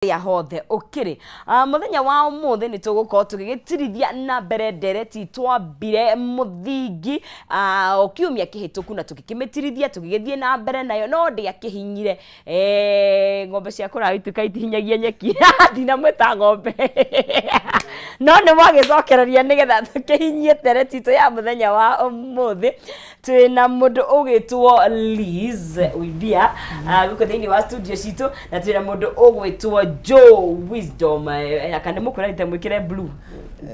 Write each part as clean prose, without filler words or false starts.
Harĩa hothe ũkĩrĩ. Mũthenya wa ũmũthĩ nĩ tũgũkorwo tũgĩgĩtirithia na mbere ndereti twambire mũthingi o kiumia kĩhĩtũku na tũgĩkĩmĩtirithia tũgĩgĩthiĩ na mbere nayo no ndĩakĩhinyire. Ng'ombe cia kũraya ituĩka itihinyagia nyeki ndinamwĩta ng'ombe no nĩ mwagĩcokereria nĩgetha tũkĩhinyie ndereti itũ ya mũthenya wa ũmũthĩ. Twĩna mũndũ ũgwĩtwo Liz Wibia gũkũ thĩinĩ wa studio citũ na twĩna mũndũ ũgwĩtwo Joe Wisdom, kana mũkwĩra mwĩkĩre blue.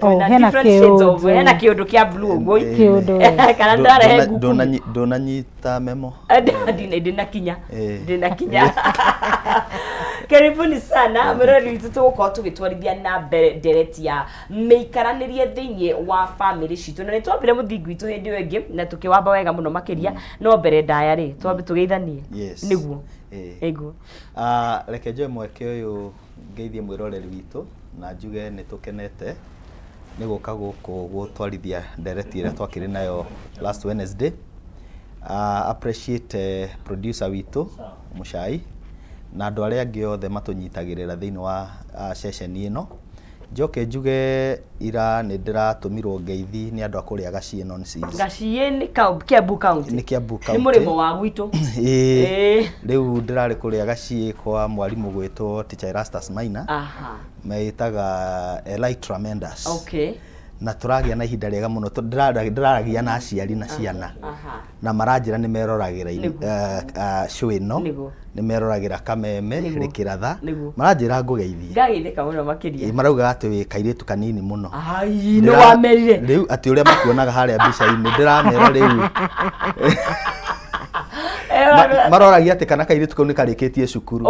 Oh, Twĩna hena different shades of kĩũndũ. Hena kĩũndũ kĩa blue ũguo. Kĩũndũ, eh. Kana ndĩrarehe nguku. Ndũnanyita memo. Ndinakinya. Eh. Ndinakinya. Karibuni sana mwĩroreri witũ. Tũgũkorwo tũgĩtwarithia na mbere ndereti ya mĩikaranĩrie thĩinĩ wa famĩlĩ citũ na nĩ twambire mũthingi witũ hĩndĩ ĩyo ĩngĩ na tũkĩwamba wega mũno makĩria, no mbere ndaya rĩ twambe tũgeithanie. Yes. Nĩguo. Eh. Nĩguo. Reke njoe mweke ũyũ ngeithie mwĩroreri witũ na njuge nĩ tũkenete nĩ gũka gũkũ gũtwarithia ndereti ĩrĩa twakĩrĩ nayo last Wednesday. Appreciate producer witũ Mũcai na andũ arĩa angĩ othe matũnyitagĩrĩra thĩinĩ wa ceceni ĩno. Njoke njuge ira nĩ ndĩratũmirwo ngeithi nĩ andũ a kũrĩa Gaciĩ Nonsis. Gaciĩ nĩ Kiambu County. Nĩ Kiambu Nĩ County. mũrĩmo wa gwitũ. Ĩĩ. Ĩĩ. Rĩu ndĩrarĩ kũrĩa Gaciĩ kwa mwarimũ gwĩtwo Teacher Erastus Maina. Meĩtaga Eli Tremendous. Na tũragĩa na ihinda rĩega mũno. Ndĩraragia na aciari na ciana na maranjĩra nĩ meroragĩra show ĩno. Nĩ meroragĩra Kameme Rĩkĩratha. Maranjĩra ngũgeithie. Ngageithĩka mũno makĩria. Ĩ, marauga atĩ wĩ kairĩtu kanini mũno. Ai, nĩ wamerire. Rĩu atĩ ũrĩa makuonaga harĩa mbica-inĩ ndĩramera rĩu maroragia atĩ kana kairĩtu kau nĩ karĩkĩtie cukuru.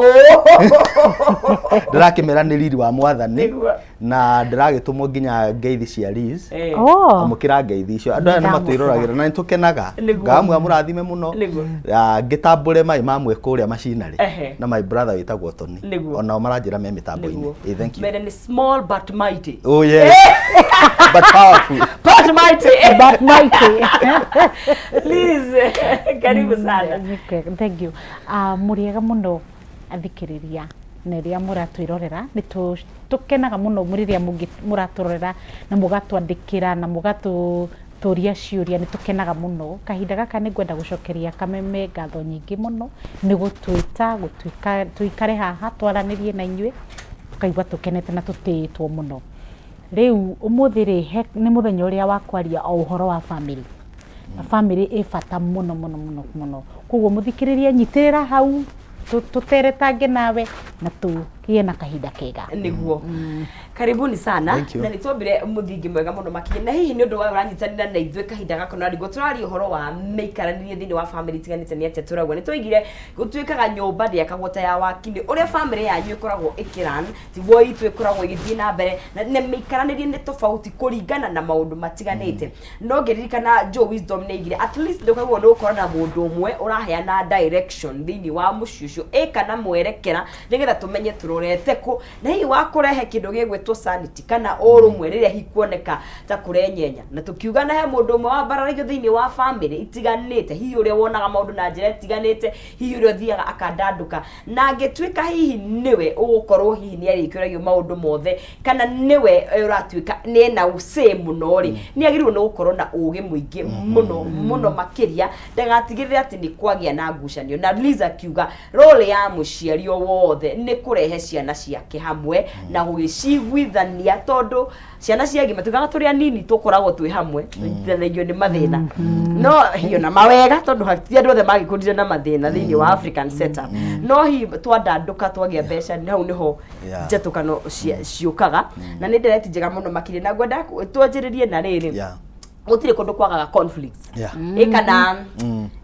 Ndĩrakĩmera nĩ riri wa Mwathani. Na ndĩragĩtũmwo nginya ngeithi cia Liz. Oh. Amũkĩra ngeithi icio. Andũ aya nĩ Ndamũkĩra. matwĩroragĩra na nĩ tũkenaga. Ngamua mũrathime mũno. Ngĩtambũre mai mamwe kũrĩa macinarĩ na my brother wĩtagwo Tony. Onao maranjĩra me mĩtambo-inĩ. Eh, thank you. Mere nĩ small but mighty. Oh yes, but powerful. But mighty. But mighty. Liz, karibu sana. Okay, thank you. Mũrĩega mũno athikĩrĩria na rĩrĩa mũratwĩrorera. Nĩ tũkenaga mũno rĩrĩa mũratũrorera na mũgatwandĩkĩra na mũgatũria ciũria. Nĩ tũkenaga mũno. Kahinda gaka nĩ ngwenda gũcokeria Kameme ngatho nyingĩ mũno nĩ gũtwĩta gũtuĩka tũikare haha twaranĩrie na inyuĩ, tũkaigua tũkenete na tũtĩĩtwo mũno. Rĩu ũmũthĩ rĩ nĩ mũthenya ũrĩa wa kwaria o ũhoro wa family, na family ĩ bata mũno mũno mũno mũno. Koguo mũthikĩrĩria, nyitĩrĩra hau tũteretange nawe na tũgĩe na kahinda kega. Nĩguo, karibuni sana. Thank you. Na nĩ twambire mũthingi mwega mũno makĩria na hihi nĩ ũndũ wa ũranyitanĩra na ithuĩ kahinda gaka na nĩguo tũraria ũhoro wa mĩikaranĩrie thĩinĩ wa family itiganĩte. Nĩ atĩa tũrauga? Nĩ twaigire gũtuĩkaga nyũmba ndĩakagwo ta ya waki-inĩ. Ũrĩa family yanyu ĩkoragwo ĩkĩran tiguo itũ ĩkoragwo ĩgĩthiĩ na mbere na mĩikaranĩrie nĩ tofauti kũringana na maũndũ matiganĩte. No ngĩririkana Joe Wisdom nĩ aigire at least nĩ ũkagwo nĩ gũkorwo na mũndũ ũmwe ũraheana direction thĩinĩ wa mũciĩ ũcio ĩ kana mwerekera nĩgetha tũmenye tũrorete kũ na hihi wa kũrehe kĩndũ gĩgwĩtwo sanity kana ũrũmwe rĩrĩa hihi kuoneka ta kũrenyenya. Na tũkiuga na he mũndũ ũmwe wambararagio thĩinĩ wa family itiganĩte, hihi ũrĩa wonaga maũndũ na njĩra ĩtiganĩte, hihi ũrĩa ũthiaga akandandũka na angĩtuĩka hihi nĩwe ũgũkorwo hihi nĩ arĩkĩũragio maũndũ mothe kana nĩwe ũratuĩka nĩ ena say mũno rĩ, nĩ agĩrĩirwo nĩ gũkorwo na ũgĩ mũingĩ mũno mũno makĩria ndagatigĩrĩre atĩ nĩ kwagĩa na ngucanio. Na Liz akiuga role ya mũciari o wothe nĩ kũrehe ciana ciake hamwe na gũgĩciguithania, tondũ ciana cia gima tugaga tũrĩ anini tũkoragwo twĩ hamwe tũnyitithanagio nĩ mathĩna no hihi ona mawega, tondũ ti andũ othe magĩkũrire na mathĩna thĩinĩ wa African setup, no hihi twandandũka twagĩa mbeca hau nĩho njatũkano ciũkaga. Na nĩ ndereti njega mũno makĩria na ngwenda twanjĩrĩrie na rĩrĩ, gũtirĩ kũndũ kwagaga conflicts ĩ kana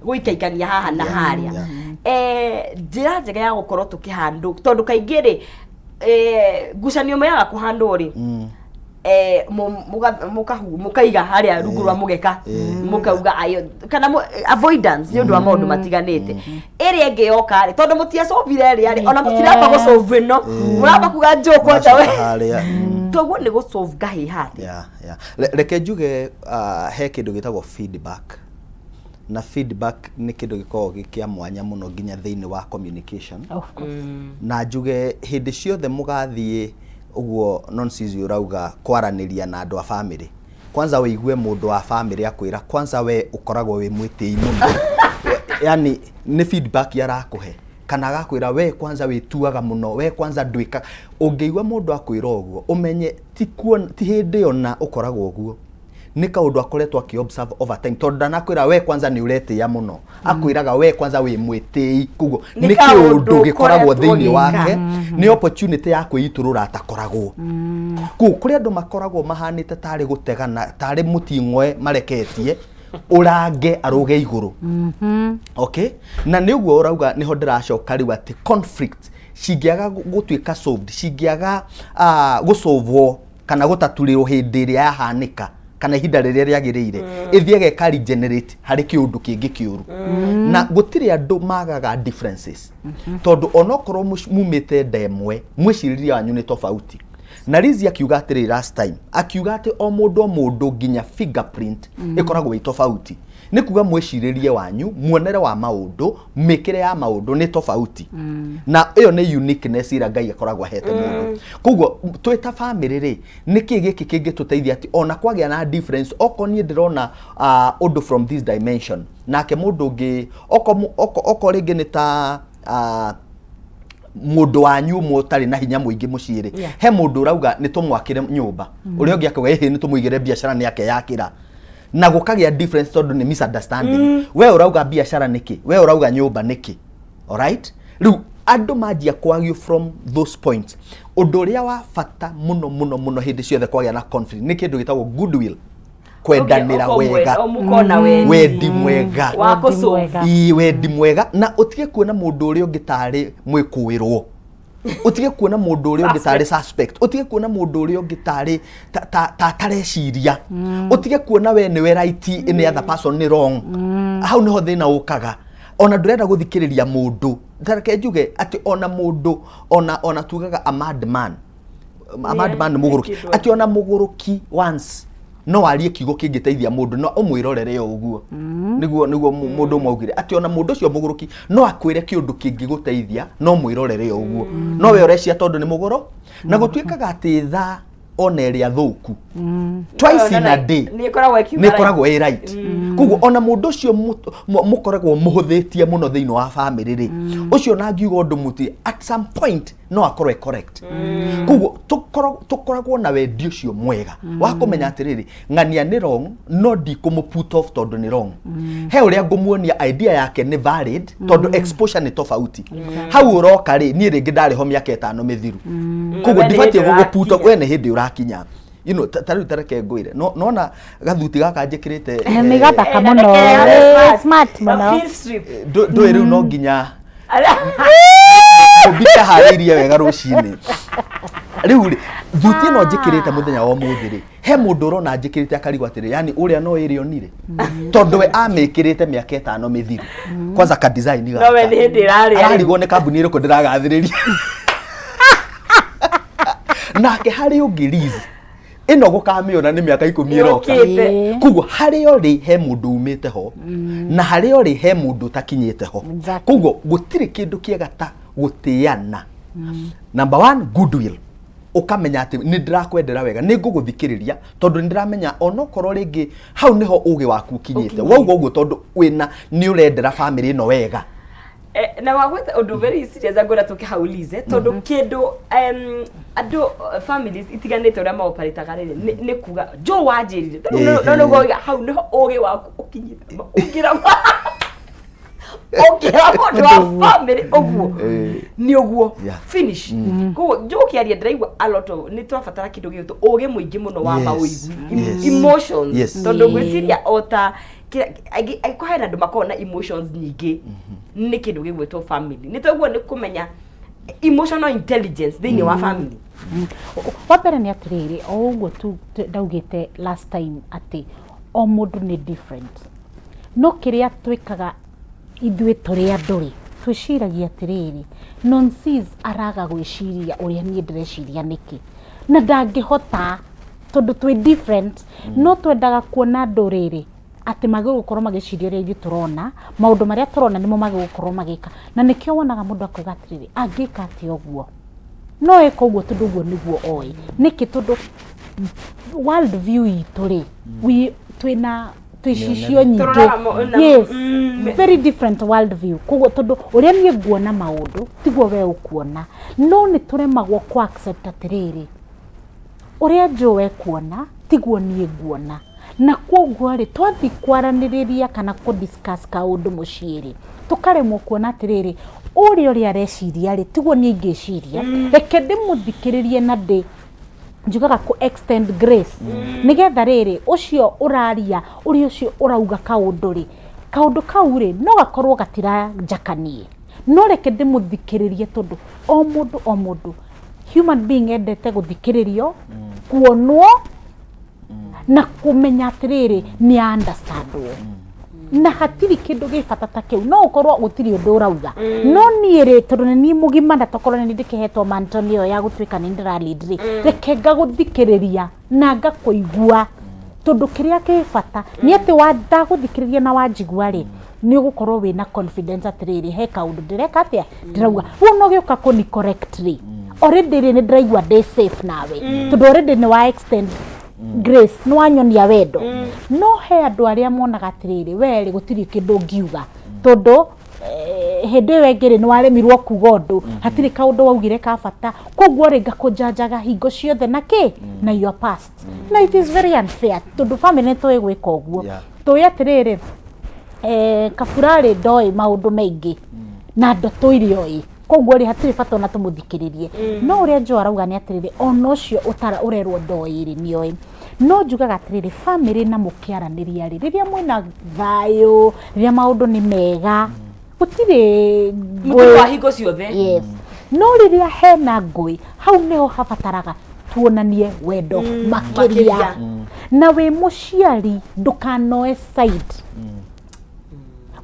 gũikaikania haha na harĩa. Njĩra njega ya gũkorwo tũkĩhandũ, tondũ kaingĩ rĩ ngucanio ĩmwe yaga kũhandwo rĩ, mũkaiga harĩa rungu rwa mũgeka, mũkauga ayo kana avoidance nĩ ũndũ wa maũndũ matiganĩte. Ĩrĩa ĩngĩ yoka rĩ, tondũ mũtiacovire ĩrĩa rĩ, ona mũtiramba gũcovu ĩno, mũramba kuga njũ kwanja we. Macoka harĩa. Toguo nĩ gũcovu ngahĩha atĩ Yeah. Reke njuge he kĩndũ gĩtagwo feedback. Na feedback nĩ kĩndũ gĩkoragwo gĩ kĩa mwanya mũno nginya thĩinĩ wa communication. Of course. Na njuge hĩndĩ ciothe mũgathiĩ ũguo nonsense ũrauga kwaranĩria na andũ a family, kwanza ũigue mũndũ wa family akwĩra kwanza we ũkoragwo wĩ mwĩtĩi mũno, yani nĩ feedback arakũhe, kana agakwĩra we kwanza wĩtuaga mũno, we kwanza ndwĩka. Ũngĩigua mũndũ akwĩra ũguo, ũmenye ti ti hĩndĩ ĩyo na ũkoragwo ũguo, nĩ kaũndũ akoretwo akĩ observe over time, tondũ ndanakwĩra we kwanza nĩ ũretĩĩa mũno, akwĩraga we kwanza wĩ mwĩtĩi. Koguo nĩ nĩ kaũndũ kĩũndũ gĩkoragwo ũkoretwo thĩinĩ ũgĩka. Wake nĩ opportunity ya kwĩitũrũra atakoragwo kũu. Kũrĩ andũ makoragwo mahanĩte tarĩ gũtegana, tarĩ mũting'oe mareketie ũrange arũge igũrũ. Okay, na nĩ ũguo ũrauga, nĩho ndĩracoka rĩu atĩ conflict cingĩaga gũtuĩka solved, cingĩaga gũsolvwo kana gũtaturĩrwo hĩndĩ ĩrĩa yahanĩka kana ihinda rĩrĩa rĩagĩrĩire, ĩthiaga ĩka regenerate harĩ kĩũndũ kĩngĩ kĩũru. Na gũtirĩ andũ magaga differences, tondũ onokorwo mumĩte nda ĩmwe, mwĩcirĩrie wanyu nĩ tofauti. Na Lizzy akiuga atĩrĩ last time, akiuga atĩ o mũndũ o mũndũ nginya fingerprint ĩkoragwo ĩ tofauti. Nĩ kuga mwĩcirĩrie wanyu, muonere wa maũndũ, mĩkĩre ya maũndũ nĩ tofauti, na ĩyo nĩ uniqueness ĩrĩa Ngai akoragwo ahete mũndũ. Koguo twĩ ta family rĩ, nĩkĩ gĩkĩ kĩngĩtũteithia atĩ ona kwagĩa na difference, okorwo niĩ ndĩrona ũndũ from this dimension, nake mũndũ ũngĩ oko rĩngĩ nĩ ta mũndũ wanyu ũmwe ũtarĩ na hinya mũingĩ mũciĩ rĩ, he mũndũ ũrauga nĩ tũmwakĩre nyũmba, ũrĩa ũngĩ akauga ĩhĩ, nĩ tũmũigĩre biacara nĩ akeyakĩra, na gũkagĩa difference tondũ nĩ misunderstanding. We ũrauga biacara nĩkĩ? We ũrauga nyũmba nĩkĩ? Alright, rĩu andũ manjia kwario from those points. Ũndũ ũrĩa wa bata mũno mũno mũno hĩndĩ ciothe kwagĩa na conflict nĩ kĩndũ gĩtagwo goodwill, kwendanĩra wega. Mũkona wendi. Wendi mwega. Wa Wendi kũsolve. Mwega. Ii, wendi mwega, na ũtige kuona mũndũ ũrĩa ũngĩ tarĩ mwĩkũĩrwo, ũtige kuona mũndũ ũrĩa ũngĩ tarĩ suspect, ũtige kuona mũndũ ũrĩa ũngĩ tarĩ ta tareciria, ũtige kuona we nĩwe right, any other person nĩ wrong. Hau nĩho thĩna ũkaga. Ona ndũrenda gũthikĩrĩria mũndũ. Tareke njuge atĩ ona mũndũ ona tugaga a madman, a madman nĩ mũgũrũki, kĩndũ. Atĩ ona mũgũrũki once no arie kiugo kĩngĩteithia mũndũ, no ũmwĩrorere o ũguo. Nĩguo mũndũ ũmwe augire atĩ ona mũndũ ũcio mũgũrũki no akwĩre kĩũndũ kĩngĩgũteithia, no mwĩrorere o ũguo, no we ũrecia tondũ nĩ mũgũrũ. Na gũtuĩkaga atĩ thaa ona ĩrĩa thũku, twice in a day nĩ ĩkoragwo ĩkiuga nĩ ĩkoragwo ĩ right. Koguo ona mũndũ ũcio mũkoragwo mũhũthĩtie mũno thĩinĩ wa family rĩ, ũcio ona angiuga ũndũ mũti, at some point no akorwo e correct. Koguo tũkoragwo na wendi ũcio mwega wa kũmenya atĩrĩrĩ, ng'ania nĩ wrong, no ndikũmũ put off tondũ nĩ wrong. He ũrĩa ngũmuonia idea yake nĩ valid, tondũ exposure nĩ tofauti. Hau ũroka rĩ, niĩ rĩngĩ ndarĩ ho mĩaka 5 mĩthiru, koguo We nĩ ndibatiĩ hĩndĩ gũgũ put off. ũrakinya. We nĩ hĩndĩ ũrakinya. Ta rĩu tareke ngwĩre, no nona gathuti gaka njĩkĩrĩte. Na nĩ gathaka Eh, na mũno. nĩ kega, Eh, smart mũno. Feel strip. Ndũĩ rĩu no nginya mũmbite harĩirie wega rũcinĩ. Rĩu rĩ, thuti ĩno njĩkĩrĩte mũthenya wa ũmũthĩ rĩ, he mũndũ ũrona njĩkĩrĩte akarigwo atĩrĩ, yani ũrĩa no ĩrĩ onire, tondũ we amĩkĩrĩte mĩaka 5 mĩthiru. Kwanza ka design No we nĩ hĩndĩ ĩrarĩa. Ararigwo nĩ kambuni ĩrĩkũ ndĩragathĩrĩria. Nake harĩ ũngĩ Liz ĩno gũkamĩona nĩ mĩaka 10 ĩroka. Yũkĩte. Koguo harĩa ũrĩ he mũndũ umĩte ho, na harĩa ũrĩ he mũndũ ũtakinyĩte ho. Koguo gũtirĩ kĩndũ kĩega ta gũtĩana. Number one, goodwill. Ũkamenya atĩ nĩ ndĩrakwendera wega, nĩ ngũgũthikĩrĩria, tondũ nĩ ndĩramenya onokorwo rĩngĩ hau nĩho ũgĩ waku ũkinyĩte. Wauga ũguo tondũ wĩna nĩ ũrendera family ĩno wega. Eh, na wagweta ũndũ very serious ngwenda tũke hau Lize, tondũ kĩndũ andũ families itiganĩte ũrĩa maoparĩtaga rĩrĩ nĩ kuga jo wanjĩrire. No nĩguo ũiga hau nĩho ũgĩ waku ũkinyĩte. Ũngĩra ũngĩra mũndũ wa family ũguo nĩ ũguo, finish. Koguo jo ũkĩaria ndĩraigua a lot of nĩ twabatara kĩndũ gĩgwĩtwo ũgĩ mũingĩ mũno wa maũigui, emotions, tondũ ngwĩciria o ta angĩkorwo hena andũ makoragwo na emotions nyingĩ nĩ kĩndũ gĩgwĩtwo family. Nĩ toguo nĩ kũmenya emotional intelligence thĩinĩ wa family. Wa mbere nĩ atĩrĩrĩ, o ũguo tu ndaugĩte last time atĩ o mũndũ nĩ different, no kĩrĩa twĩkaga ithuĩ tũrĩ andũ rĩ, twĩciragia atĩrĩrĩ, nonsense, araga gwĩciria ũrĩa niĩ ndĩreciria nĩkĩ, na ndangĩhota tondũ twĩ different. No twendaga kuona andũ rĩrĩ Atĩ magĩrĩirwo gũkorwo magĩciria ũrĩa ithuĩ tũrona, maũndũ marĩa tũrona nĩmo magĩrĩirwo gũkorwo magĩka. Na nĩkĩo wonaga mũndũ akauga atĩrĩrĩ, angĩka atĩa ũguo? No eka ũguo tondũ ũguo nĩguo oĩ. Nĩkĩ? Tondũ world view itũ rĩ, we twĩna twĩ icicio nyingĩ. Tũroraga mo- na- Yes, very different world view. Koguo tondũ ũrĩa niĩ nguona maũndũ tiguo we ũkuona. No nĩ tũremagwo kũ accept atĩrĩrĩ, ũrĩa Joe ekuona tiguo niĩ nguona. Na kwoguo rĩ, twathiĩ kwaranĩrĩria kana kũ discuss kaũndũ mũciĩ rĩ, tũkaremwo kuona atĩrĩrĩ, ũrĩa ũrĩa areciria rĩ, tiguo niĩ ingĩciria, reke ndĩmũthikĩrĩrie na ndĩ njugaga kũ extend grace nĩgetha rĩrĩ ũcio ũraria ũrĩa ũcio ũrauga kaũndũ rĩ, kaũndũ kau rĩ, no gakorwo gatiranjakanie, no reke ndĩmũthikĩrĩrie tondũ o mũndũ o mũndũ human being endete gũthikĩrĩrio, kuonwo na kũmenya atĩrĩrĩ nĩ understandwo na hatirĩ kĩndũ gĩ bata ta kĩu. No ũkorwo gũtirĩ ũndũ ũrauga, no niĩ rĩ, tondũ nĩ niĩ mũgima na tokorwo nĩ niĩ ndĩkĩhetwo mantle ĩyo ya gũtuĩka nĩ ndĩra lead rĩ, reke ngagũthikĩrĩria na ngakũigua, tondũ kĩrĩa kĩ bata nĩ atĩ wa ndagũthikĩrĩria na wanjigua rĩ, nĩ ũgũkorwo wĩna confidence atĩrĩrĩ, he kaũndũ ndĩreka atĩa ndĩrauga. Rĩu ona ũgĩũka kũni correct rĩ, already rĩ, nĩ ndĩraigua ndĩ safe nawe, tondũ already nĩ wa extend grace, nĩ wanyonia wendo. No he andũ arĩa monaga atĩrĩrĩ, we rĩ, gũtirĩ kĩndũ ũngiuga, tondũ hĩndĩ ĩyo ĩngĩ rĩ, nĩ waremirwo kuga ũndũ, hatirĩ kaũndũ waugire ka bata, koguo rĩ, ngakũnjanjaga hingo ciothe na kĩ na your past. Na it is very unfair, tondũ family nĩ tũĩ gwĩka ũguo. Tũĩ atĩrĩrĩ, kabura rĩ, ndoĩ maũndũ maingĩ na ndatũire oĩ, koguo rĩ, hatirĩ bata ona tũmũthikĩrĩrie. No ũrĩa Joe arauga nĩ atĩrĩrĩ, ona ũcio ũtara ũrerwo ndoĩ rĩ, nĩoĩ. No njugaga atĩrĩrĩ, family na mũkĩaranĩria rĩ, rĩrĩa mwĩna thayũ, rĩrĩa maũndũ nĩ mega, gũtirĩ Mũtino wa hingo ciothe. Yes, no rĩrĩa hena ngũĩ, hau nĩho habataraga tuonanie wendo makĩria. Makĩria. Na wĩ mũciari ndũkanoe side.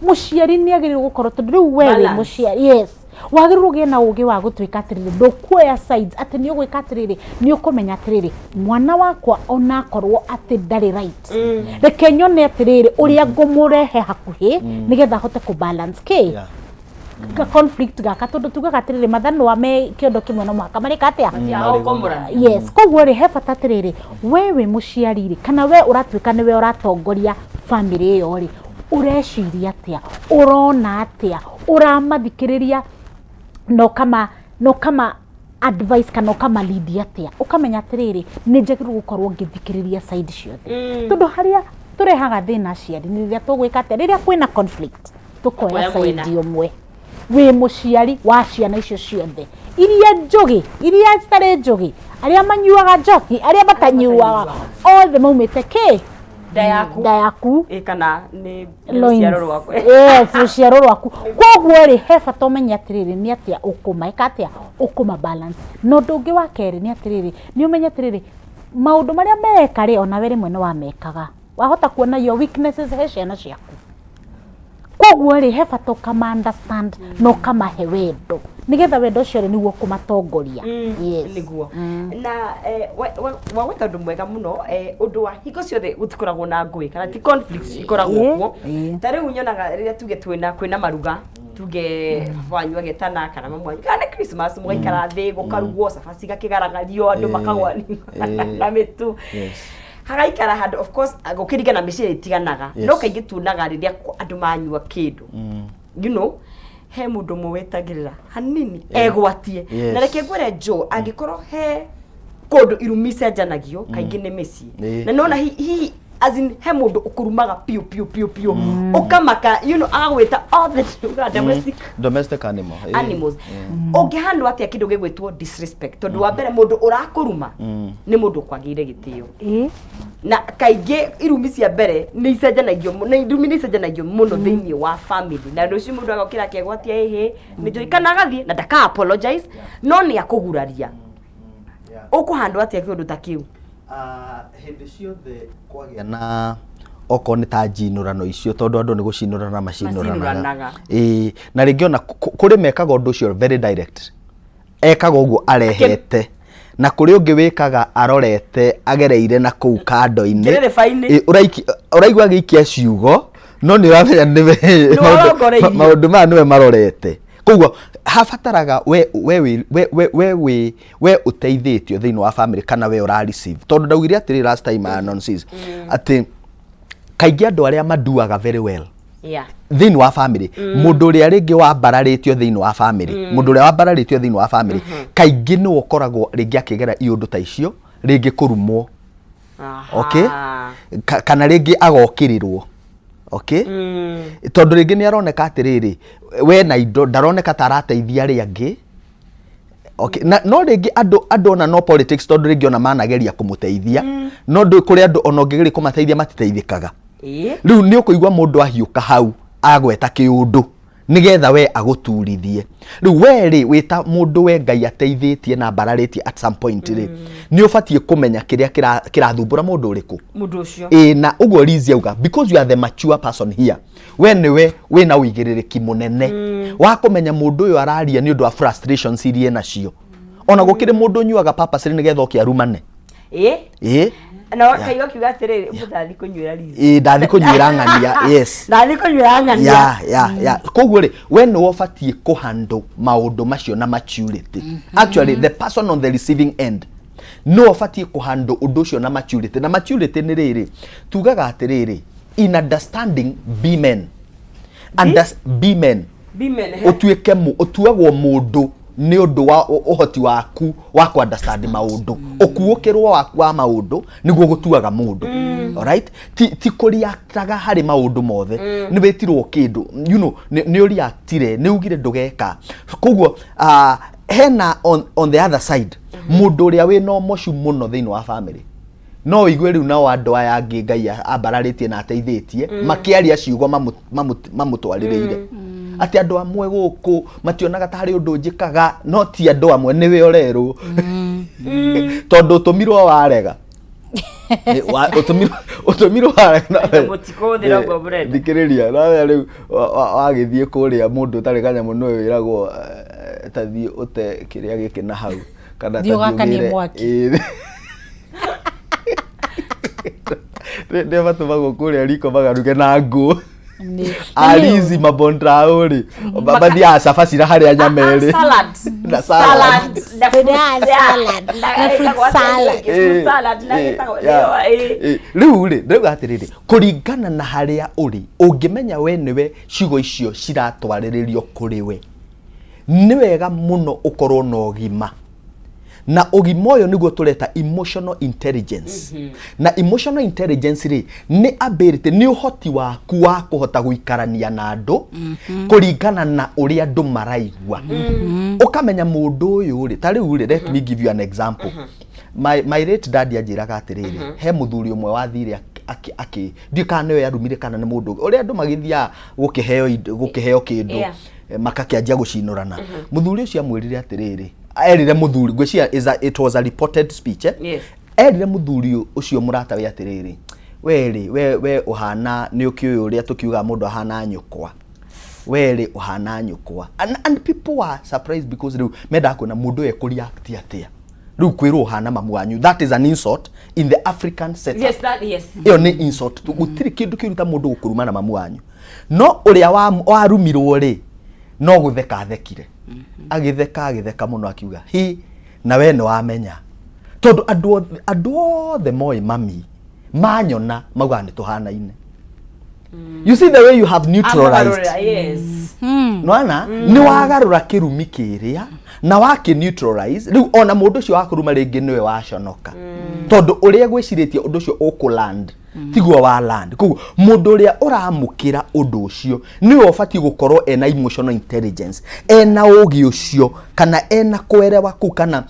Mũciari nĩ agĩrĩirwo gũkorwo, tondũ rĩu we wĩ Balance. mũciari, yes, wagĩrĩirwo ũgĩe na ũgĩ wa gũtuĩka atĩrĩrĩ, ndũkuoya sides, atĩ nĩ ũgwĩka atĩrĩrĩ, nĩ ũkũmenya atĩrĩrĩ, mwana wakwa onakorwo atĩ ndarĩ right, reke nyone atĩrĩrĩ, ũrĩa ngũmũrehe hakuhĩ nĩgetha ahote kũ balance kĩ ka conflict gaka, tondũ tugaga atĩrĩrĩ, mathanwa me kĩondo kĩmwe no mũhaka marĩka atĩa? Matiaokomora. Yes, koguo rĩ, he bata atĩrĩrĩ, we wĩ mũciari rĩ, kana we ũratuĩka nĩwe ũratongoria family ĩyo rĩ, ũreciria atĩa, ũrona atĩa, ũramathikĩrĩria na ũkama advice kana ũkama lead atĩa, ũkamenya atĩrĩrĩ, nĩ njagĩrĩirwo gũkorwo ngĩthikĩrĩria side ciothe, tondũ harĩa tũrehaga thĩna aciari nĩ rĩrĩa tũgwĩka atĩa, rĩrĩa kwĩna conflict tũkoya Kuoya mwena. side ũmwe. Wĩ mũciari wa ciana icio ciothe, iria njũgĩ, iria citarĩ njũgĩ, arĩa manyuaga njohi, arĩa matanyuaga, othe maumĩte kĩ? Nda yaku. Nda yaku. Ĩ, kana nĩ nĩ Loins. rũciaro rwaku. Yes, rũciaro rwaku. Koguo rĩ, he bata ũmenye atĩrĩrĩ, nĩ atĩa ũkũma ĩka atĩa ũkũma balance. Na ũndũ ũngĩ wa kerĩ nĩ atĩrĩrĩ, nĩ ũmenye atĩrĩrĩ, maũndũ marĩa meka rĩ, onawe rĩmwe nĩ wamekaga, wahota kuona your weaknesses he ciana ciaku. Koguo rĩ, he bata ũkama understand na ũkamahe wendo, nĩgetha wendo ũcio rĩ, nĩguo kũmatongoria. Yes. Nĩguo na wagweta ũndũ mwega mũno, ũndũ wa hingo ciothe gũtikoragwo na ngũĩ kana ti conflict ikoragwo kuo. Ta rĩu nyonaga rĩrĩa tuge twĩna kwĩna maruga, tuge baba wanyu agetana kana mamu wanyu, kana nĩ Christmas, mũgaikara thĩ, gũkarugwo cabaci, gakĩgaragario, andũ makagwa na mĩtu, hagaikara handũ. Of course, gũkĩringana mĩciĩ ĩtiganaga, no kaingĩ tuonaga rĩrĩa andũ manyua kĩndũ, he mũndũ ũmwe wetagĩrĩra hanini egwatie. Na reke ngwĩre Joe, angĩkorwo he kũndũ irumi icenjanagio kaingĩ nĩ mĩciĩ. Na nona hihi, as in, he mũndũ ũkũrumaga piũ piũ piũ piũ, ũkamaka, agagwĩta all the domestic Domestic animal. Animals. Ũngĩhandwo atĩa kĩndũ gĩgwĩtwo disrespect? Tondũ wa mbere, mũndũ ũrakũruma nĩ mũndũ ũkwagĩire gĩtĩo, na kaingĩ irumi cia mbere nĩ icenjanagio na irumi nĩ icenjanagio mũno thĩinĩ wa family. Na rũciũ mũndũ agokĩra akegwatia ĩhĩ nĩ njohi, kana agathiĩ na ndaka apologize, no nĩ akũguraria. Ũkũhandwo atĩa kĩũndũ ta kĩu? Ah, hĩndĩ ciothe kwagĩa na okorwo nĩ ta njinũrano icio, tondũ andũ nĩ gũcinũrana macinũranaga. Macinũranaga. Ĩĩ, na rĩngĩ ona kũrĩ mekaga ũndũ ũcio very direct, ekaga ũguo arehete. Na kũrĩ ũngĩ wĩkaga arorete agereire na kũu kando-inĩ. Kĩrĩrĩba-inĩ. Ĩ, ũraigua agĩikia ciugo no nĩ ũramenya nĩwe Nĩwe ũrongoreirie. Maũndũ maya nĩwe marorete. Koguo habataraga we we we we we we we we ũteithĩtio thĩinĩ wa family kana we ũra receive, tondũ ndaugire atĩrĩ last time, nonsense, atĩ kaingĩ andũ arĩa maduaga very well thĩinĩ wa family, mũndũ ũrĩa rĩngĩ wambararĩtio thĩinĩ wa family, mũndũ ũrĩa wambararĩtio thĩinĩ wa family kaingĩ nĩwe ũkoragwo rĩngĩ akĩgera iũndũ ta icio, rĩngĩ kũrumwo, okay, kana rĩngĩ agokĩrĩrwo, okay, tondũ rĩngĩ nĩ aroneka atĩrĩrĩ, we na indo ndaroneka ta arateithia arĩa angĩ, okay. Na no rĩngĩ andũ ona no politics, tondũ rĩngĩ ona manageria kũmũteithia, no ndũ kũrĩ andũ ona ũngĩgeria kũmateithia matiteithĩkaga. Rĩu nĩ ũkũigua mũndũ ahiũka hau agweta kĩũndũ nĩgetha we agũturithie. Rĩu we rĩ, wĩta mũndũ we Ngai ateithĩtie na mbararĩtie at some point rĩ, nĩ ũbatiĩ kũmenya kĩrĩa kĩrathumbũra mũndũ ũrĩkũ. Mũndũ ũcio. Ĩ, na ũguo Liz auga, because you are the mature person here, we nĩwe wĩna ũigĩrĩrĩki mũnene wa kũmenya mũndũ ũyũ araria nĩ ũndũ wa frustrations iria enacio. Ona gũkĩrĩ mũndũ ũnyuaga purposely nĩgetha oke arumane. Ĩ. Na kaigua kiuga atĩrĩrĩ, ũmũthĩ ndathiĩ kũnyuĩra Liz. Ĩ, ndathi kũnyuĩra ng'ania, yes. Ndathiĩ kũnyuĩra ng'ania. Ya, koguo rĩ, we nĩwe ũbatiĩ kũhandle maũndũ macio na maturity. Actually, the person on the receiving end nĩwe ũbatiĩ kũhandle ũndũ ũcio na maturity. Na maturity nĩ rĩrĩ, tugaga atĩrĩrĩ, in understanding, be men. Be men. Be men, he. Ũtuĩke ũtuagwo mũndũ nĩ ũndũ wa ũhoti waku wa kũ understand maũndũ, ũkuũkĩrwo waku wa maũndũ nĩguo gũtuaga mũndũ, alright? Ti kũreactaga harĩ maũndũ mothe. Nĩ wĩtirwo kĩndũ, nĩ ũreactire, nĩ ugire ndũgeka. Koguo hena on the other side mũndũ ũrĩa wĩna ũmocu mũno thĩinĩ wa family, no ũigue rĩu nao andũ aya angĩ Ngai ambararĩtie na ateithĩtie makĩaria ciugo mamũtwarĩrĩire atĩ andũ amwe gũkũ mationaga ta harĩ ũndũ njĩkaga. No ti andũ amwe, nĩwe ũrerwo, tondũ ũtũmirwo warega. Ũtũmirwo warega. Mũtikũhũthĩra ũguo mũrenda. Thikĩrĩria, nawe rĩu wagĩthiĩ kũrĩa mũndũ ũtarĩ kanyamũ nĩwe wĩragwo, tathiĩ ũte kĩrĩa gĩkĩ na hau kana Thiĩ tathiĩ ũgakanie ũgĩre- mwaki. Ĩĩ. Nĩ matũmagwo kũrĩa riko magaruge na ngũ. Arizi mabondrao rĩ, mathiaga cabacira harĩa nyama ĩrĩ. Salad. Na salad. Na fruit Salad. Na fruit salad. Fruit salad na gĩtagwo nĩyo, ĩ. Rĩu rĩ, ndĩrauga atĩrĩrĩ, kũringana na harĩa ũrĩ, ũngĩmenya we nĩwe ciugo icio ciratwarĩrĩrio kũrĩ we, nĩ wega mũno ũkorwo na ũgima, na ũgima ũyũ nĩguo tũreta emotional intelligence. Na emotional intelligence rĩ, nĩ ability, nĩ ũhoti waku wa kũhota gũikarania na andũ kũringana na ũrĩa andũ maraigua, ũkamenya mũndũ ũyũ rĩ, ta rĩu rĩ, let me give you an example. My late dad anjĩraga atĩrĩrĩ, he mũthuri ũmwe wathire akĩ ndiũĩ kana nĩwe arumire kana nĩ mũndũ ũngĩ, ũrĩa andũ magĩthiaga gũkĩheo gũkĩheo kĩndũ, makakĩanjia gũcinũrana. Mũthuri ũcio amwĩrire atĩrĩrĩ, erire mũthuri, ngwĩciria it was a reported speech, eh? Erire mũthuri ũcio mũratawe atĩrĩrĩ, we rĩ, we ũhana nĩ ũkĩũĩ ũrĩa tũkiugaga mũndũ ahana nyũkwa, we rĩ, ũhana nyũkwa. And people were surprised because rĩu mendaga kuona mũndũ ũyũ ekũreact atĩa. Rĩu kwĩrwo ũhana mamu wanyu, that is an insult in the African setup. Yes, that, yes. Ĩyo nĩ insult. Gũtirĩ kĩndũ kĩũru ta mũndũ gũkũruma na mamu wanyu. No ũrĩa warumirwo rĩ, no gũtheka athekire, agĩtheka, agĩtheka mũno, akiuga, "Hi, na we nĩ wamenya, tondũ andũ othe moĩ mami manyona maugaga nĩ tũhanaine." You see the way you have neutralized? Amũgarũrĩra, yes. Nwana nĩ wagarũra kĩrumi kĩrĩa na wakĩ neutralize. Rĩu ona mũndũ ũcio wakũruma rĩngĩ nĩwe waconoka, tondũ ũrĩa gwĩcirĩtie ũndũ ũcio ũkũland tiguo wa land. Koguo mũndũ ũrĩa ũramũkĩra ũndũ ũcio nĩwe ũbatiĩ gũkorwo ena emotional intelligence, ena ũgĩ ũcio kana ena kwerewa kũu kana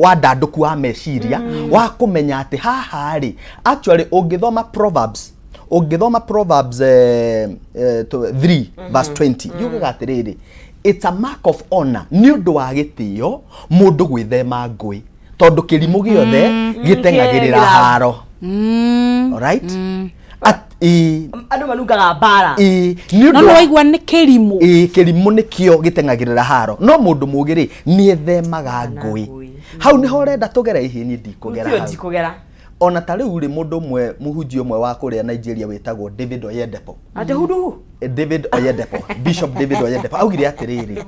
wandandũku wa meciria wa kũmenya atĩ haha rĩ, actually ũngĩthoma Proverbs 3 verse 20 yugaga atĩrĩrĩ, it's a mark of honor, nĩ ũndũ wa gĩtĩo mũndũ gwĩthema ngũĩ, tondũ kĩrimũ gĩothe gĩteng'agĩrĩra Kĩrĩra. haro. Alright? Andũ manungaga mbara. Nĩ No ũndũ nĩ waigua nĩ kĩrimũ. Ĩĩ, kĩrimũ nĩkĩo gĩteng'agĩrĩra haro, no mũndũ mũgĩ rĩ, nĩ ethemaga ngũĩ. Ngũĩ. Hau nĩho ũrenda tũgere? Ĩhĩ, niĩ ndikũgera Tiyo hau. Ndikũgera. Ona ta rĩu rĩ, mũndũ ũmwe, mũhunjia ũmwe wa kũrĩa Nigeria wĩtagwo David Oyedepo. Atĩ huduhu. David Oyedepo, Bishop David Oyedepo augire atĩrĩrĩ,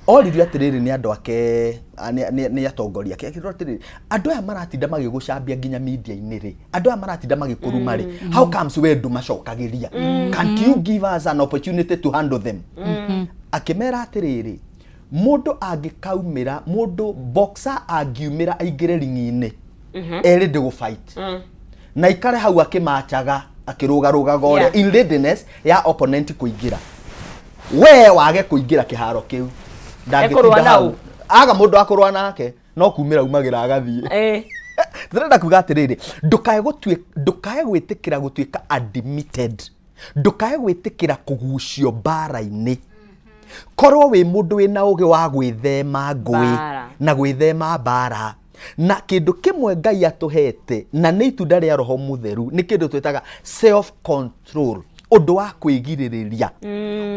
oririo atĩrĩrĩ nĩ andũ ake, nĩ atongoria ake, akĩrwo atĩrĩrĩ, andũ aya maratinda magĩgũcambia nginya media-inĩ rĩ, andũ aya maratinda magĩkũruma rĩ, how comes we ndũmacokagĩria? Can't you give us an opportunity to handle them? Akĩmera atĩrĩrĩ, mũndũ angĩkaumĩra, mũndũ boxer angiumĩra aingĩre ringi-inĩ erĩ ndĩ gũfight na ikare hau akĩmachaga, akĩrũgarũgaga ũrĩa in readiness ya opponent kũingĩra, we wage kũingĩra kĩharo kĩu, Ekũrũa ndangĩtinda na hau. ũ? Aga mũndũ akũrũa nake no kumĩra umagĩra agathiĩ. Ndĩrenda kuga atĩrĩrĩ, ndũkae gwĩtĩkĩra gũtuĩka admitted, ndũkae gwĩtĩkĩra kũgucio mbara-inĩ. Korwo wĩ mũndũ wĩna ũgĩ wa gwĩthema ngũĩ Mbara. na gwĩthema mbara. Na kĩndũ kĩmwe Ngai atũhete na nĩ itunda rĩa Roho Mũtheru nĩ kĩndũ twĩtaga self control, ũndũ wa kwĩgirĩrĩria,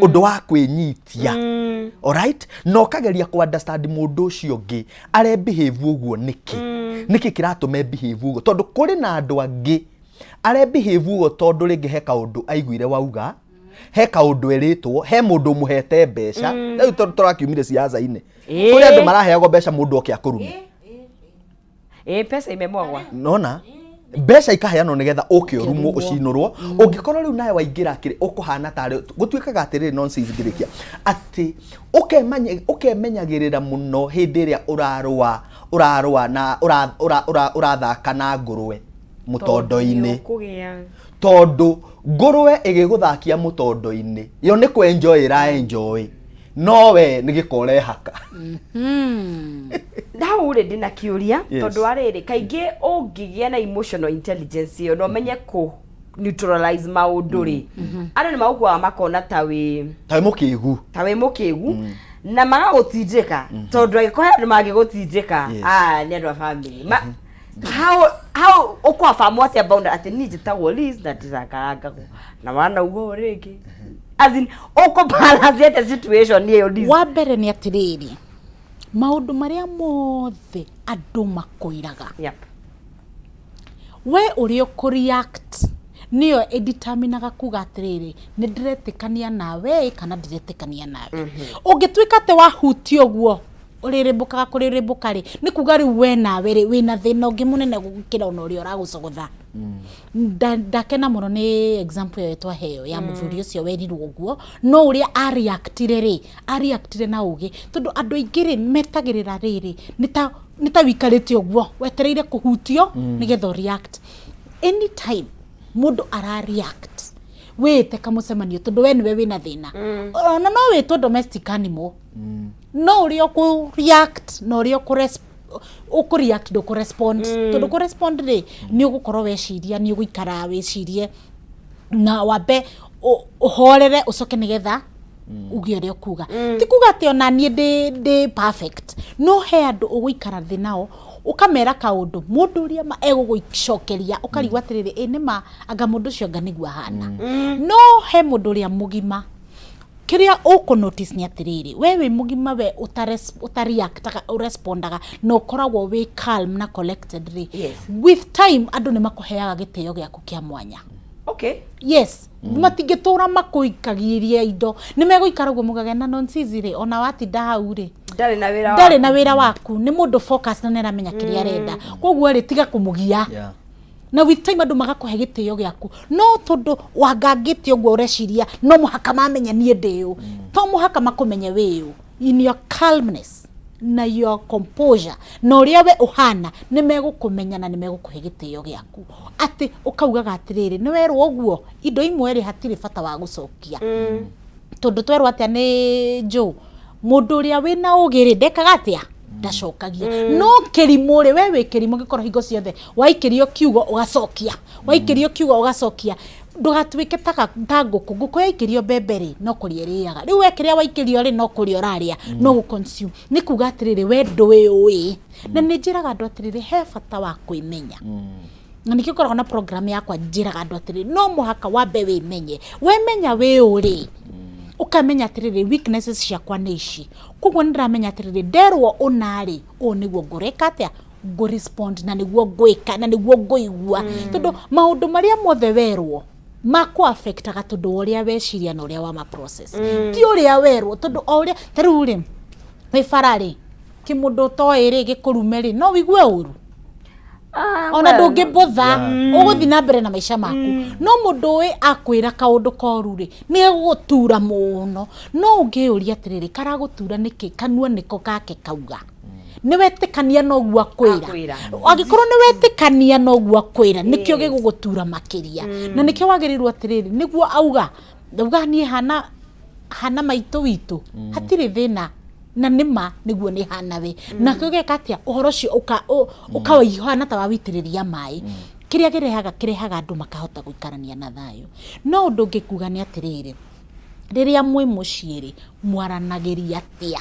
ũndũ wa kwĩnyitia. Alright, na ũkageria kũ understand mũndũ ũcio ũngĩ are behave ũguo nĩkĩ, nĩkĩ kĩratũma behave ũguo, tondũ kũrĩ na andũ angĩ are behave ũguo tondũ rĩngĩ he kaũndũ aiguire wauga, he kaũndũ erĩtwo, he mũndũ ũmũhete mbeca. Rĩu tondũ tũrakiumire ciaca-inĩ, kũrĩ andũ maraheagwo mbeca mũndũ oke akũrume. Pesa imemwagwa. Nona mbeca ikaheanwo nigetha ũke ũrumwo, ũcinũrwo. Ũngĩkorwo rĩu nawe waingĩra kĩrĩ ũkũhana tarĩ gũtuĩkaga atĩrĩrĩ, nonsense ngĩrĩkia atĩ ũkemenyagĩrĩra mũno hĩndĩ ĩrĩa ũrarũa, ũrarũa na ũrathaka na ngũrwe mũtondo-inĩ. Kũgĩa. Tondũ ngũrwe ĩgĩgũthakia mũtondo-inĩ, yo nĩ kũ enjoy ĩra enjoy, no we nĩ gĩko ũrehaka. Hau rĩ, ndĩna kĩũria. Yes. Tondũ wa rĩrĩ, kaingĩ ũngĩgĩa na emotional intelligence ĩyo na ũmenye kũ neutralize maũndũ rĩ, andũ nĩ magũkuaga makona ta wĩ Ta wĩ mũkĩgu. Ta wĩ mũkĩgu na magagũtindĩka, tondũ angĩkorwo he andũ mangĩgũtindĩka, ah, nĩ andũ a family. How ũkwabamwo atĩa boundary atĩ niĩ njĩtagwo Liz na ndirakarangagwo na wanauga ũũ rĩngĩ? As in, ũkũ balance atĩa situation ĩyo, Liz? Wa mbere nĩ atĩrĩrĩ, maũndũ marĩa mothe andũ makwĩraga, we ũrĩa ũkũ-react nĩyo ĩdeterminaga kuga atĩrĩrĩ, nĩ ndĩretĩkania nawe kana ndiretĩkania nawe. Ũngĩtuĩka atĩ wahutia ũguo ũrĩrĩmbũkaga kũrĩrĩmbũka rĩ, nĩ kuga rĩu we nawe rĩ, wĩna thĩna ũngĩ mũnene gũkĩra ona ũrĩa ũragũcogotha. Ndakena mũno nĩ example ĩyo twaheo ya mũthuri ũcio werirwo ũguo, no ũrĩa areactire rĩ, areactire na ũgĩ, tondũ andũ aingĩ rĩ, metagĩrĩra rĩrĩ nĩ ta wikarĩte ũguo wetereire kũhutio nĩgetha ũ react. Anytime mũndũ ara react, wĩĩte kamũcemanio, tondũ we nĩwe wĩna thĩna. Ona no wĩtwo domestic animal, no ũrĩa ũkũ react na ũrĩa ũkũ react, ndũkũ respond, tondũ kũ respond rĩ, nĩ ũgũkorwo weciria, nĩ ũgũikara wĩcirie na wambe ũhorere, ũcoke nĩgetha uge ũrĩa ũkuga. Ti kuga atĩ ona niĩ ndĩ perfect, no he andũ ũgũikara thĩ nao ũkamera kaũndũ, mũndũ ũrĩa ma egũgũcokeria ũkarigwo atĩrĩrĩ, ĩ nĩma anga mũndũ ũcio anga nĩguo ahana. No he mũndũ ũrĩa mũgima, kĩrĩa ũkũ notice nĩ atĩrĩrĩ, we wĩ mũgima, we ũtareactaga, ũrespondaga na ũkoragwo wĩ calm na collected rĩ, with time andũ nĩ makũheaga gĩtĩo gĩaku kĩa mwanya. Yes, matingĩtũra makũikagiria indo, nĩ megũikara ũguo mũgage na nonsense rĩ, ona watinda hau rĩ, ndarĩ na wĩra. Ndarĩ na wĩra waku, nĩ mũndũ focus na nĩaramenya kĩrĩa arenda, koguo rĩ, tiga kũmũgia. Na with time andũ magakũhe gĩtĩo gĩaku. No tondũ wangangĩte ũguo, ũreciria no mũhaka mamenye niĩ ndĩ ũ, to mũhaka makũmenye wĩ ũ. In your calmness na your composure na ũrĩa we ũhana, nĩ megũkũmenya na nĩ megũkũhe gĩtĩo gĩaku, atĩ ũkaugaga atĩrĩrĩ, nĩ werwo ũguo, indo imwe rĩ, hatirĩ bata wa gũcokia, tondũ twerwo atĩa nĩ Joe, mũndũ ũrĩa wĩna ũgĩ rĩ, ndekaga atĩa? Ndacokagia. No kĩrimũ rĩ, we wĩ kĩrimũ gĩkorwo hingo ciothe waikĩrio kiugo ũgacokia, waikĩrio kiugo ũgacokia. Ndũgatuĩke ta ngũkũ. Ngũkũ yaikĩrio mbembe rĩ, no kũrĩa ĩrĩaga. Rĩu we kĩrĩa waikĩrio rĩ, no kũrĩa ũrarĩa, no gũ consume. Nĩ kuga atĩrĩrĩ, we ndũĩ ũĩ. Na nĩ njĩraga andũ atĩrĩrĩ, he bata wa kwĩmenya. Na nĩkĩo ngoragwo na program yakwa, njĩraga andũ atĩrĩ, no mũhaka wambe wĩmenye. Wemenya wĩ ũrĩ, ũkamenya atĩrĩrĩ, weaknesses ciakwa nĩ ici. Koguo nĩ ndĩramenya atĩrĩrĩ, nderwo ũna rĩ, ũũ nĩguo ngũreka atĩa, ngũ respond, na nĩguo ngwĩka, na nĩguo ngũigua. Tondũ maũndũ marĩa mothe werwo makũ affectaga tondũ wa ũrĩa weciria na ũrĩa wama process, ti ũrĩa werwo. Tondũ o ũrĩa ta rĩu rĩ, wĩ bara rĩ, kĩmũndũ ũtoĩ rĩ, gĩkũrume rĩ, no wigue ũru. Ona ndũngĩmbũtha, ũgũthiĩ na mbere na maica maku. No mũndũ ũĩ akwĩra kaũndũ koru rĩ, nĩ egũgũtura mũno. No ũngĩyũria atĩrĩrĩ, karagũtura nĩkĩ? Kanua nĩko gake kauga. Nĩ wetĩkania noguo akwĩra? Akwĩra. Angĩkorwo nĩ wetĩkania noguo akwĩra, nĩkĩo gĩgũgũtura makĩria. Na nĩkĩo wagĩrĩirwo atĩrĩrĩ, nĩguo auga auga niĩ hana hana maitũ witũ, hatirĩ thĩna, na nĩma nĩguo nĩ hana we. Nakĩo gĩka atĩa? Ũhoro ũcio ũkaũhana ta wawitĩrĩria maĩ. Kĩrĩa kĩrehaga kĩrehaga andũ makahota gũikarania na thayũ. No ũndũ ũngĩ kuga nĩ atĩrĩrĩ, rĩrĩa mwĩ mũciĩ rĩ, mwaranagĩria atĩa?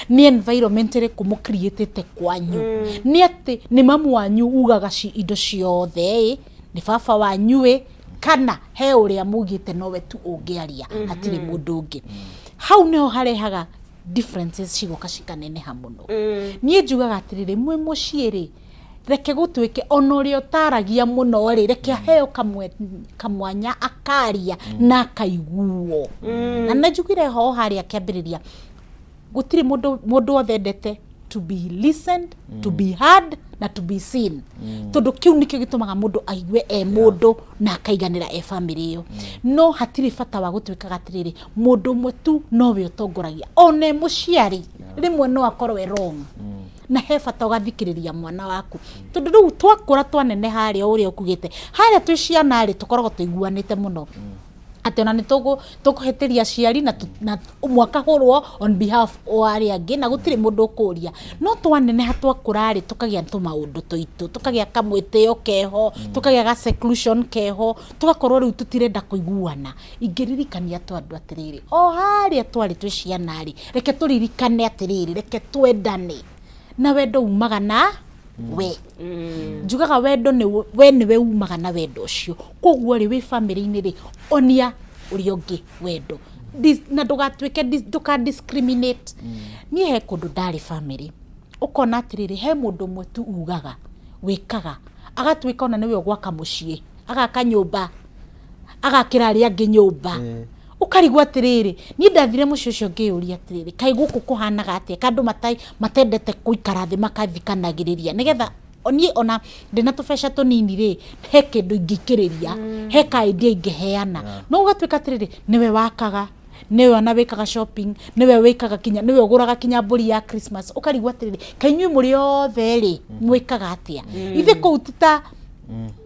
Nĩ environment ĩrĩkũ mũcreatĩte kwanyu? Nĩ atĩ nĩ mamu wanyu ugaga indo ciothe ĩ, nĩ baba wanyu ĩ, kana he ũrĩa mugĩte nowe tu ũngĩaria, hatirĩ mũndũ ũngĩ? Hau nĩho harehaga differences, cigoka cikaneneha mũno. Niĩ njugaga atĩrĩrĩ, mwĩ mũciĩ rĩ, reke gũtuĩke ona ũrĩa ũtaragia mũno rĩ, reke aheo kamwanya akaria na akaiguo. Na nĩ njugire ho harĩa kĩambĩrĩria, gũtirĩ mũndũ, mũndũ wothe endete to be listened, to be heard na to be seen, tondũ kĩu nĩkĩo gĩtũmaga mũndũ aigue e mũndũ na akaiganĩra e bamĩrĩ ĩyo. No hatirĩ bata wa gũtuĩkaga atĩrĩrĩ, mũndũ ũmwe tu nowe ũtongoragia. Ona e mũciari, rĩmwe no akorwo e wrong, na he bata ũgathikĩrĩria mwana waku, tondũ rĩu twakũra twaneneha harĩa, o ũrĩa ũkugĩte harĩa twĩ ciana rĩ, tũkoragwo tũiguanĩte mũno atĩ ona nĩ tũkũhĩtĩria aciari na mwakahũrwo on behalf wa arĩa angĩ, na gũtirĩ mũndũ ũkũria. No twaneneha, twakũra rĩ, tũkagĩa tũmaũndũ tũitũ, tũkagĩa kamwĩtĩo keho, tũkagĩa ga seclusion keho, tũgakorwo rĩu tũtirenda kũiguana. Ingĩririkania tu andũ atĩrĩrĩ, o harĩa twarĩ twĩ ciana rĩ, reke tũririkane atĩrĩrĩ, reke twendane. Na wendo umaga na we. Njugaga wendo nĩ we, nĩwe umaga na wendo ũcio. Koguo rĩ, wĩ bamĩrĩ-inĩ rĩ, onia ũrĩa ũngĩ wendo. Na ndũgatuĩke ndũka discriminate. Niĩ he kũndũ ndarĩ bamĩrĩ, ũkona atĩrĩrĩ, he mũndũ ũmwe tu ugaga wĩkaga, agatuĩka ona nĩwe ũgwaka mũciĩ, agaka nyũmba, agakĩra arĩa angĩ nyũmba. Ũkarigwo atĩrĩrĩ, niĩ ndathire mũciĩ ũcio ngĩyũria atĩrĩrĩ, kaĩ gũkũ kũhanaga atĩa, ka andũ matendete gũikara thĩ makathikanagĩrĩria, nĩgetha niĩ ona ndĩna tũbeca tũnini rĩ, he kĩndũ ingĩikĩrĩria, he ka idea ingĩheana. No ũgatuĩka atĩrĩrĩ, nĩwe wakaga, nĩwe ona wĩkaga shopping, nĩwe wĩkaga kinya, nĩwe ũgũraga kinya mbũri ya Christmas. Ũkarigwo atĩrĩrĩ, kaĩ inyuĩ mũrĩ othe rĩ, mwĩkaga atĩa ithe kũu? Ti ta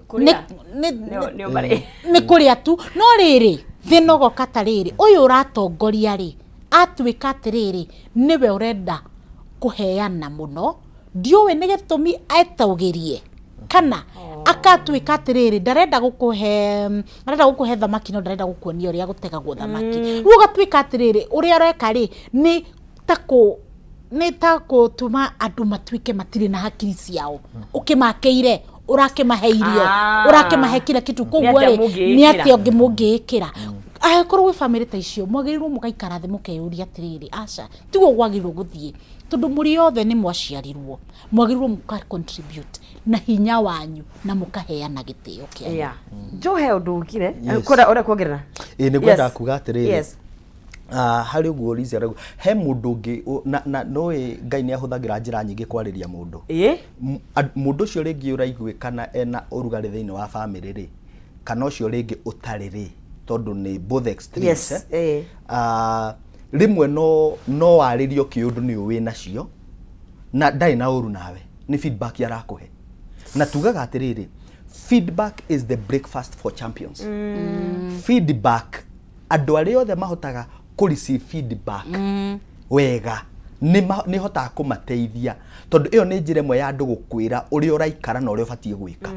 Kũrĩa. Nĩo marĩ. Nĩ kũrĩa tu. No rĩrĩ, thĩna ũgoka ta rĩrĩ, ũyũ ũratongoria rĩ, atuĩka atĩrĩrĩ, nĩwe ũrenda kũheana mũno, ndiũĩ nĩ gĩtũmi etũgĩrie kana akatuĩka atĩrĩrĩ, ndarenda gũkũhe, arenda gũkũhe thamaki, no ndarenda gũkuonia ũrĩa gũtegagwo thamaki. Rĩu ũgatuĩka atĩrĩrĩ, ũrĩa ũreka rĩ, nĩ ta gũtũma andũ matuĩke matirĩ na hakiri ciao. Ũkĩmakĩire, ũrakĩmahe irio, ũrakĩmahe kila kitu. Koguo atĩa rĩ, mũngĩĩkĩra? Nĩ atĩa ũngĩ mũngĩĩkĩra? Angĩkorwo gwĩ bamĩrĩ ta icio, mwagĩrĩirwo mũgaikara thĩ mũkeyũria atĩrĩrĩ, aca, tiguo gwagĩrĩirwo gũthiĩ, tondũ mũrĩ othe nĩ mwaciarirwo, mwagĩrĩirwo mũka contribute na hinya wanyu na mũkaheana gĩtĩo kĩanyu. Yeah. Joe, he ũndũ ũkire Yes. kwenda ũrĩa kuongerera? Ĩ, nĩ ngwendaga kuga atĩrĩrĩ, harĩ ũguo Lizzy arauga, he mũndũ ũngĩ na nũĩ Ngai nĩ ahũthagĩra njĩra nyingĩ kwarĩria mũndũ. Mũndũ ũcio rĩngĩ ũraiguĩkana ena ũrugarĩ thĩinĩ wa bamĩrĩ rĩ, kana ũcio rĩngĩ ũtarĩ rĩ, tondũ nĩ both extremes, eh? Rĩmwe no warĩrio kĩũndũ nĩ ũĩ nacio na ndarĩ na ũru nawe, nĩ feedback arakũhe. Na tugaga atĩrĩrĩ, feedback is the breakfast for champions. Feedback, andũ arĩa othe mahotaga kũ receive feedback wega, nĩ hotaga kũmateithia, tondũ ĩyo nĩ njĩra ĩmwe ya andũ gũkwĩra ũrĩa ũraikara na ũrĩa ũbatiĩ gwĩka.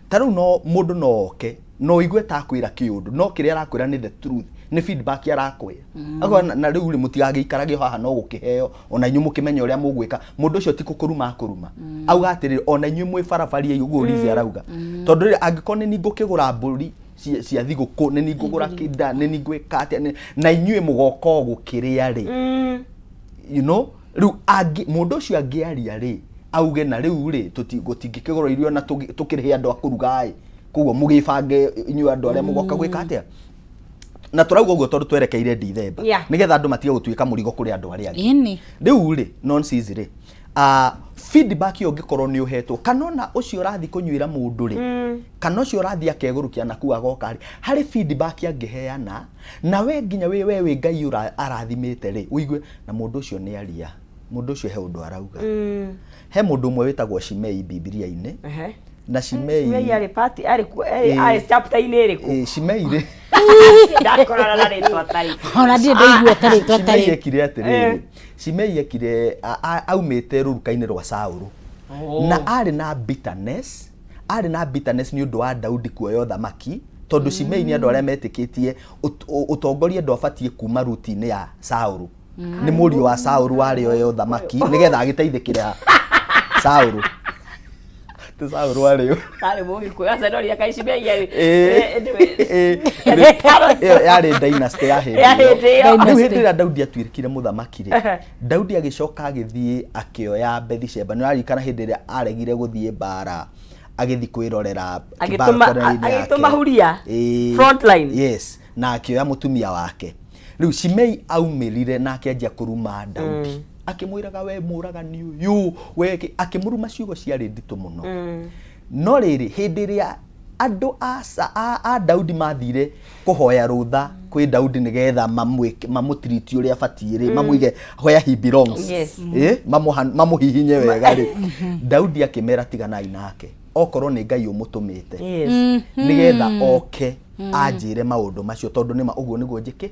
Ta rĩu no mũndũ no oke no ũigue ta akwĩra kĩũndũ, no kĩrĩa arakwĩra nĩ the truth. Nĩ feedback arakũhe. Akauga na rĩu rĩ, mũtigagĩikarage haha no gũkĩheo, ona inyuĩ mũkĩmenye ũrĩa mũgwĩka. Mũndũ ũcio ti kũkũruma akũruma, auga atĩrĩrĩ, ona inyuĩ mwĩ barabari ũguo Liz arauga, tondũ rĩrĩ, angĩkorwo nĩ niĩ ngũkĩgũra mbũri cia thigũkũ, nĩ niĩ ngũgũra kĩnda, nĩ niĩ ngwĩka atĩa, na inyuĩ mũgoka o gũkĩrĩa rĩ, rĩu angĩ mũndũ ũcio angĩaria rĩ, auge na rĩu rĩ, gũtingĩkĩgũrwo irio na tũkĩrĩhe andũ a kũruga ĩ, koguo mũgĩbange inyuĩ andũ arĩa mũgoka gwĩka atĩa. Na tũrauga ũguo tondũ twerekeire Dithemba, nĩgetha andũ matige gũtuĩka mũrigo kũrĩ andũ arĩa angĩ. Rĩu rĩ, nonsense rĩ, feedback ĩyo ũngĩkorwo nĩ ũhetwo, kana ona ũcio ũrathiĩ kũnyuĩra mũndũ rĩ, kana ũcio ũrathiĩ akegũrũkia na kuu agoka rĩ, harĩ feedback angĩheana na we nginya we wĩ Ngai arathimĩte rĩ, ũigue na mũndũ ũcio nĩ aria, mũndũ ũcio he ũndũ arauga. He mũndũ ũmwe wĩtagwo Shimei Bibilia-inĩ. Na Shimei Shimei arĩ party arĩ kuo arĩ chapter-inĩ ĩrĩkũ? Shimei rĩ, Ndakorana na rĩtwa ta rĩu. Ona ndirĩ ndaigua ta rĩtwa ta Shimei rĩu. ekire atĩrĩrĩ, Shimei ekire aumĩte rũruka-inĩ rwa Saũlũ, na arĩ na bitterness, arĩ na bitterness nĩ ũndũ wa Daudi kuoya ũthamaki, tondũ Shimei nĩ andũ arĩa metĩkĩtie ũtongoria ndwabatiĩ kuma ruti-inĩ ya Saũlũ. Nĩ mũriũ wa Saũlũ warĩ oe ũthamaki nĩgetha agĩteithĩkĩre Saũlũ, ti Saũlũ warĩ ũ. Arĩ mũgĩkũyũ aca ndoria kaĩ Shimei arĩ Ĩyo yarĩ dynasty ya hĩndĩ Ya ĩyo. hĩndĩ ĩyo. Rĩu hĩndĩ ĩrĩa Daudi atuĩkire mũthamaki rĩ, Daudi agĩcoka agĩthiĩ akĩoya Bethisheba. Nĩ ũraririkana hĩndĩ ĩrĩa aregire gũthiĩ mbara, agĩthiĩ kwĩrorera Agĩtũma- kĩbarũkano-inĩ yake. agĩtũma huria. Frontline. Yes, na akĩoya mũtumia wake. Rĩu Shimei aumĩrire na akĩanjia kũruma Daudi, akĩmwĩraga, "We mũragani ũyũ, we kĩ-" Akĩmũruma ciugo ciarĩ nditũ mũno. No rĩrĩ, hĩndĩ ĩrĩa andũ a Daudi mathire kũhoya rũtha kwĩ Daudi nĩgetha mamũtiriti ũrĩa abatiĩ rĩ, mamũige where he belongs, mamũhihinye wega rĩ, Daudi akĩmera, "Tiganai nake, okorwo nĩ Ngai ũmũtũmĩte nĩgetha oke anjĩre maũndũ macio, tondũ nĩma ũguo nĩguo njĩkĩ,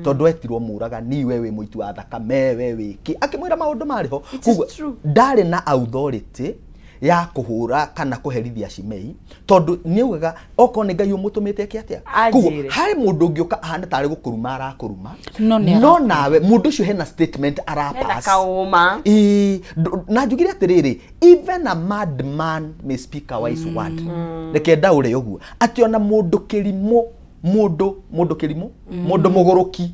tondũ etirwo mũragani, we wĩ mũiti wa thakame, we wĩkĩ." Akĩmwĩra maũndũ marĩ ho. It is Koguo true. ndarĩ na authority ya kũhũra kana kũherithia Shimei, tondũ nĩ augaga okorwo nĩ Ngai ũmũtũmĩte eke atĩa. Koguo Anjĩre. harĩ mũndũ ũngĩũka ahane tarĩ gũkũruma arakũruma, No nĩ no nawe mũndũ ũcio hena statement Hena arapass. kaũma. Ĩĩ, na njugire atĩrĩrĩ, even a madman may speak a wise word. Reke ndaũre ũguo, atĩ ona mũndũ kĩrimũ, mũndũ kĩrimũ, mũndũ mũgũrũki,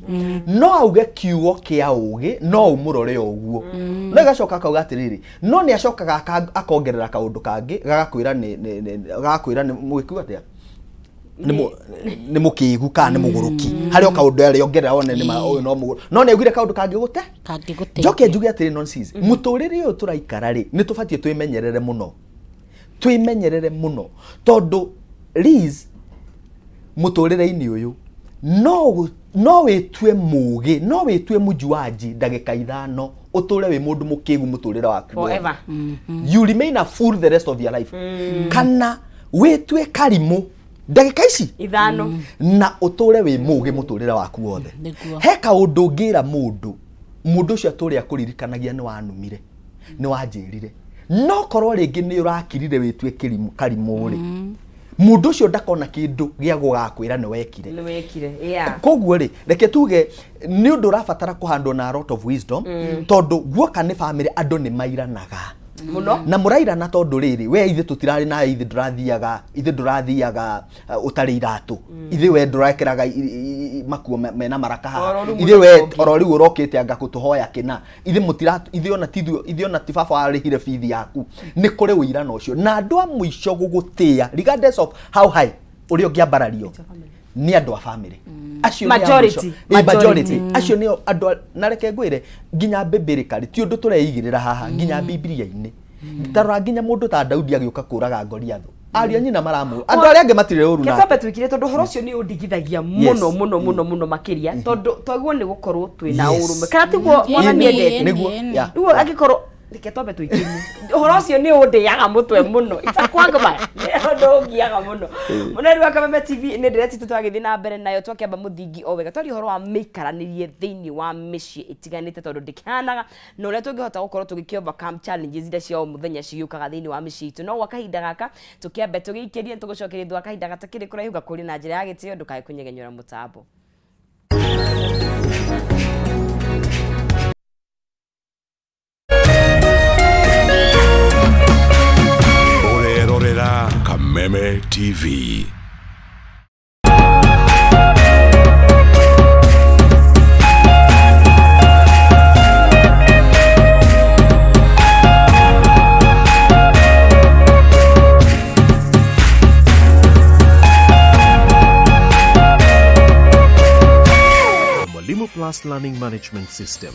no auge kiugo kĩa ũgĩ, no ũmũrore o ũguo. No ĩgacoka akauga atĩrĩrĩ, no nĩ acokaga akongerera kaũndũ kangĩ gagakwĩra gagakwĩra nĩ mũgĩkiuga atĩa, nĩ mũkĩgu kana nĩ mũgũrũki. Harĩ o kaũndũ arĩongerera one nĩ ma ũyũ no mũgũrũ, no nĩ augire kaũndũ kangĩ gũte. Kangĩgũteithia. Njoke njuge atĩrĩ, nonsense, mũtũrĩre ũyũ tũraikara rĩ, nĩ tũbatiĩ twĩmenyerere mũno, twĩmenyerere mũno, tondũ Liz, mũtũrĩre-inĩ ũyũ no wĩtue mũgĩ, no wĩtue mũjuanji ndagĩka 5, ũtũre wĩ mũndũ mũkĩgu mũtũrĩre waku wothe. Forever. You remain a fool the rest of your life. Kana wĩtue karimũ ndagĩka ici 5 na ũtũre wĩ mũgĩ mũtũrĩre waku wothe. He kaũndũ ũngĩra mũndũ, mũndũ ũcio atũre akũririkanagia, nĩ wanumire, nĩ wanjĩrire. No korwo rĩngĩ nĩ ũrakirire wĩtue kĩrimũ, karimũ rĩ, mũndũ ũcio ndakona kĩndũ gĩa gũgakwĩra nĩ wekire. Nĩ wekire, yeah. Koguo rĩ, reke tuge nĩ ũndũ ũrabatara kũhandwo na a lot of wisdom, tondũ guoka nĩ family, andũ nĩ mairanaga mũno. Na mũrairana tondũ rĩrĩ, we ithe tũtirarĩ nawe, ithe ndũrathiaga, ithe ndũrathiaga ũtarĩ iratũ, ithe we ndũrekĩraga makuo mena maraka haha, Oro rĩu ithe we mũthenya ũngĩ. Oro rĩu ũrokĩte anga kũtũhoya kĩna, ithe mũtira, ithe ona ti ithe ona ti baba warĩhire bithi yaku. Nĩ kũrĩ ũirano ũcio, na andũ a mũico gũgũtĩa, regardless of how high ũrĩa ũngĩambarario, nĩ andũ a family acio nĩ a mũico. Majority. Ĩ, majority acio nĩo andũ na reke ngwĩre, nginya biblically ti ũndũ tũreigĩrĩra haha, nginya Bibilia-inĩ, tarora nginya mũndũ ta Daudi agĩũka kũraga Goliathũ, ariũ a nyina maramũ, andũ arĩa angĩ matirĩ ũru nake. Twambe twĩkire, tondũ ũhoro ũcio nĩ ũndigithagia mũno mũno mũno mũno makĩria, tondũ twaguo nĩ gũkorwo twĩna ũrũme, kana tiguo, mwathani endete? Nĩguo, yeah. Rĩu angĩkorwo, reke twambe tũikĩrie ũhoro ũcio, nĩ ũndĩaga mũtwe mũno, itakwangma nĩ ũndũ ũngiaga mũno mũno. Rĩu Kameme TV nĩ ndĩreti tũtwagĩthiĩ na mbere nayo, twakĩamba mũthingi o wega, twaria ũhoro wa mĩikaranĩrie thĩinĩ wa mĩciĩ ĩtiganĩte, tondũ ndĩkĩhanaga na ũrĩa tũngĩhota gũkorwo tũgĩkĩ overcome challenges iria cia o mũthenya cigĩũkaga thĩinĩ wa mĩciĩ itũ. No gwa kahinda gaka tũkĩambe tũgĩikĩrie, tũgũcokeria thutha wa kahinda gatakĩrĩ kũraihu. Ngakũria na njĩra ya gĩtĩo ndũkae kũnyegenyũra mũtambo. Kameme TV. Mwalimu Plus Learning Management System,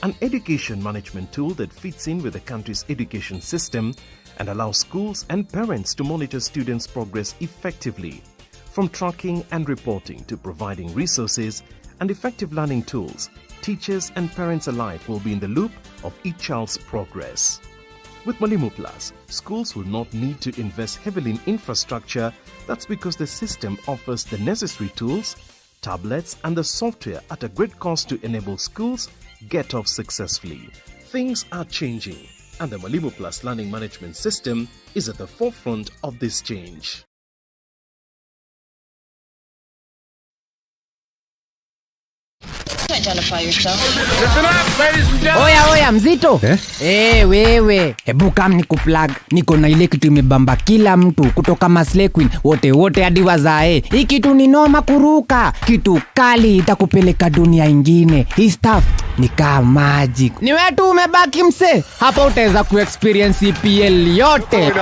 an education management tool that fits in with the country's education system and allows schools and parents to monitor students' progress effectively. From tracking and reporting to providing resources and effective learning tools, teachers and parents alike will be in the loop of each child's progress. With Mwalimu Plus, schools will not need to invest heavily in infrastructure. That's because the system offers the necessary tools, tablets, and the software at a great cost to enable schools get off successfully. Things are changing, and the Mwalimu Plus Learning Management System is at the forefront of this change. Oya oya mzito eh? Eh, wewe hebu kam ni kuplug, niko na ile kitu imebamba kila mtu kutoka Maslay Queen wote wote hadi wazae. Hii kitu ni noma kuruka, kitu kali itakupeleka dunia ingine. Hii stuff ni kama magic. Ni wewe tu umebaki mse, hapa utaweza kuexperience EPL yote.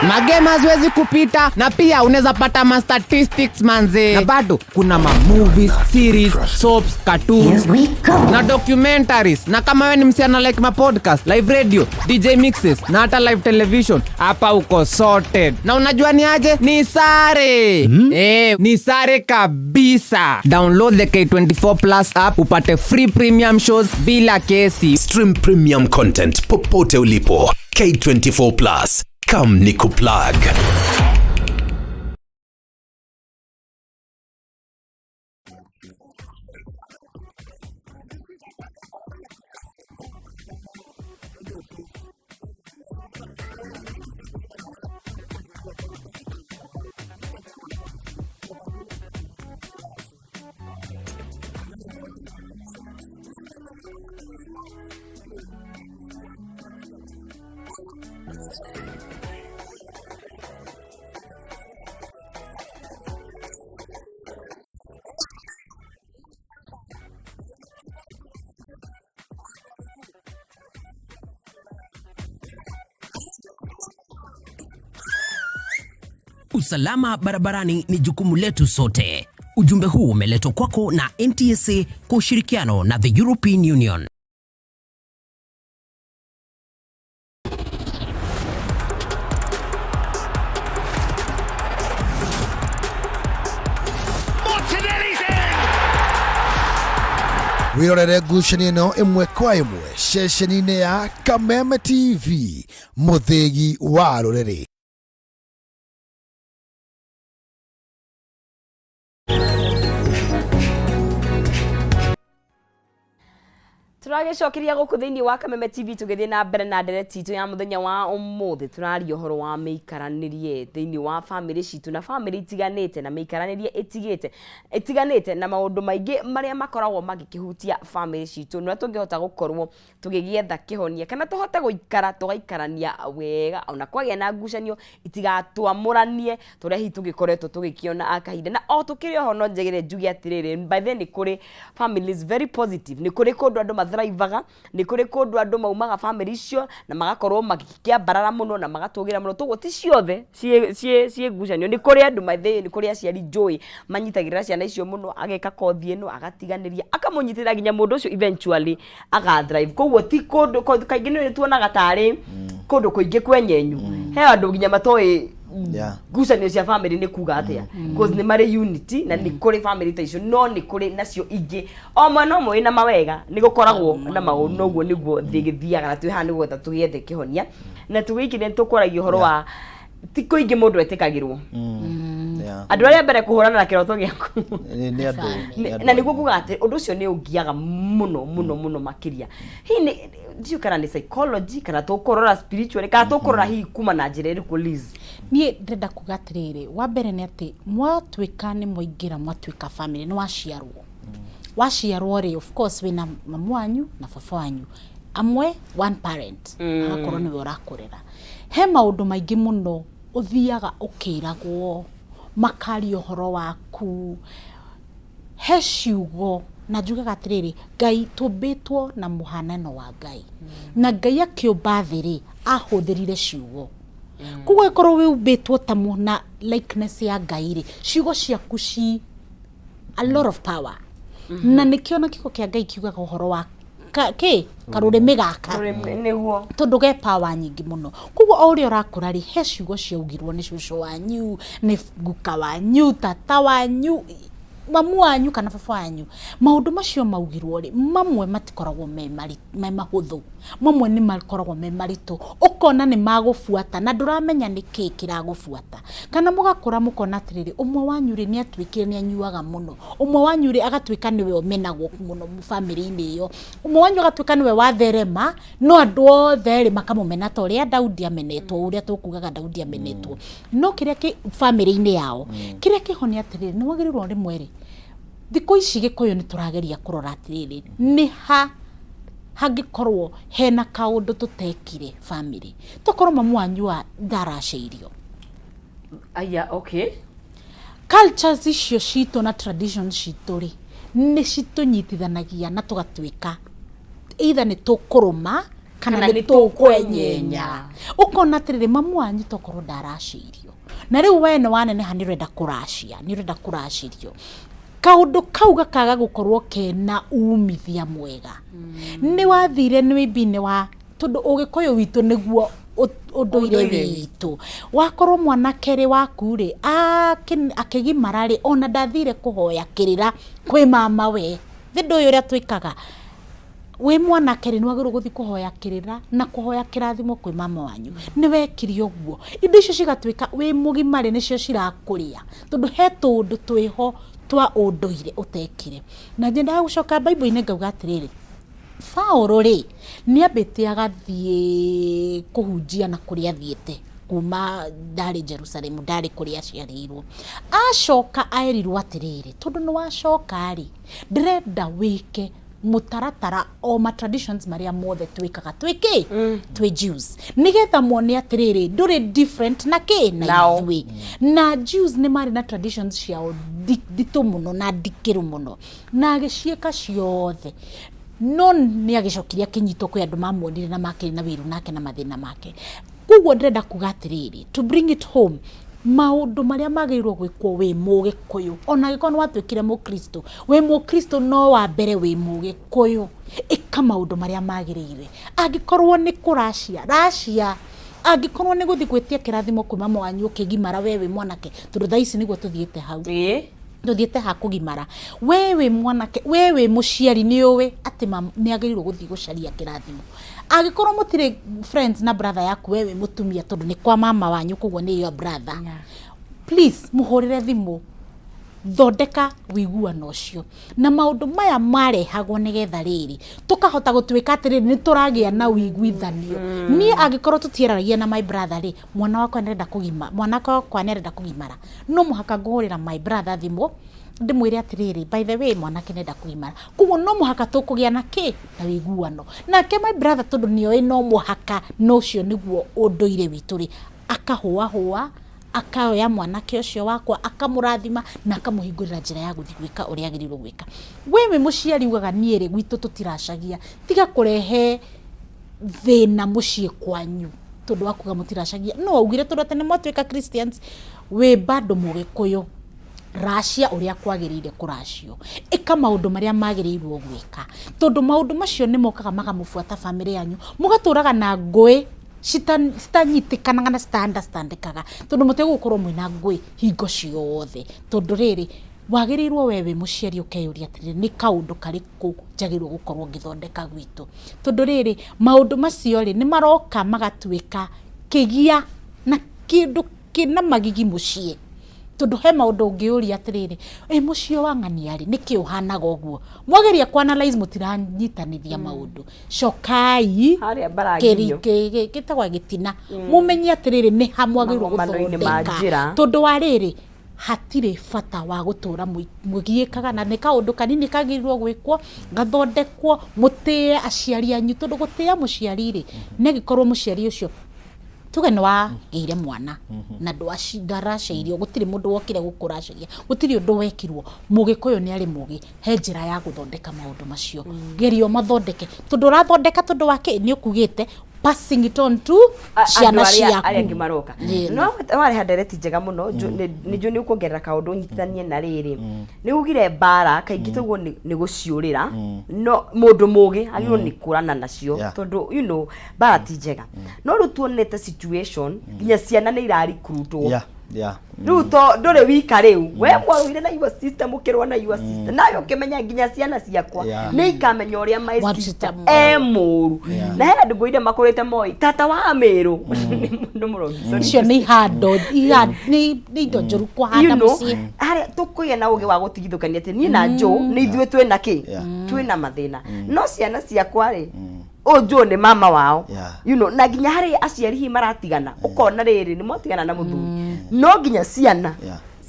Magema haziwezi kupita, na pia unaweza pata ma statistics manze, na bado kuna ma movies, series, soaps, cartoons na documentaries. Na kama wewe ni msichana like ma podcast, live radio, DJ mixes na hata live television, hapa uko sorted. Na unajua ni aje? Ni sare. Ni sare kabisa. Download the K24 Plus app upate free premium shows bila kesi. Stream premium content popote ulipo. K24 Plus. Come nikuplug. Usalama barabarani ni jukumu letu sote. Ujumbe huu umeletwa kwako na NTSA kwa ushirikiano na the European Union. Wirorere ngucanio ĩno ĩmwe kwa ĩmwe ceceni-inĩ ya Kameme TV, mũthĩgi wa rũrĩrĩ. Tũragĩcokeria gũkũ thĩinĩ wa Kameme TV tũgĩthiĩ na mbere na ndereti itũ ya mũthenya wa ũmũthĩ. Tũraria ũhoro wa mĩikaranĩrie thĩinĩ wa bamĩrĩ citũ na bamĩrĩ itiganĩte na mĩikaranĩrie ĩtigĩte ĩtiganĩte na maũndũ maingĩ marĩa makoragwo magĩkĩhutia bamĩrĩ citũ, na tũngĩhota gũkorwo tũgĩgĩetha kĩhonia kana tũhote gũikara tũgaikarania wega ona kwagĩa na ngucanio itigatwamũranie tũrĩa hihi tũgĩkoretwo tũgĩkĩona kahinda. Na o tũkĩrĩ oho no njegere njuge atĩrĩrĩ, by then nĩ kũrĩ families very positive, nĩ kũrĩ kũndũ andũ mathraivaga, nĩ kũrĩ kũndũ andũ maumaga bamĩrĩ icio na magakorwo magĩkĩambarara mũno na magatũgĩra mũno. Toguo ti ciothe ciĩ ngucanio, nĩ kũrĩ andũ mathĩ, nĩ kũrĩ aciari njũĩ manyitagĩrĩra ciana icio mũno, ageka kothi ĩno agatiganĩria akamũnyitĩrĩra nginya mũndũ ũcio eventually agathrive. Koguo ti kũndũ kaingĩ nĩ tuonaga tarĩ kũndũ kũingĩ kwenyenyu, he andũ nginya matoĩ ngucanio cia family nĩ kuga atĩa, cause nĩ marĩ unity na nĩ kũrĩ family ta icio, no nĩ kũrĩ nacio ingĩ o mwena ũmwe wĩna mawega, nĩ gũkoragwo na maũndũ, noguo nĩguo thĩ ĩgĩthiaga, na twĩ haha nĩ gwetha tũgĩethe kĩhonia. Na tũgĩiki nĩ tũkwaragia ũhoro wa ti kũingĩ mũndũ etĩkagĩrwo. Andũ arĩa mbere kũhũrana na kĩroto gĩaku nĩ andũ na nĩguo kuga atĩ ũndũ ũcio nĩ ũngiaga mũno mũno mũno makĩria. Hihi nĩ ndiũĩ kana nĩ psychology kana tũkũrora spiritually kana tũkũrora hihi kuma na njĩra ĩrĩkũ, Liz? Niĩ ndĩrenda kuga atĩrĩrĩ, wa mbere nĩ atĩ mwatuĩka nĩ mwaingĩra mwatuĩka family, nĩ waciarwo waciarwo rĩ, of course wĩna mamu wanyu na baba wanyu, amwe one parent agakorwo nĩwe ũrakũrera. He maũndũ maingĩ mũno Ũthiaga ũkĩragwo, makaria ũhoro waku, he ciugo na njugaga atĩrĩrĩ, Ngai tũmbĩtwo na mũhanano wa Ngai, na Ngai akĩũmba thĩ rĩ, ahũthĩrire ciugo. Koguo angĩkorwo wĩũmbĩtwo ta na likeness ya Ngai rĩ, ciugo ciaku ci a lot of power. Na nĩkĩo na kiugo kĩa Ngai kiugaga ũhoro wa ka, kĩ karũrĩmĩ gaka Rũrĩmĩ, nĩguo tondũ ge power nyingĩ mũno. Koguo o ũrĩa ũrakũra rĩ, he ciugo ciaugirwo nĩ cũcũ wanyu, nĩ guka wanyu, tata wanyu, mamu wanyu kana baba wanyu. Maũndũ macio maugirwo rĩ, mamwe matikoragwo me mari, me mahũthũ, mamwe nĩ makoragwo me maritũ, ũkona nĩ magũbuata na ndũramenya nĩkĩ kĩragũbuata. Kana mũgakũra mũkona atĩrĩrĩ, ũmwe wanyu rĩ nĩ atuĩkire nĩ anyuaga mũno, ũmwe wanyu rĩ agatuĩka nĩwe ũmenagwo mũno bamĩrĩ-inĩ ĩyo, ũmwe wanyu agatuĩka nĩwe watherema, no andũ othe rĩ makamũmena ta ũrĩa Daudi amenetwo, ũrĩa tũkugaga Daudi amenetwo. No kĩrĩa kĩ bamĩrĩ-inĩ yao, kĩrĩa kĩho nĩ atĩrĩrĩ, nĩ wagĩrĩirwo rĩmwe rĩ, thikũ ici Gĩkũyũ nĩ tũrageria kũrora atĩrĩrĩ, nĩ ha hangĩkorwo hena kaũndũ tũtekire bamĩrĩ. Tokorwo mamu wanyu wa ndaracĩirio. Aya, okay. Cultures icio citũ na traditions citũ rĩ, nĩ citũnyitithanagia na tũgatuĩka either nĩ tũkũrũma kana nĩ tũkwenyenya. Ũkona atĩrĩrĩ, mamu wanyu tokorwo ndaracĩirio. Na rĩu we nĩ waneneha nĩ ũrenda kũracia, nĩ ũrenda kũracĩrio. Kaũndũ kau gakaga gũkorwo kena umithia mwega. Nĩ wathire maybe nĩ wa, tondũ ũgĩkũyũ witũ nĩguo ũndũire witũ. Wakorwo mwanake rĩ waku rĩ, akĩgimara rĩ, ona ndathire kũhoya kĩrĩra kwĩ mama we. Thĩ ndũĩ ũrĩa twĩkaga. Wĩ mwanake rĩ, nĩ wagĩrĩirwo gũthiĩ kũhoya kĩrĩra na kũhoya kĩrathimo kwĩ mama wanyu. Nĩ wekire ũguo. Indo icio cigatuĩka wĩ mũgima rĩ, nĩcio cirakũrĩa. Tondũ he tũũndũ twĩho twa ũndũire ũtekire. Na nyendaga gũcoka Bible-inĩ ngauga atĩrĩrĩ, Paũlũ rĩ, nĩ ambĩte agathiĩ kũhunjia na kũrĩa athiĩte kuma ndarĩ Jerusalemu, ndarĩ kũrĩa aciarĩirwo. Acoka erirwo atĩrĩrĩ, tondũ nĩ wacoka rĩ, ndĩrenda wĩke mũtaratara o ma traditions marĩa mothe twĩkaga twĩ kĩ? Twĩ Jews. Nĩgetha mone atĩrĩrĩ, ndũrĩ different na kĩ? Na ithuĩ. Na Jews nĩ marĩ na traditions ciao nditũ mũno na ndikĩru mũno. Na agĩciĩka ciothe. No nĩ agĩcokire akĩnyitwo kwĩ andũ mamuonire na makĩrĩ na wĩiru nake na mathĩna make. Koguo ndĩrenda kuga atĩrĩrĩ, to bring it home, maũndũ marĩa magĩrĩirwo gwĩkwo wĩ mũgĩkũyũ, ona angĩkorwo nĩ watuĩkire mũkristo, wĩ mũkristo no wa mbere wĩ mũgĩkũyũ, ĩka maũndũ marĩa magĩrĩire. Angĩkorwo nĩ kũracia, racia. Angĩkorwo nĩ gũthiĩ gwĩtia kĩrathimo kwĩ mama wanyu ũkĩgimara we wĩ mwanake, tondũ thaa ici nĩguo tũthiĩte hau. Tũthiĩte ha kũgimara. We wĩ mwanake, we wĩ mũciari nĩ ũĩ atĩ nĩ agĩrĩirwo gũthiĩ gũcaria kĩrathimo. Angĩkorwo mũtirĩ friends na brother yaku we wĩ mũtumia tondũ nĩ kwa mama wanyu koguo nĩ your brother. Please mũhũrĩre thimũ, thondeka ũiguano ũcio. Na maũndũ maya marehagwo nĩgetha rĩrĩ, tũkahota gũtuĩka atĩrĩrĩ nĩ tũragĩa na ũiguithanio. Niĩ angĩkorwo tũtiaranagia na my brother rĩ, mwana wakwa nĩ arenda kũgima, mwanake wakwa nĩ arenda kũgimara, no mũhaka ngũhũrĩra my brother thimũ, ndĩmwĩre atĩrĩrĩ, by the way mwanake nĩ arenda kũgimara. Koguo no mũhaka tũkũgĩa na kĩ? Na ũiguano. Nake my brother tondũ nĩ oĩ no mũhaka na ũcio nĩguo ũndũire witũ rĩ, akahũahũa, akaoya mwanake ũcio wakwa, akamũrathima na akamũhingũrĩra njĩra ya gũthiĩ gwĩka ũrĩa agĩrĩirwo gwĩka. We wĩ mũciari ugaga niĩ rĩ, gwitũ tũtiracagia, tiga kũrehe thĩna mũciĩ kwanyu tondũ wa kuga mũtiracagia. No waugire tondũ atĩ nĩ mwatuĩka Christians, wĩ bado mũgĩkũyũ. Racia ũrĩa kwagĩrĩire kũracio. Ĩka maũndũ marĩa magĩrĩirwo gwĩka. Tondũ maũndũ macio nĩ mokaga makamũbuata bamĩrĩ yanyu. Mũgatũraga na ngũĩ citanyitĩkanaga na cita understandĩkaga. Tondũ mũtegũkorwo mwĩna ngũĩ hingo ciothe. Tondũ rĩrĩ, wagĩrĩirwo we wĩ mũciari ũkeyũria atĩrĩrĩ, nĩ kaũndũ karĩkũ njagĩrĩirwo gũkorwo ngĩthondeka gwitũ. Tondũ rĩrĩ, maũndũ macio rĩ, nĩ maroka magatuĩka kĩgia na kĩndũ kĩna magigi mũciĩ. Tondũ he maũndũ ũngĩũria atĩrĩrĩ, ĩ mũciĩ wa ng'ania rĩ, nĩkĩ ũhanaga ũguo? Mwageria kũ analyze mũtiranyitanithia maũndũ. Cokai Harĩa mbaranginyo. gĩtagwo gĩtina. Mũmenye atĩrĩrĩ, nĩ ha mwagĩrĩirwo Magomano-inĩ ma gũthondeka. njĩra. Tondũ wa rĩrĩ, hatirĩ bata wa gũtũra mũgiĩkaga, na nĩ kaũndũ kanini kagĩrĩirwo gwĩkwo, gathondekwo, mũtĩe aciari anyu. Tondũ gũtĩa mũciari rĩ, nĩ angĩkorwo mũciari ũcio Tuge nĩ wagĩire mwana na ndwaraceirio, gũtirĩ mũndũ wokire gũkũraceria, gũtirĩ ũndũ wekirwo. Mũgĩkũyũ nĩ arĩ mũgĩ, he njĩra ya gũthondeka maũndũ macio. Geria ũmathondeke, tondũ ũrathondeka tondũ wa kĩ? Nĩ ũkugĩte passing it on to ciana andũ arĩa ciaku. arĩa angĩ maroka. Ĩĩ. No wareha ndereti njega mũno. Nĩ njũĩ nĩ ũkuongerera kaũndũ ũnyitithanie na rĩrĩ nĩ ugire mbara kaingĩ tũguo nĩ gũciũrĩra, no mũndũ mũgĩ agĩrĩirwo nĩ kũrana nacio, tondũ mbara ti njega. No rĩu tuonete situation nginya ciana nĩ irarikurutwo. Rĩu to ndũrĩ wika, rĩu we mwarũire na your sister, mũkĩrũa na your sister, nawe ũkĩmenya nginya ciana ciakwa nĩ ikamenya ũrĩa my What sister sister e mũru. Na he andũ ngũire makũrĩte moĩ tata wa Mĩrũ nĩ mũrogi. Sorry. Icio nĩ ihando, nĩ indo njũru kũhanda mũciĩ. Harĩa tũkũgĩa na ũgĩ wa gũtigithũkania atĩ niĩ na Joe nĩ ithuĩ twĩna kĩ, twĩna mathĩna, no ciana ciakwa rĩ, ũyũ Joe nĩ mama wao. Na nginya harĩ aciari hihi maratigana, ũkona rĩrĩ nĩ mwatigana na mũthuri, no nginya ciana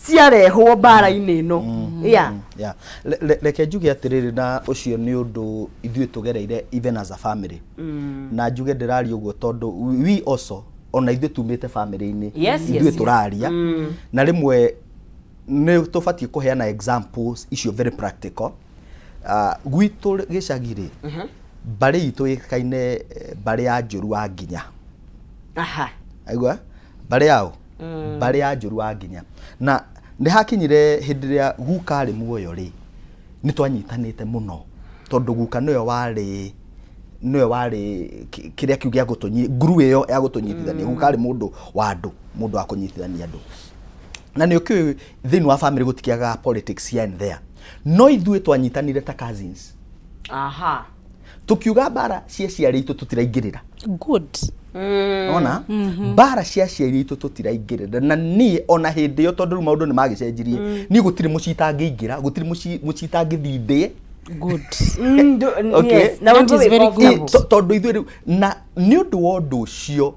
ciarehwo mbara-inĩ ĩno. Yeah. Reke njuge atĩrĩrĩ, na ũcio nĩ ũndũ ithuĩ tũgereire even as a family, na njuge ndĩraria ũguo tondũ we also, ona ithuĩ tumĩte family-inĩ, ithuĩ tũraria, na rĩmwe nĩ tũbatiĩ kũheana examples icio very practical. Gwitũ gĩcagi rĩ, mbarĩ itũ ĩkaine mbarĩ ya Njũru wa Nginya. Aigua mbarĩ yao, mbarĩ ya Njũru wa Nginya, na nĩ hakinyire hĩndĩ ĩrĩa guka arĩ muoyo rĩ, nĩ twanyitanĩte mũno tondũ guka nĩwe warĩ kĩrĩa kĩu gĩa gũtũnyi nguru ĩyo ya gũtũnyitithania. Guka arĩ mũndũ wa andũ, mũndũ wa kũnyitithania andũ, na nĩ ũkĩũĩ thĩinĩ wa family gũtikĩagaga politics here and there, no ithuĩ twanyitanire ta cousins, tukiuga mbara cia ciarĩ itũ tũtiraingĩrĩra. Good. Ona mbara cia aciari aitũ tũtiraingĩrĩra, na niĩ ona hĩndĩ ĩyo, tondũ rĩu maũndũ nĩ magĩcenjirie, niĩ gũtirĩ mũciĩ itangĩingĩra, gũtirĩ mũciĩ itangĩthiĩ ndĩe. Good. Okay. Yes. Na That ũndũ is wĩ very good. comfortable. Tondũ ithuĩ rĩu, na nĩ ũndũ wa ũndũ ũcio,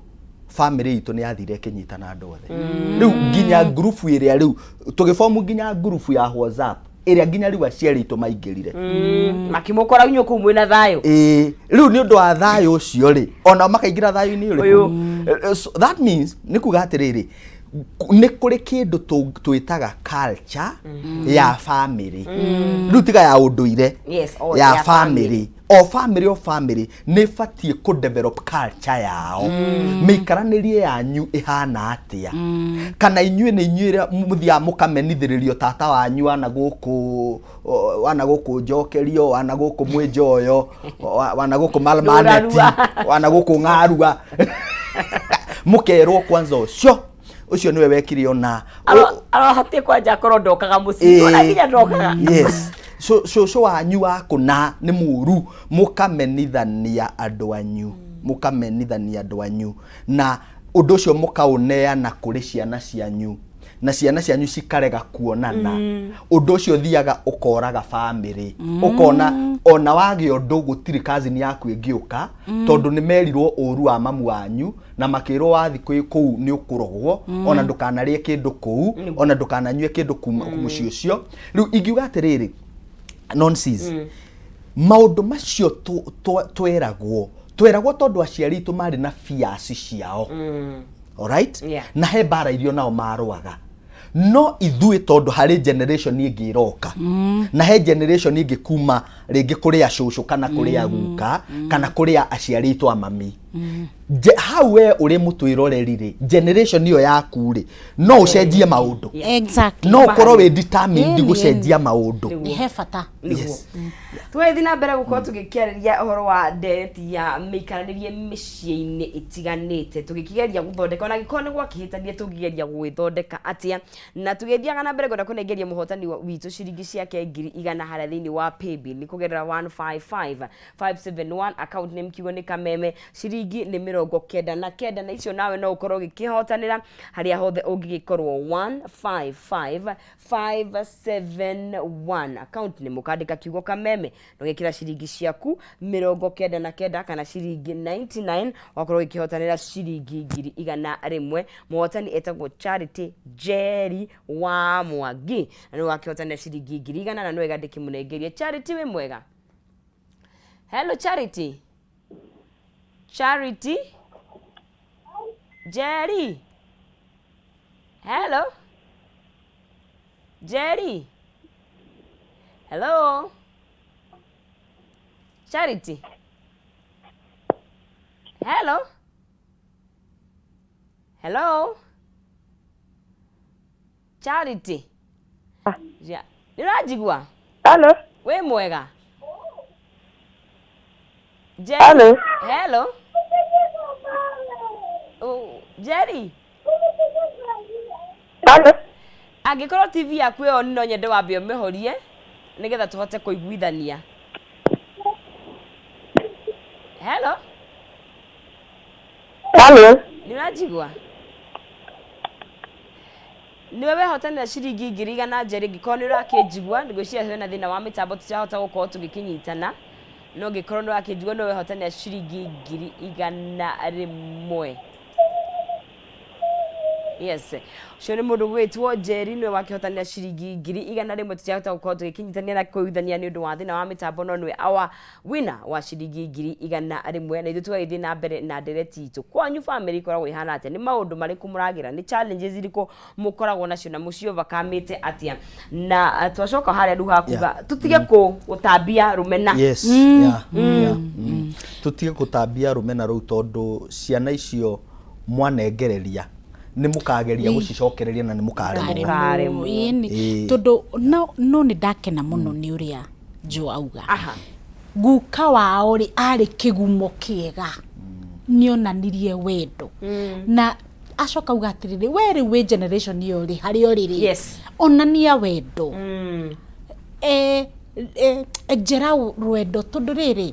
family itũ nĩ yathire ĩkĩnyitana andũ othe. Rĩu nginya ngurubu ĩrĩa rĩu tũgĩbomu, nginya ngurubu ya WhatsApp ĩrĩa nginya rĩu aciari aitũ maingĩrire. Makĩmũkora inyuĩ kũu mwĩna thayũ. Ĩĩ, rĩu nĩ ũndũ wa thayũ ũcio rĩ, ona makaingĩra thayũ-inĩ ũrĩkũ. Ũyũ. So that means nĩ kuga atĩrĩrĩ, nĩ kũrĩ kĩndũ twĩtaga culture ya family, rĩu tiga ya ũndũire, ya ya family. O family, o family nĩ ĩbatiĩ kũ develop culture yao. Mĩikaranĩrie yanyu ĩhana atĩa? Kana inyuĩ nĩ inyuĩ ĩrĩa mũthiaga mũkamenithĩrĩrio tata wanyu wana gũkũ wana gũkũ njokerio, wana gũkũ mwĩnjoyo, wana gũkũ malmaneti, Rũrarua. Wana gũkũ ng'arua, mũkerwo kwanza ũcio ũcio nĩwe wekire ona Arohatie kwanja akorwo ndokaga mũciĩ, ona nginya ndokaga. Yes, cũcũ wanyu wa kũna nĩ mũru, mũkamenithania andũ anyu, mũkamenithania andũ anyu, na ũndũ ũcio mũkaũneana kũrĩ ciana cianyu, na ciana cianyu cikarega kuonana. Ũndũ ũcio ũthiaga ũkoraga family, ũkona ona wagĩa ũndũ gũtirĩ cousin yaku ĩngĩũka, tondũ nĩ merirwo ũru wa mamu wanyu, na makĩrwo wathi kwĩ kũu nĩ ũkũrogwo, ona ndũkanarĩe kĩndũ kũu, ona ndũkananyue kĩndũ kuma mũciĩ ũcio. Rĩu ingiuga atĩrĩrĩ, nonsense, maũndũ macio tweragwo tondũ aciari aitũ marĩ na fears ciao, alright? Na he mbara irio nao marũaga, no ithuĩ tondũ harĩ generation ĩngĩ ĩroka, na he generation ĩngĩ kuma rĩngĩ kũrĩ acũcũ kana kũrĩ aguka kana kũrĩ aciari aitũ a mami. Hau we ũrĩ mũtwĩroreri rĩ, generation ĩyo yaku rĩ, no ũcenjie maũndũ. No ũkorwo wĩ determined gũcenjia maũndũ. Nĩ he bata. Nĩguo tũgĩthiĩ na mbere gũkorwo tũgĩkĩarĩria ũhoro wa ndereti ya mĩikaranĩrie mĩciĩ-inĩ ĩtiganĩte, tũgĩkĩgeria gũthondeka ona angĩkorwo nĩ gwakĩhĩtania, tũngĩgeria gũgĩthondeka atĩa, na tũgĩthiaga na mbere kwenda kũnengeria mũhotani witũ ciringi ciake 100,000 harĩa thĩinĩ wa paybill nĩ kũgerera 155 571, account name kiugo nĩ Kameme, ciringi nĩ 99, na icio nawe no ũkorwo ũgĩkĩhotanĩra harĩa hothe ũngĩgĩkorwo. 155 571, account nĩ mũkandĩka kiugo Kameme na ũgekĩra ciringi ciaku 99 kana ciringi 99, wakorwo ũgĩkĩhotanĩra ciringi 100,000. Mũhotani etagwo Charity Jerry wa Mwangi, na nĩwe wakĩhotanĩra ciringi 100,000, na nĩwega ndĩkĩmũnengerie. Charity, wĩ mwega? Hello Charity, Charity. Njeri, hello Njeri, hello Charity, hello hello Charity. Ja, nĩ ũranjigua? Hello. Wĩ mwega? Jerry. Hello. Hello. Oh, Jerry. Hello. Angĩkorwo TV yaku ĩyo no nyende wambe ũmĩhorie nĩgetha tũhote kũiguithania. Hello. Hello. Nĩ ũranjigua? Nĩwe wehotanĩra ciringi 100,000 Njeri, ngĩkorwo nĩ ũrakĩnjigua. Ngwĩciria hena thĩna wa mĩtambo, tũtirahota gũkorwo tũgĩkĩnyitana, no ngĩkorwo nĩ ũrakĩnjigua, nĩwe wehotanĩra ciringi 100,000. Yes, ũcio nĩ mũndũ gwĩtwo Njeri, nĩwe wakĩhotanĩra ciringi 100,000. Tũtirahota gũkorwo tũgĩkĩnyitania na kũiguithania nĩ ũndũ wa thĩna wa mĩtambo, no nĩwe our winner wa ciringi 100,000. Na ithuĩ tũgagĩthiĩ na mbere na ndereti itũ. Kwanyu family ĩkoragwo ĩhana atĩa? Nĩ maũndũ marĩkũ mũragĩra? Nĩ challenges irĩkũ mũkoragwo nacio na mũci overcome-ĩte atĩa? Na twacoka harĩa rĩu hakuga tũtige kũ gũtambia rũmena. Yes, yeah. Tũtige gũtambia rũmena rũu, tondũ ciana icio mwanengereria nĩ mũkageria gũcicokereria na nĩ mũkaremwo. Mũkaremwo. Ĩni. Ĩĩ. Tondũ no nĩ ndakena mũno nĩ ũrĩa Joe auga. Guka wao rĩ, arĩ kĩgumo kĩega, nĩonanirie wendo na acoka auga atĩrĩrĩ, we rĩu wĩ generation ĩyo rĩ, harĩa ũrĩ rĩ, onania wendo, njera rwendo, tondũ rĩrĩ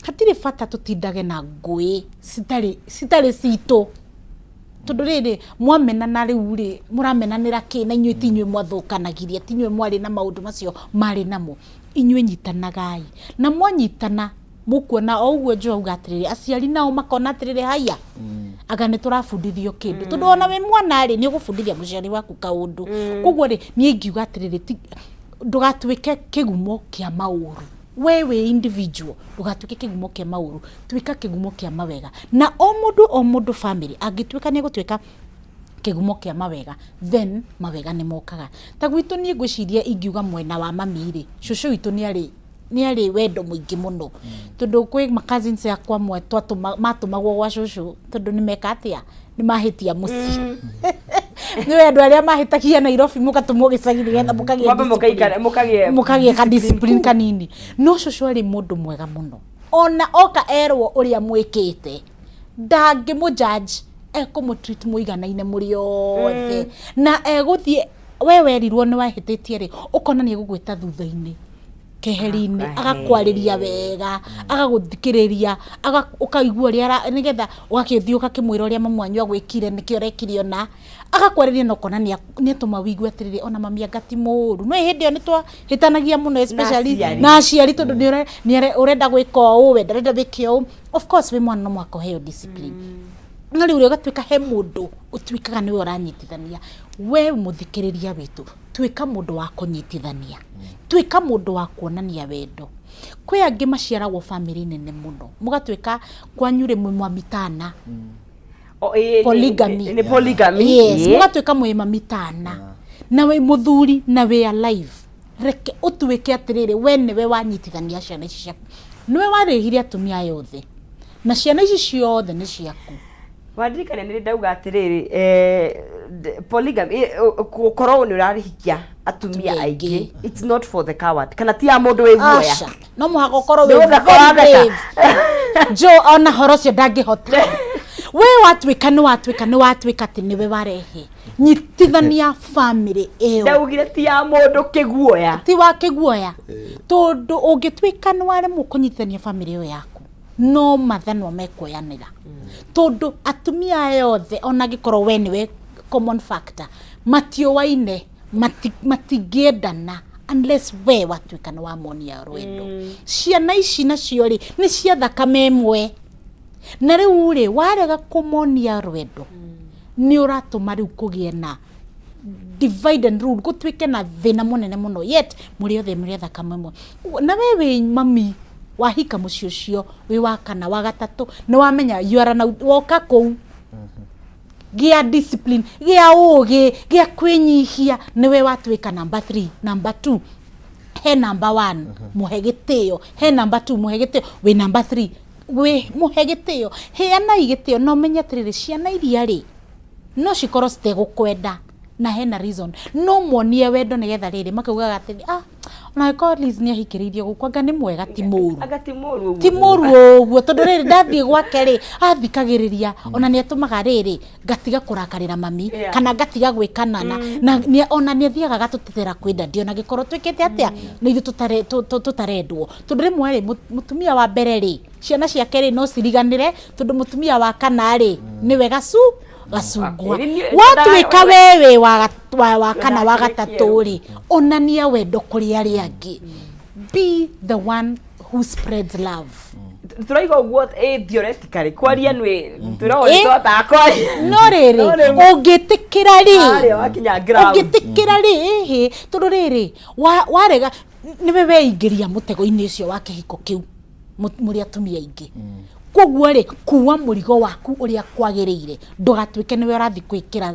hatirĩ bata tũtindage na ngũĩ citarĩ citũ, tondũ rĩrĩ mwamenana rĩu rĩ, mũramenanĩra kĩ? Na inyuĩ ti inyuĩ mwathũkanagirie, ti inyuĩ mwarĩ na maũndũ macio marĩ namo. Inyuĩ nyitanagai, na mwanyitana mũkuona o ũguo Joe auga atĩrĩrĩ, aciari nao makona atĩrĩrĩ, haya, anga nĩ tũrabundithio kĩndũ, tondũ ona wĩ mwana rĩ, nĩ ũgũbundithia mũciari waku kaũndũ. Koguo rĩ, niĩ ingiuga atĩrĩrĩ, ndũgatuĩke kĩgumo kĩa maũru. We wĩ individual, ndũgatuĩke kĩgumo kĩa maũru, tuĩka kĩgumo kĩa mawega. Na o mũndũ, o mũndũ family angĩtuĩka nĩ egũtuĩka kĩgumo kĩa mawega, then mawega nĩ mokaga. Ta gwitũ niĩ ngwĩciria ingiuga mwena wa mami rĩ, cũcũ witũ nĩ arĩ wendo mũingĩ mũno, tondũ kwĩ ma cousins akwa amwe matũmagwo gwa cũcũ tondũ nĩ meka atĩa, nĩ mahĩtia mũciĩ. Nĩ andũ arĩa mahĩtagia Nairobi, mũgatũmwo gĩcagi nĩgetha mũkagĩe Mwambe discipline. Mũkagĩe mũkagĩe ka discipline discipline kũu. Kanini. No cũcũ arĩ mũndũ mwega mũno, ona oka erwo ũrĩa mwĩkĩte, ndangĩmũ judge, ekũmũ treat mũiganaine mũrĩ othe, na egũthiĩ, we werirwo nĩ wahĩtĩtie rĩ, ũkona nĩ egũgwĩta thutha-inĩ keheri-inĩ, agakwarĩria wega, agagũthikĩrĩria, ũkaigua ũrĩa nĩgetha ũgakĩthiĩ ũgakĩmwĩra ũrĩa mamu wanyu agwĩkire, nĩkĩo ũrekire, ona agakwarĩria na ũkona nĩ atũma ũigue atĩrĩrĩ, ona mami anga ti mũũru. No hĩndĩ ĩyo nĩ twahĩtanagia mũno, especially aciari. Na aciari, tondũ nĩ ũrenda gwĩka ũũ, we ndarenda wĩke ũũ. Of course wĩ mwana no mũhaka ũheo discipline, no rĩu ũgatuĩka he mũndũ ũtuĩkaga nĩwe ũranyitithania. We mũthikĩrĩria witũ, tuĩka mũndũ wa kũnyitithania, tuĩka mũndũ wa kuonania wendo. Kwĩ angĩ maciaragwo bamĩrĩ nene mũno, mũgatuĩka kwanyu rĩmwe mwamitana. O, ĩĩ, Polygamy. Nĩ polygamy. Yes, mũgatuĩka mwĩ mamitana na wĩ mũthuri na wĩ alive, reke ũtuĩke atĩrĩrĩ, we nĩwe wanyitithania ciana ici ciaku, nĩwe warĩhire atumia aya othe, na ciana ici ciothe nĩ ciaku. Wandirikania nĩ ndauga atĩrĩrĩ, polygamy, gũkorwo nĩ ũrarĩhikia atumia Atumia aingĩ, aingĩ. it's not for the coward, kana ti ya mũndũ wĩ guoya. Aca, no mũhaka ũkorwo Nĩ wĩ gũtheka very ũratheka. brave. Joe ona horo ũcio ndangĩhota. We watuĩka nĩ watuĩka nĩ watuĩka atĩ nĩwe warehe nyitithania family ĩyo. Ndaugire ti ya mũndũ kĩguoya. Ti wa kĩguoya, tondũ ũngĩtuĩka nĩ waremwo kũnyitithania family ĩyo yaku, no mathanwa mekuoyanĩra, tondũ atumia aya othe, ona angĩkorwo we nĩwe common factor, matiũaine, matingĩendana unless we watuĩka nĩ wamonia rwendo. Ciana ici nacio rĩ, nĩ cia thakame ĩmwe, na rĩu rĩ, warega kũmonia rwendo, nĩ ũratũma rĩu kũgĩe na divide and rule, gũtuĩke na thĩna mũnene mũno, yet mũrĩ othe mũrĩ a thakame ĩmwe. Ũguo, na we wĩ mami wahika mũciĩ ũcio wĩ wa kana wa gatatũ, nĩ wamenya you are an woka kũu. Gĩa discipline, gĩa ũgĩ, gĩa kwĩnyihia, nĩwe watuĩka number 3, number 2. He number 1 mũhe gĩtĩo, he number 2 mũhe gĩtĩo, wĩ number 3 wĩ mũhe gĩtĩo. Heanai gĩtĩo na ũmenye atĩrĩrĩ, ciana iria rĩ no cikorwo citegũkwenda na hena reason, no muonie wendo nĩgetha rĩrĩ makaugaga atĩrĩ, ah, ona angĩkorwo Liz nĩ ahikĩrĩirio gũkũ, anga nĩ mwega, ti mũru. Anga ti mũru ũguo. Ti mũru ũguo, tondũ rĩrĩ ndathiĩ gwake rĩ, athikagĩrĩria, ona nĩ atũmaga rĩrĩ ngatiga kũrakarĩra mami, kana ngatiga gwĩkana na, na nĩ, ona nĩ athiaga agatũtetera kwĩ daddy, ona angĩkorwo twĩkĩte atĩa, nĩ ithuĩ tũtarendwo. Tondũ rĩmwe rĩ, mũtumia wa mbere rĩ, ciana ciake rĩ no ciriganĩre, tondũ mũtumia wa kana rĩ, nĩwe gacungwa. Watuĩka we wĩ wa kana wa gatatũ rĩ, onania wendo kũrĩ arĩa angĩ. Be the one who spreads love. Tũraiga ũguo theoretically, kwaria nĩ twĩragwo nĩ tũhotaga kwaria. No rĩrĩ, No rĩu- ũngĩtĩkĩra rĩ, Harĩa wakinya ground. ũngĩtĩkĩra rĩ, ĩhĩ, tondũ rĩrĩ, warega, nĩwe weingĩria mũtego-inĩ ũcio wa kĩhiko kĩu, mũrĩ atumia aingĩ. Koguo rĩ, kuua mũrigo waku ũrĩa kwagĩrĩire, ndũgatuĩke nĩwe ũrathiĩ gwĩkĩra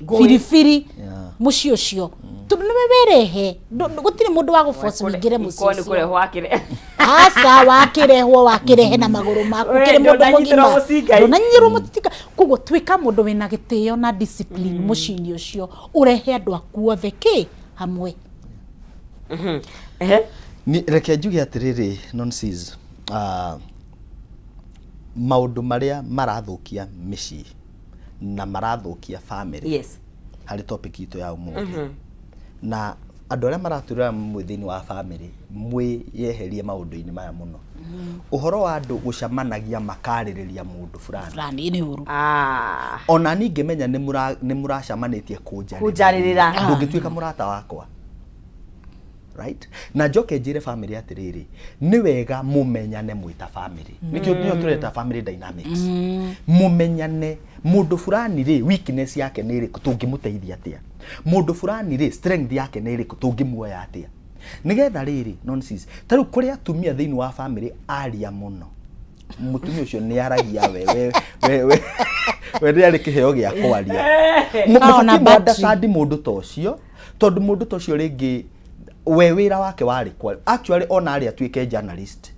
Ngũĩ. biribiri mũciĩ ũcio, tondũ nĩwe werehe. Gũtirĩ mũndũ wa gũforce ũingĩre mũciĩ Korwo nĩ ũcio. kũrehwo wakĩre. Aca, wakĩrehwo, wakĩrehe na magũrũ maku, We, ũkĩrĩ mũndũ ndũnanyitĩrwo mũgima. mũcinga. Ndũnanyitĩrwo mũcinga. Koguo tuĩka mũndũ wĩna gĩtĩo na discipline mũciĩ-inĩ ũcio, ũrehe andũ aku othe kĩ hamwe. Ehe. Ni, reke njuge atĩrĩrĩ, nonsense. Maũndũ marĩa marathũkia mĩciĩ na marathũkia family harĩ topic itũ ya ũmũthĩ. Na andũ arĩa maratũrĩra mwĩ thĩinĩ wa family, mwĩyeherie maũndũ-inĩ maya mũno. Ũhoro wa andũ gũcemanagia makarĩrĩria mũndũ fulani. Fulani nĩ ũru. Ona niĩ ngĩmenya nĩ mũracemanĩtie kũnjarĩrĩria. Kũnjarĩrĩra. Ndũngĩtuĩka mũrata wakwa. Right? Na njoke njĩre family atĩrĩrĩ, nĩ wega mũmenyane mwĩ ta family. Nĩkĩo nĩyo tũreta family dynamics. Mũmenyane mũndũ fulani rĩ, weakness yake nĩ ĩrĩkũ, tũngĩmũteithia atĩa? Mũndũ fulani rĩ, strength yake nĩ ĩrĩkũ, tũngĩmuoya atĩa? Nĩgetha rĩrĩ, nonsense. Ta rĩu kũrĩ atumia thĩinĩ wa family aria mũno. Mũtumia ũcio nĩ aragia we, we, we, we, we nĩ arĩ kĩheo gĩa kwaria. Kao na Mũbatiĩ battery. understand mũndũ ta ũcio, tondũ mũndũ ta ũcio rĩngĩ we wĩra wake warĩ kwaria. Actually ona arĩ atuĩke journalist.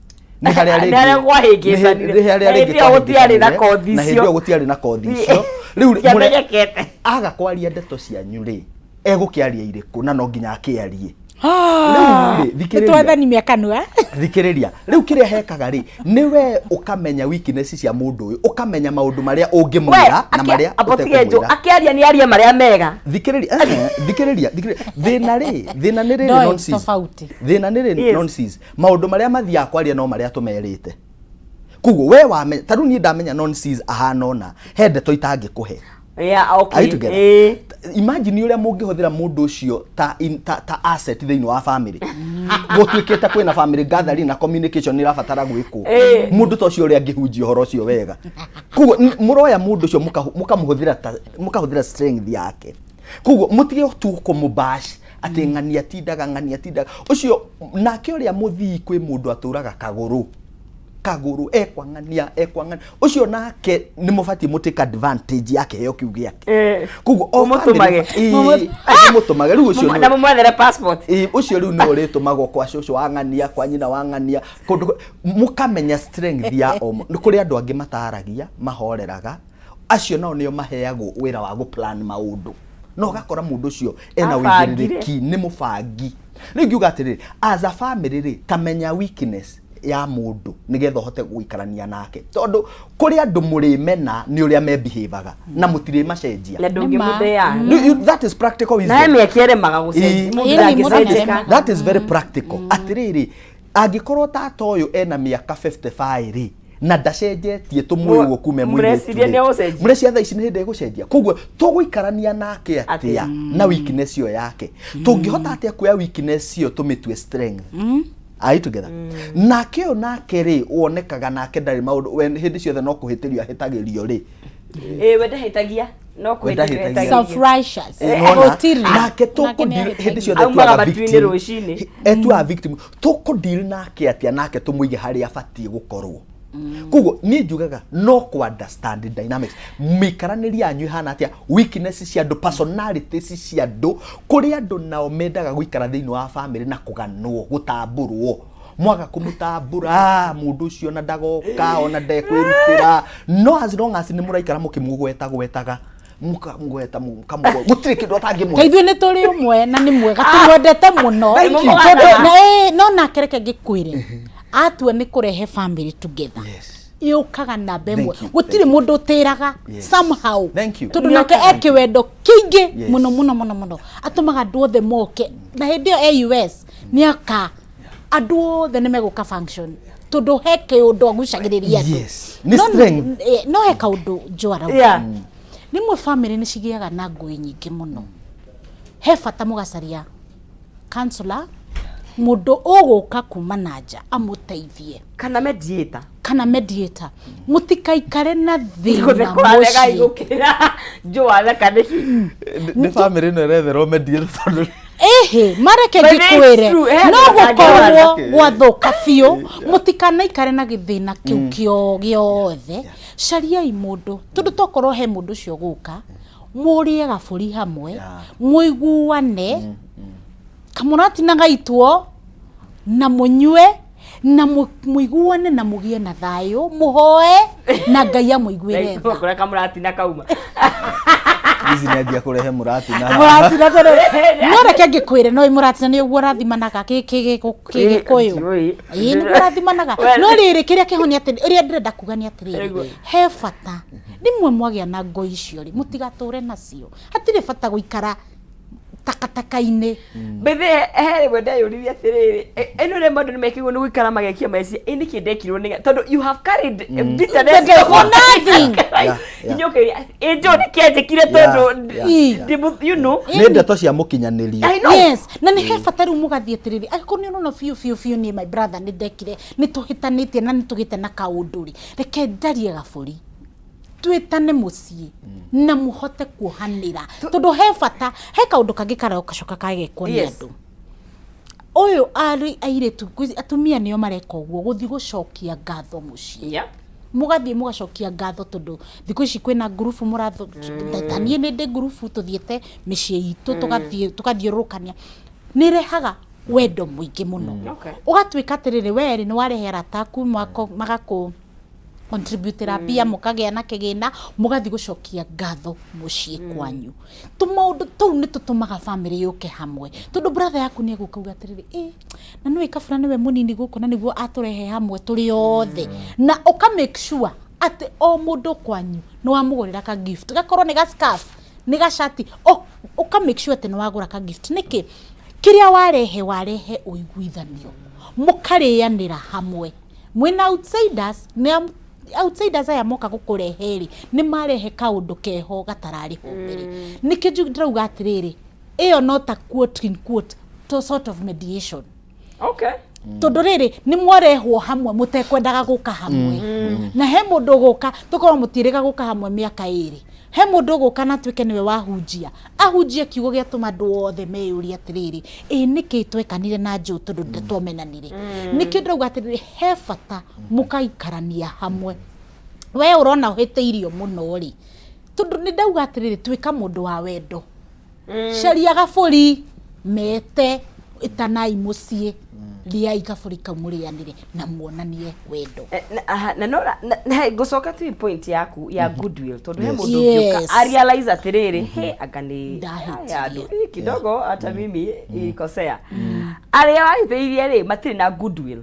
Nĩ harĩa Nĩ rĩngĩ harĩa kwahĩngĩcanire. nĩ harĩa Na rĩngĩ hĩndĩ ĩyo gũtiarĩ na kwahĩngĩcanire, kothi na hĩndĩ icio. ĩyo gũtiarĩ na kothi icio. Rĩu Ciamenyekete. aga kwaria ndeto cianyu rĩ, egũkĩaria irĩkũ na no nginya akĩarie. Rĩu rĩ, Nĩ thikĩrĩria. twathani mĩakanua. Thikĩrĩria. Rĩu kĩrĩa hekaga rĩ, nĩ we ũkamenya weakness cia mũndũ ũyũ, ũkamenya maũndũ marĩa ũngĩmwĩra na marĩa Apotige njũ, ũtekũmwĩra. akĩaria nĩ arie marĩa mega. Thikĩrĩria, thikĩrĩria, thikĩrĩria. Thĩna rĩ, thĩna nĩ rĩrĩ Ndoĩ nonsense. tofauti. Thĩna nĩ rĩrĩ nonsense. Maũndũ marĩa mathiaga kwaria no marĩa tũmerĩte. Koguo we wamenya, ta rĩu niĩ ndamenya nonsense ahana ũna, he ndeto itangĩkũhe. Yeah, okay. Are you together? Imagine ũrĩa mũngĩhũthĩra mũndũ ũcio ta asset thĩinĩ wa family. Gũtuĩkĩte kwĩna family gathering na communication nĩ ĩrabatara gwĩkwo. Mũndũ ta ũcio ũrĩa angĩhunjia ũhoro ũcio wega. Koguo mũroya mũndũ ũcio mũkamũhũthĩra ta, mũkahũthĩra strength yake. Koguo mũtige tu kũmũbash atĩ ng'ania atindaga, ng'ania atindaga. Ũcio nake ũrĩa mũthii kwĩ mũndũ atũraga kagũrũ. Kagũrũ ekwang'ania, ekwang'ania. Ũcio nake nĩ mũbatiĩ mũ take advantage ya kĩheo kĩu gĩake. Koguo o Mũmũtũmage. family mũmũtũmage. Rĩu ũcio nĩ Na mũmwethere passport. Ũcio rĩu nĩwe ũrĩtũmagwo kwa cũcũ wa ng'ania, kwa nyina wa ng'ania, kũndũ mũkamenya strength ya o nĩ kũrĩ andũ angĩ mataragia, mahoreraga. Acio nao nĩo maheagwo wĩra wa gũ-plan maũndũ. Na ũgakora mũndũ ũcio ena Abangire. ũigĩrĩrĩki, nĩ mũbangi. Rĩu ingiuga atĩrĩrĩ, as a family rĩ, ta menya weakness ya mũndũ nĩgetha ũhote gũikarania nake, tondũ kũrĩ andũ mũrĩmena nĩ ũrĩa mebehavaga na mũtirĩmacenjia. Na ndũngĩmũthĩa. That is practical wisdom. Na he mĩaka ĩremaga gũcenjia. Mũndũ Ĩni, mũndũ ndangĩcenjeka. nĩaremaga. That is very practical. Atĩrĩrĩ, angĩkorwo tata ũyũ ena mĩaka 55 rĩ, na ndacenjetie tũmũĩ ũguo kuma e mũirĩtu Mũreciria rĩ. nĩegũcenjia? Mũreciria thaa ici nĩ hĩndĩ egũcenjia. Koguo tũgũikarania nake atĩa na weakness ĩyo yake? Tũngĩhota atĩa kuoya weakness ĩyo tũmĩtue strength? Are you together? Nake ũyũ nake rĩ, wonekaga nake ndarĩ maũndũ, we hĩndĩ ciothe no kũhĩtĩrio ahĩtagĩrio rĩ. We ndahĩtagia, no We kũhĩtĩrio ndahĩtagia. ahĩtagĩrio. Self-righteous. Nĩwona? Gũtirĩ. Nake Nake tũkũ nĩ deal hĩndĩ ahĩtagia. ciothe Aumaga etuaga matu-inĩ victim. rũcinĩ. Etuaga victim. Tũkũ deal nake atĩa nake tũmũige harĩa abatiĩ gũkorwo? Koguo niĩ njugaga no kũ understand dynamics, mĩikaranĩrie yanyu ĩhana atĩa, weakness cia andũ, personalities cia andũ. Kũrĩ andũ nao mendaga gũikara thĩinĩ wa family na kũganwo, gũtambũrwo. Mwaga kũmũtambũra mũndũ ũcio, ona ndagoka, ona ndekwĩrutĩra. No as long as nĩ mũraikara mũkĩmũgwetagwetaga, mũkamũgweta, mũkamũgweta, gũtirĩ kĩndũ Ta atangĩmũhe. Ithuĩ nĩ tũrĩ ũmwe na nĩ mwega, tũmwendete mũno. Thank you. Tondũ- na no nake reke ngĩkwĩre, atua nĩ kũrehe family together, yũkaga namba ĩmwe. Thank you. Gũtirĩ mũndũ ũtĩraga somehow. Thank you. Tondũ nake e kĩwendo kĩingĩ mũno mũno mũno mũno, atũmaga andũ othe moke, na hĩndĩ ĩyo e US nĩ aka andũ othe nĩ megũka function, tondũ he kĩũndũ agucagĩrĩria andũ. Yes. Nĩ strength. No he kaũndũ njwara. Rĩmwe family nĩ cigĩaga na ngũĩ nyingĩ mũno. He bata mũgacaria counselor, mũndũ ũgũka kuma na nja amũteithie. Kana mediator. Kana mediator. Mũtikaikare na thĩna Kũrarega mũciĩ. Igũkĩra njũatheka nĩkĩ? Nĩ family ĩno ĩretherwo mediator tondũ Ĩhĩ, mareke But it's ngĩkwĩre, true, he no andũ gũkorwo matangĩhota. gwathũka biũ, mũtikanaikare na gĩthĩna kĩu kĩo gĩothe. Cariai mũndũ, tondũ tokorwo he mũndũ ũcio gũka mũrĩe gabũri hamwe, mũiguane, kamũratina gaitwo na mũnyue na mũiguane na mũgĩe na thayũ, mũhoe na Ngai amũiguĩre tha. Kũrĩa kamũratina kauma. Ici nĩ anjia kũrehe mũratina haha. Mũratina, tondũ no reke ngĩkwĩre, no mũratina nĩ ũguo ũrathimanaga kĩgĩkũyũ. Ndiũĩ. Ĩĩ, nĩguo ũrathimanaga. Well- No rĩrĩ, kĩrĩa kĩho nĩ atĩ ũrĩa ndĩrenda kuga nĩ atĩrĩrĩ, Nĩguo. he bata rĩmwe mwagĩa na ngũ icio rĩ, mũtigatũre nacio. Hatirĩ bata gũikara takataka-inĩ. Bethe he rĩmwe ndeyũririe atĩrĩrĩ, ĩno rĩmwe andũ nĩmekĩirwo nĩ gũikara magekia meciria, ĩ nĩkĩ ndekirwo nĩ tondũ you have carried bitterness Bitterness for nothing. Nginya ũkeyũria, ĩ njũ nĩkĩ anjĩkire tondũ you know. Nĩ ndeto cia mũkinyanĩrio. I know. Yes, na nĩ he bata rĩu mũgathiĩ atĩrĩrĩ, angĩkorwo nĩ ũrona biũ biũ biũ niĩ my brother nĩ ndekire, nĩ tũhĩtanĩtie na nĩ tũgĩte na kaũndũ rĩ, reke njarie gabũri, twĩtane mũciĩ na mũhote kuohanĩra, tondũ he bata. He kaũndũ kangĩ karokacoka kagekwo nĩ andũ ũyũ arĩ airĩtu, atumia nĩo mareka ũguo, gũthiĩ gũcokia ngatho mũciĩ. Mũgathiĩ mũgacokia ngatho, tondũ thikũ ici kwĩna ngurubu mũratho. Ta niĩ nĩ ndĩ ngurubu tũthiĩte mĩciĩ itũ, tũgathiĩ tũgathiũrũrũkania. Nĩ ĩrehaga wendo mũingĩ mũno. Ũgatuĩka atĩrĩrĩ, we rĩ, nĩ warehe arata aku magakũ contributĩra mbia, mũkagĩa na kĩgĩna, mũgathiĩ gũcokia ngatho mũciĩ kwanyu. Tũmaũndũ tũu nĩ tũtũmaga family yũke hamwe, tondũ brother yaku nĩ egũka uga atĩrĩrĩ, ĩ na nĩwe kabura, nĩwe mũnini gũkũ, na nĩguo atũrehe hamwe tũrĩ othe. Na ũka make sure atĩ o mũndũ kwanyu nĩ wamũgũrĩra ka gift, gakorwo nĩ ga scarf, nĩ gacati, ũka make sure atĩ nĩ wagũra ka gift. Nĩkĩ? Kĩrĩa warehe, warehe ũiguithanio, mũkarĩanĩra hamwe mwĩna outsiders. Nĩ outsiders aya moka gũkũrehe rĩ, nĩ marehe kaũndũ keho gatararĩ ho mbere. Nĩkĩo ndĩrauga atĩrĩrĩ, ĩyo no ta quote in quote to sort of mediation. Tondũ rĩrĩ, nĩ mwarehwo hamwe mũtekwendaga gũka hamwe, na he mũndũ ũgũka, tũkorwo mũtiĩrĩga gũka hamwe mĩaka 2, he mũndũ ũgũka na atuĩke nĩwe wahunjia, ahunjie kiugo gĩatũma andũ othe meyũrie atĩrĩrĩ, ĩ nĩkĩ twekanire na njũ tondũ twamenanire? Nĩkĩo ndĩrauga atĩrĩrĩ, he bata mũkaikarania hamwe. We ũrona ũhĩtĩirio mũno rĩ, tondũ nĩ ndauga atĩrĩrĩ, tuĩka mũndũ wa wendo, caria gabũri, mete, ĩtanai mũciĩ, rĩai kabũri kau, mũrĩanĩre na muonanie wendo. Na na no na ngũcoka tu point yaku ya goodwill, tondũ he mũndũ ũngĩũka a realize atĩrĩrĩ, he anga nĩ Ndahĩtirie. haya andũ kidogo hata mimi ilikosea, arĩa wahĩtĩirie rĩ, matirĩ na goodwill,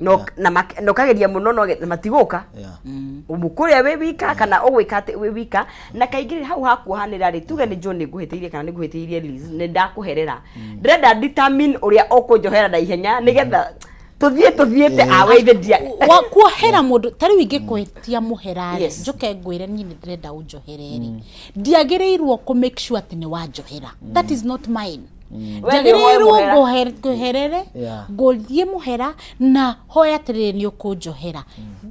no na na ũkageria mũno no na matigũka. Ũmũkũrĩa wĩ wika kana ũgwĩka atĩ wĩ wika. Na kaingĩ rĩ, hau hakuohanĩra rĩ, tuge nĩ John nĩ ngũhĩtĩirie kana nĩ ngũhĩtĩirie Liz, nĩ ndakũherera, ndĩrenda determine ũrĩa ũkũnjohera na ihenya nĩgetha tũthiĩ tũthiĩte awe ithe ndia. Wa kuohera mũndũ, ta rĩu ingĩkũhĩtia mũhera rĩ, njoke ngwĩre niĩ nĩ ndĩrenda ũnjohere rĩ, ndiagĩrĩirwo kũ make sure atĩ nĩ wanjohera. That is not mine. We nĩ ũhoe Njagĩrĩirwo mũhera. ngũherere, ngũthiĩ mũhera na hoya atĩrĩrĩ, nĩ ũkũnjohera,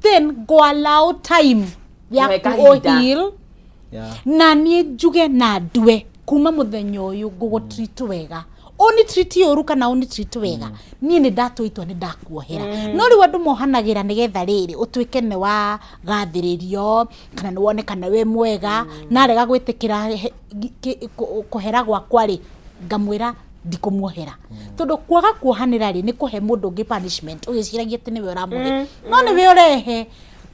then ngũ allow time Kũhe yaku kahinda. ũheal, na niĩ njuge na ndue kuma mũthenya ũyũ ngũgũ treat wega. Ũni treat ũru kana ũni treat wega, niĩ nĩ ndatua itua nĩ ndakuohera. No rĩu andũ mohanagĩra nĩgetha rĩrĩ ũtuĩke nĩ wa gathĩrĩrio kana nĩ wone kana wĩ mwega. Narega gwĩtĩkĩra kũhera gwakwa rĩ, ngamwĩra ndikũmuohera, tondũ kwaga kuohanĩra rĩ, nĩ kũhe mũndũ ũngĩ punishment ũgĩciragia atĩ nĩwe ũramũhe, no nĩwe ũrehe.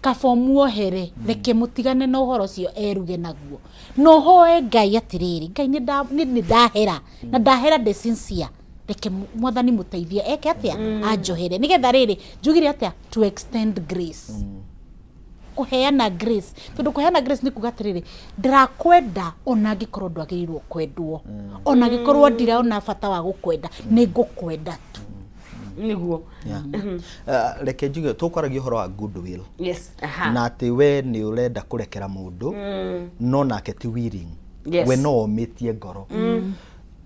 Kaba ũmuohere, reke mũtigane na ũhoro ũcio eruge naguo, na ũhoe Ngai atĩrĩrĩ, Ngai, nĩ ndahera na ndahera ndĩ sincere, reke Mwathani mũteithie eke atĩa, anjohere, nĩgetha rĩrĩ njugire atĩa, to extend grace, kũheana grace. Tondũ kũheana grace nĩ kuga atĩrĩrĩ, ndĩrakwenda ona angĩkorwo ndwagĩrĩirwo kwendwo, ona angĩkorwo ndirona bata wa gũkwenda, nĩ ngũkwenda tu. Nĩguo. Yeah. Reke njuge tũkwaragia ũhoro wa goodwill Yes, aha. Na atĩ we nĩ ũrenda kũrekera mũndũ no nake ti willing. We no omĩtie ngoro.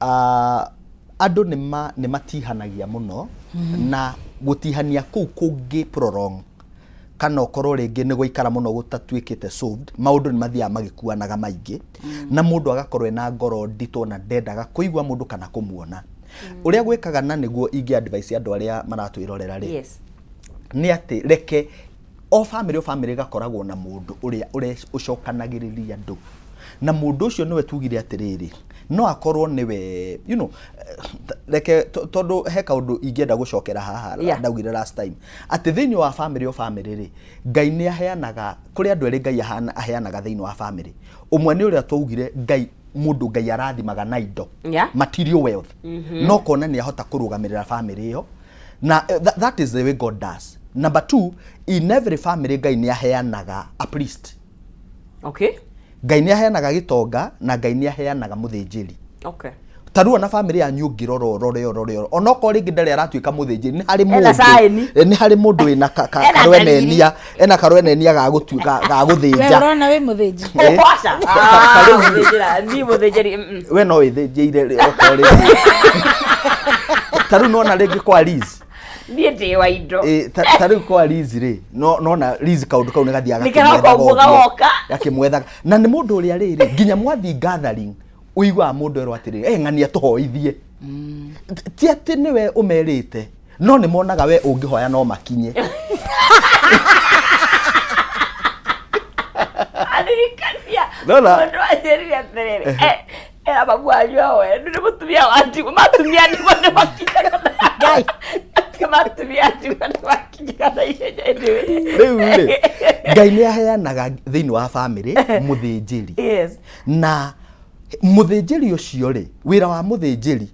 Ah, andũ nĩ matihanagia mũno, na gũtihania kũu kũngĩ prolong kana ũkorwo rĩngĩ nĩ gũikara mũno gũtatuĩkĩte solved, maũndũ nĩ mathiaga magĩkuanaga maingĩ na mũndũ agakorwo ena ngoro nditũ na ndendaga kũigua mũndũ kana kũmuona ũrĩa gwĩkaga. Na nĩguo ingĩ advice andũ arĩa maratwĩrorera rĩ, nĩ atĩ reke o famĩlĩ, o famĩlĩ ĩgakoragwo na mũndũ ũrĩa ũcokanagĩrĩria andũ, na mũndũ ũcio nĩwe tugire atĩrĩrĩ, no akorwo nĩwe reke tondũ he kaũndũ ingĩenda gũcokera haha. Ndaugire last time atĩ thĩinĩ wa famĩlĩ, o famĩlĩ rĩ, Ngai nĩ aheanaga kũrĩ andũ erĩ. Ngai aheanaga thĩinĩ wa famĩlĩ, ũmwe nĩ ũrĩa twaugire Ngai, mũndũ Ngai arathimaga na indo, material wealth, no kona nĩ ahota kũrũgamĩrĩra famĩlĩ ĩyo, na that is the way God does. Number two, in every family Ngai nĩ aheanaga a priest. Ngai nĩ aheanaga gĩtonga na Ngai nĩ aheanaga mũthĩnjĩri. Ta rĩu ona famĩlĩ yanyu ũngĩrora, ũrore ũrore ũrore, onokorwo rĩngĩ ndarĩ aratuĩka mũthĩnjĩri, nĩ harĩ Ena mũndũ sign. Nĩ harĩ mũndũ wĩna Ena karwenenia, ena karwenenia ga gũtuĩka ga We gũthĩnja. ũrona wĩ mũthĩnji? Eh. Aca. Ta rĩu rĩ, Mũthĩnjĩra, niĩ mũthĩnjĩri. We no wĩthĩnjĩire rĩ, okorwo rĩngĩ ta rĩu nona rĩngĩ kwa Liz. Niĩ ndĩ wa indo. Ĩ, ta rĩu kwa Liz rĩ, no nona Liz kaũndũ kau nĩ gathiaga Nĩ karoka ũguo gakĩmwethaga ũguo, gagoka. gakĩmwethaga, na nĩ mũndũ ũrĩa rĩrĩ nginya mwathi gathering ũiguaga mũndũ erwo atĩrĩrĩ, ng'ania tũhoithie. Ti atĩ nĩwe ũmerĩte, no nĩ monaga we ũngĩhoya no makinye. Aririkania. Nona? Mũndũ anjĩrire atĩrĩrĩ, era mamu wanyu ahoe, nĩ mũtumia wa ndigwa, matumia ndigwa nĩ makinyaga na Ngai. Atĩ matumia ndigwa nĩ makinyaga na ihenya anyway. Rĩu rĩ, Ngai nĩ aheanaga thĩinĩ wa famĩlĩ mũthĩnjĩri. Na mũthĩnjĩri ũcio rĩ, wĩra wa mũthĩnjĩri,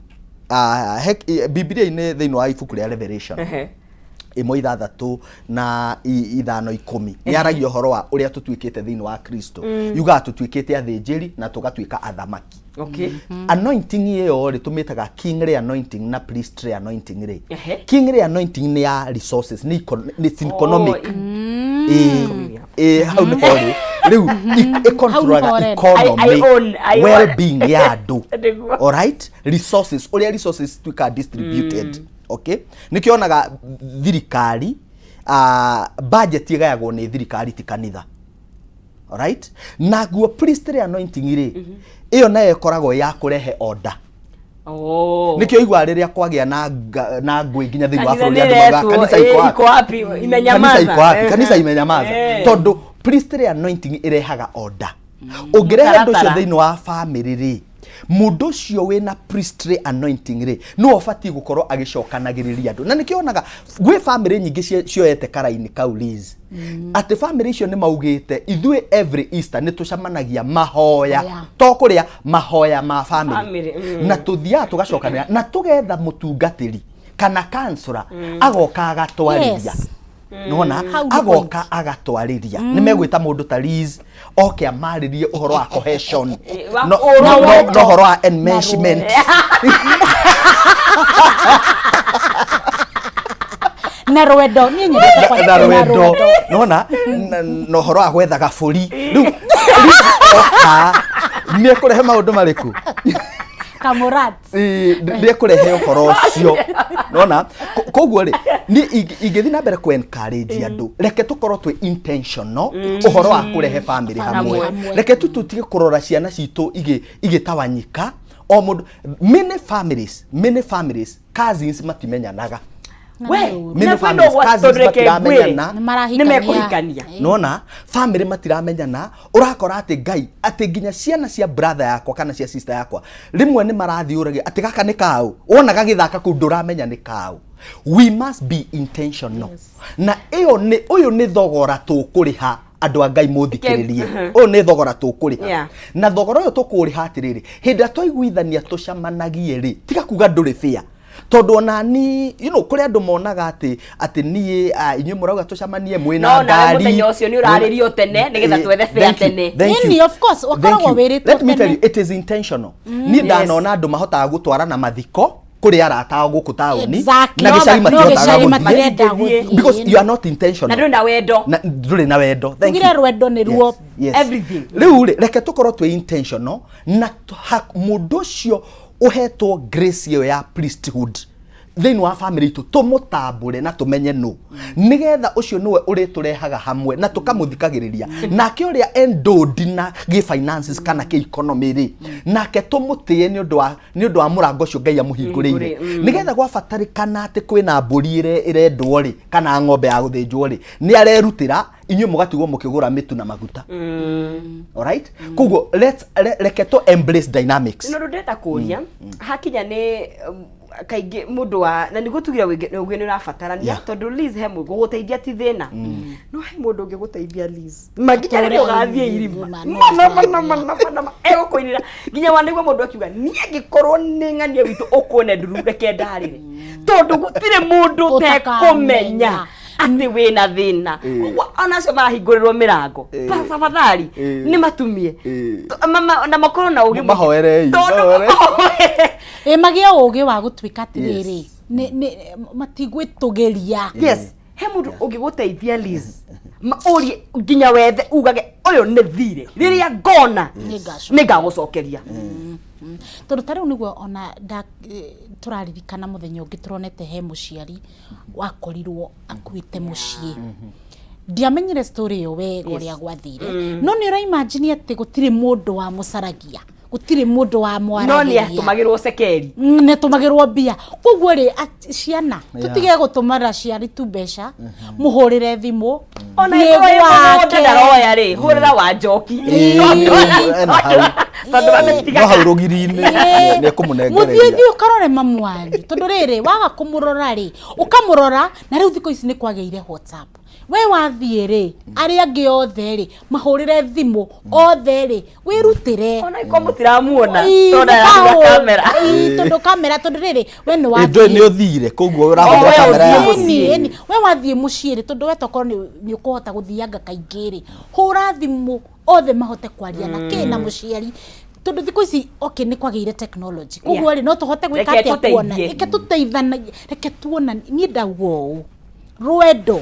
Bibilia-inĩ thĩinĩ wa ibuku rĩa Revelation 1 6 na 5 10, nĩ aragia ũhoro wa ũrĩa tũtuĩkĩte thĩinĩ wa Kristo. Yugaga tũtuĩkĩte athĩnjĩri na tũgatuĩka athamaki. Anointing ĩyo rĩ, tũmĩtaga kingly anointing na priestly anointing rĩ. Kingly anointing nĩ ya resources, nĩ it's economic. Ĩĩ, ĩĩ, hau nĩho rĩ, rĩu ĩcontrolaga Hau nĩho ũrenda. economy, I own, I own. well-being ya andũ. Nĩguo. Alright, resources, ũrĩa resources tuĩkaga distributed. Okay, nĩkĩo onaga thirikari, budget ĩgayagwo nĩ thirikari, ti kanitha. Alright, naguo priestly anointing rĩ, ĩyo nayo ĩkoragwo ya kũrehe order. Nĩkĩo igua rĩrĩa kwagĩa na ngũĩ nginya thĩinĩ wa Kanitha bũrũri, andũ maugaga, nĩretwo, kanitha iko wapi? Iko wapi? Imenyamaza. Kanitha iko wapi? Kanitha imenyamaza. Tondũ priestly anointing ĩrehaga order. Ũngĩrehe ũndũ ũcio Mũtaratara. thĩinĩ wa famĩlĩ rĩ, mũndũ ũcio wĩna priestly anointing rĩ, nĩwe ũbatiĩ gũkorwo agĩcokanagĩrĩria andũ. Na nĩkĩo onaga gwĩ famĩlĩ nyingĩ cioete karaini kau, Liz, atĩ famĩlĩ icio nĩ maugĩte, ithuĩ every Easter nĩ tũcemanagia mahoya, Hoya. to kũrĩa mahoya ma famĩlĩ, Family. Na tũthiaga tũgacokanĩra na tũgetha mũtungatĩri kana kansũra, agoka agatwarĩria. Nona Hau nĩ agoka agatwarĩria, nĩ megwĩta mũndũ ta Liz oke amarĩrie ũhoro wa cohesion, Wa ũrũmwe. no ũhoro wa enmeshment. Na rwendo, niĩ nyendete na rwendo, nona na ũhoro wa gwetha gabũri. Rĩu Liz oka nĩ ekũrehe maũndũ marĩkũ? Kamurat. Ĩĩ, nĩ ekũrehe ũhoro ũcio, nona. Koguo rĩ, niĩ ingĩthiĩ na mbere kũ encourage andũ, reke tũkorwo twĩ intentional ũhoro wa kũrehe family hamwe. Hamwe. Reke tu tũtige kũrora ciana citũ igĩtawanyika. O mũndũ, many families, many families, cousins matimenyanaga. We, Many na kwĩna families, ũgwati cousins tondũ reke ngwĩre, matiramenyana. Nĩmarahikania. nĩmekũhikania. Nona family matiramenyana, ũrakora atĩ Ngai atĩ nginya ciana cia brother yakwa kana cia sister yakwa rĩmwe nĩ marathiũragia atĩ gaka nĩ kaũ, wona gagĩthaka kũu ndũramenya nĩ kaũ. We must be intentional. Na ĩyo nĩ ũyũ nĩ thogora tũkũrĩha andũ a Ngai mũthikĩrĩrie, ũyũ nĩ thogora tũkũrĩha. Na thogora ũyũ tũkũrĩha atĩrĩrĩ, hĩndĩ ĩrĩa twaiguithania tũcemanagie rĩ, tiga kuga ndũrĩ fair, tondũ ona ni you know, kũrĩ andũ monaga atĩ atĩ niĩ ah, inyuĩ mũrauga tũcemanie mwĩna No, nawe ngari mũthenya ũcio nĩ ũrarĩrio tene, nĩgetha twethe fare Thank you, tene. thank you. Ĩni, of course, Thank wakoragwo you. wĩrĩtwo Let me tell tene. you, it is intentional. Niĩ ndanona andũ mahotaga gũtwarana mathiko kũrĩ arata ao gũkũ taũni Exactly. na gĩcagi No matihotaga gĩcagi gũthiĩ matirenda gũthiĩ. because you are not intentional. Na ndũrĩ na wendo. Na ndũrĩ na wendo. Thank Tugire you. rwendo nĩ ruo Yes, yes. Everything. Rĩu rĩ, reke tũkorwo twĩ intentional na mũndũ ũcio ũhetwo grace ĩyo ya priesthood thĩinĩ wa family itũ tũmũtambũre na tũmenye nũ, nĩgetha ũcio nĩwe ũrĩtũrehaga hamwe na tũkamũthikagĩrĩria. Nake ũrĩa endowed na gĩ finances kana kĩ economy rĩ, nake tũmũtĩe nĩ ũndũ wa nĩ ũndũ wa mũrango ũcio Ngai amũhingũrĩire, nĩgetha gwabatarĩkana atĩ kwĩna mbũri ĩrendwo rĩ, kana ng'ombe ya gũthĩnjwo rĩ, nĩ arerutĩra, inyuĩ mũgatigwo mũkĩgũra mĩtu na maguta. Alright, koguo let's reke tũ embrace dynamics. No ndĩrenda kũria hakinya nĩ kaingĩ mũndũ wa na nĩguo tugire ũgĩ nĩ ũrabatarania, tondũ Liz he mũndũ gũgũteithia ti thĩna, no he mũndũ ũngĩgũteithia Liz ma nginya rĩrĩa ũgathiĩ irima. Irima, no. Mana, mana, mana, mana, ma egũkũinĩra nginya wanĩgua mũndũ akiuga niĩ angĩkorwo nĩ ng'ania witũ ũkuone nduru reke ndarĩre, tondũ gũtirĩ mũndũ ũtekũmenya atĩ wĩna thĩna. Koguo ona acio marahingũrĩrwo mĩrango, tafadhali nĩ matumie na makorwo na ũgĩ mũingĩ. Mahoerei, Tondũ mahoerei. Ĩ magĩe ũgĩ wa gũtuĩka atĩrĩrĩ, nĩ matigwĩtũgĩria. Yes, he mũndũ ũngĩgũteithia Liz, ũrie nginya wethe ugage ũyũ nĩ thirĩ, rĩrĩa ngona Nĩngacoka. nĩngagũcokeria. Tondũ ta rĩu nĩguo ona tũraririkana mũthenya ũngĩ tũronete he mũciari wakorirwo akuĩte mũciĩ. Ndiamenyire story ĩyo wega ũrĩa gwathire, no nĩ ũraimagine atĩ gũtirĩ mũndũ wamũcaragia, gũtirĩ mũndũ No nĩ wamwaragĩria. atũmagĩrwo cekeri. Nĩ atũmagĩrwo mbia. Koguo rĩ, ciana tũtige gũtũmĩra ciari tu mbeca, mũhũrĩre thimũ, Ona thiĩ ĩkorwo ĩ mũgũnda gwake. ndaroya rĩ, hũrĩra wa njoki. Ena hau. Tondũ mamĩtigaga. No hau rũgiri-inĩ nĩ Mũthiĩ ekũmũnengereria. thiĩ ũkarore mamu wanyu, tondũ rĩrĩ waga kũmũrora rĩ, ũkamũrora na rĩu thikũ ici nĩ kwagĩire WhatsApp. We wathiĩ rĩ, arĩa angĩ othe rĩ, mahũrĩre thimũ othe rĩ, wĩrutĩre. Ona iko mũtiramuona Ii, tondũ aratiga mũkahũra. kamera. Ii, tondũ kamera, tondũ rĩrĩ we nĩ Ĩ, ndũĩ nĩ wathiĩ. ũthire koguo Oh, ũrahũthĩra we kamera ũthiĩ ya mũciĩ. Ĩni, ĩni. We wathiĩ mũciĩ rĩ, tondũ we tokorwo nĩ ũkũhota gũthianga kaingĩ rĩ, hũra thimũ othe mahote kwaria na kĩ na mũciari, tondũ thikũ ici okay nĩ kwagĩire technology, koguo rĩ no tũhote gwĩka Reke atĩa kuona. tũteithie. Reke tũteithanagie, reke tuonanie. Niĩ ndauga ũũ, rwendo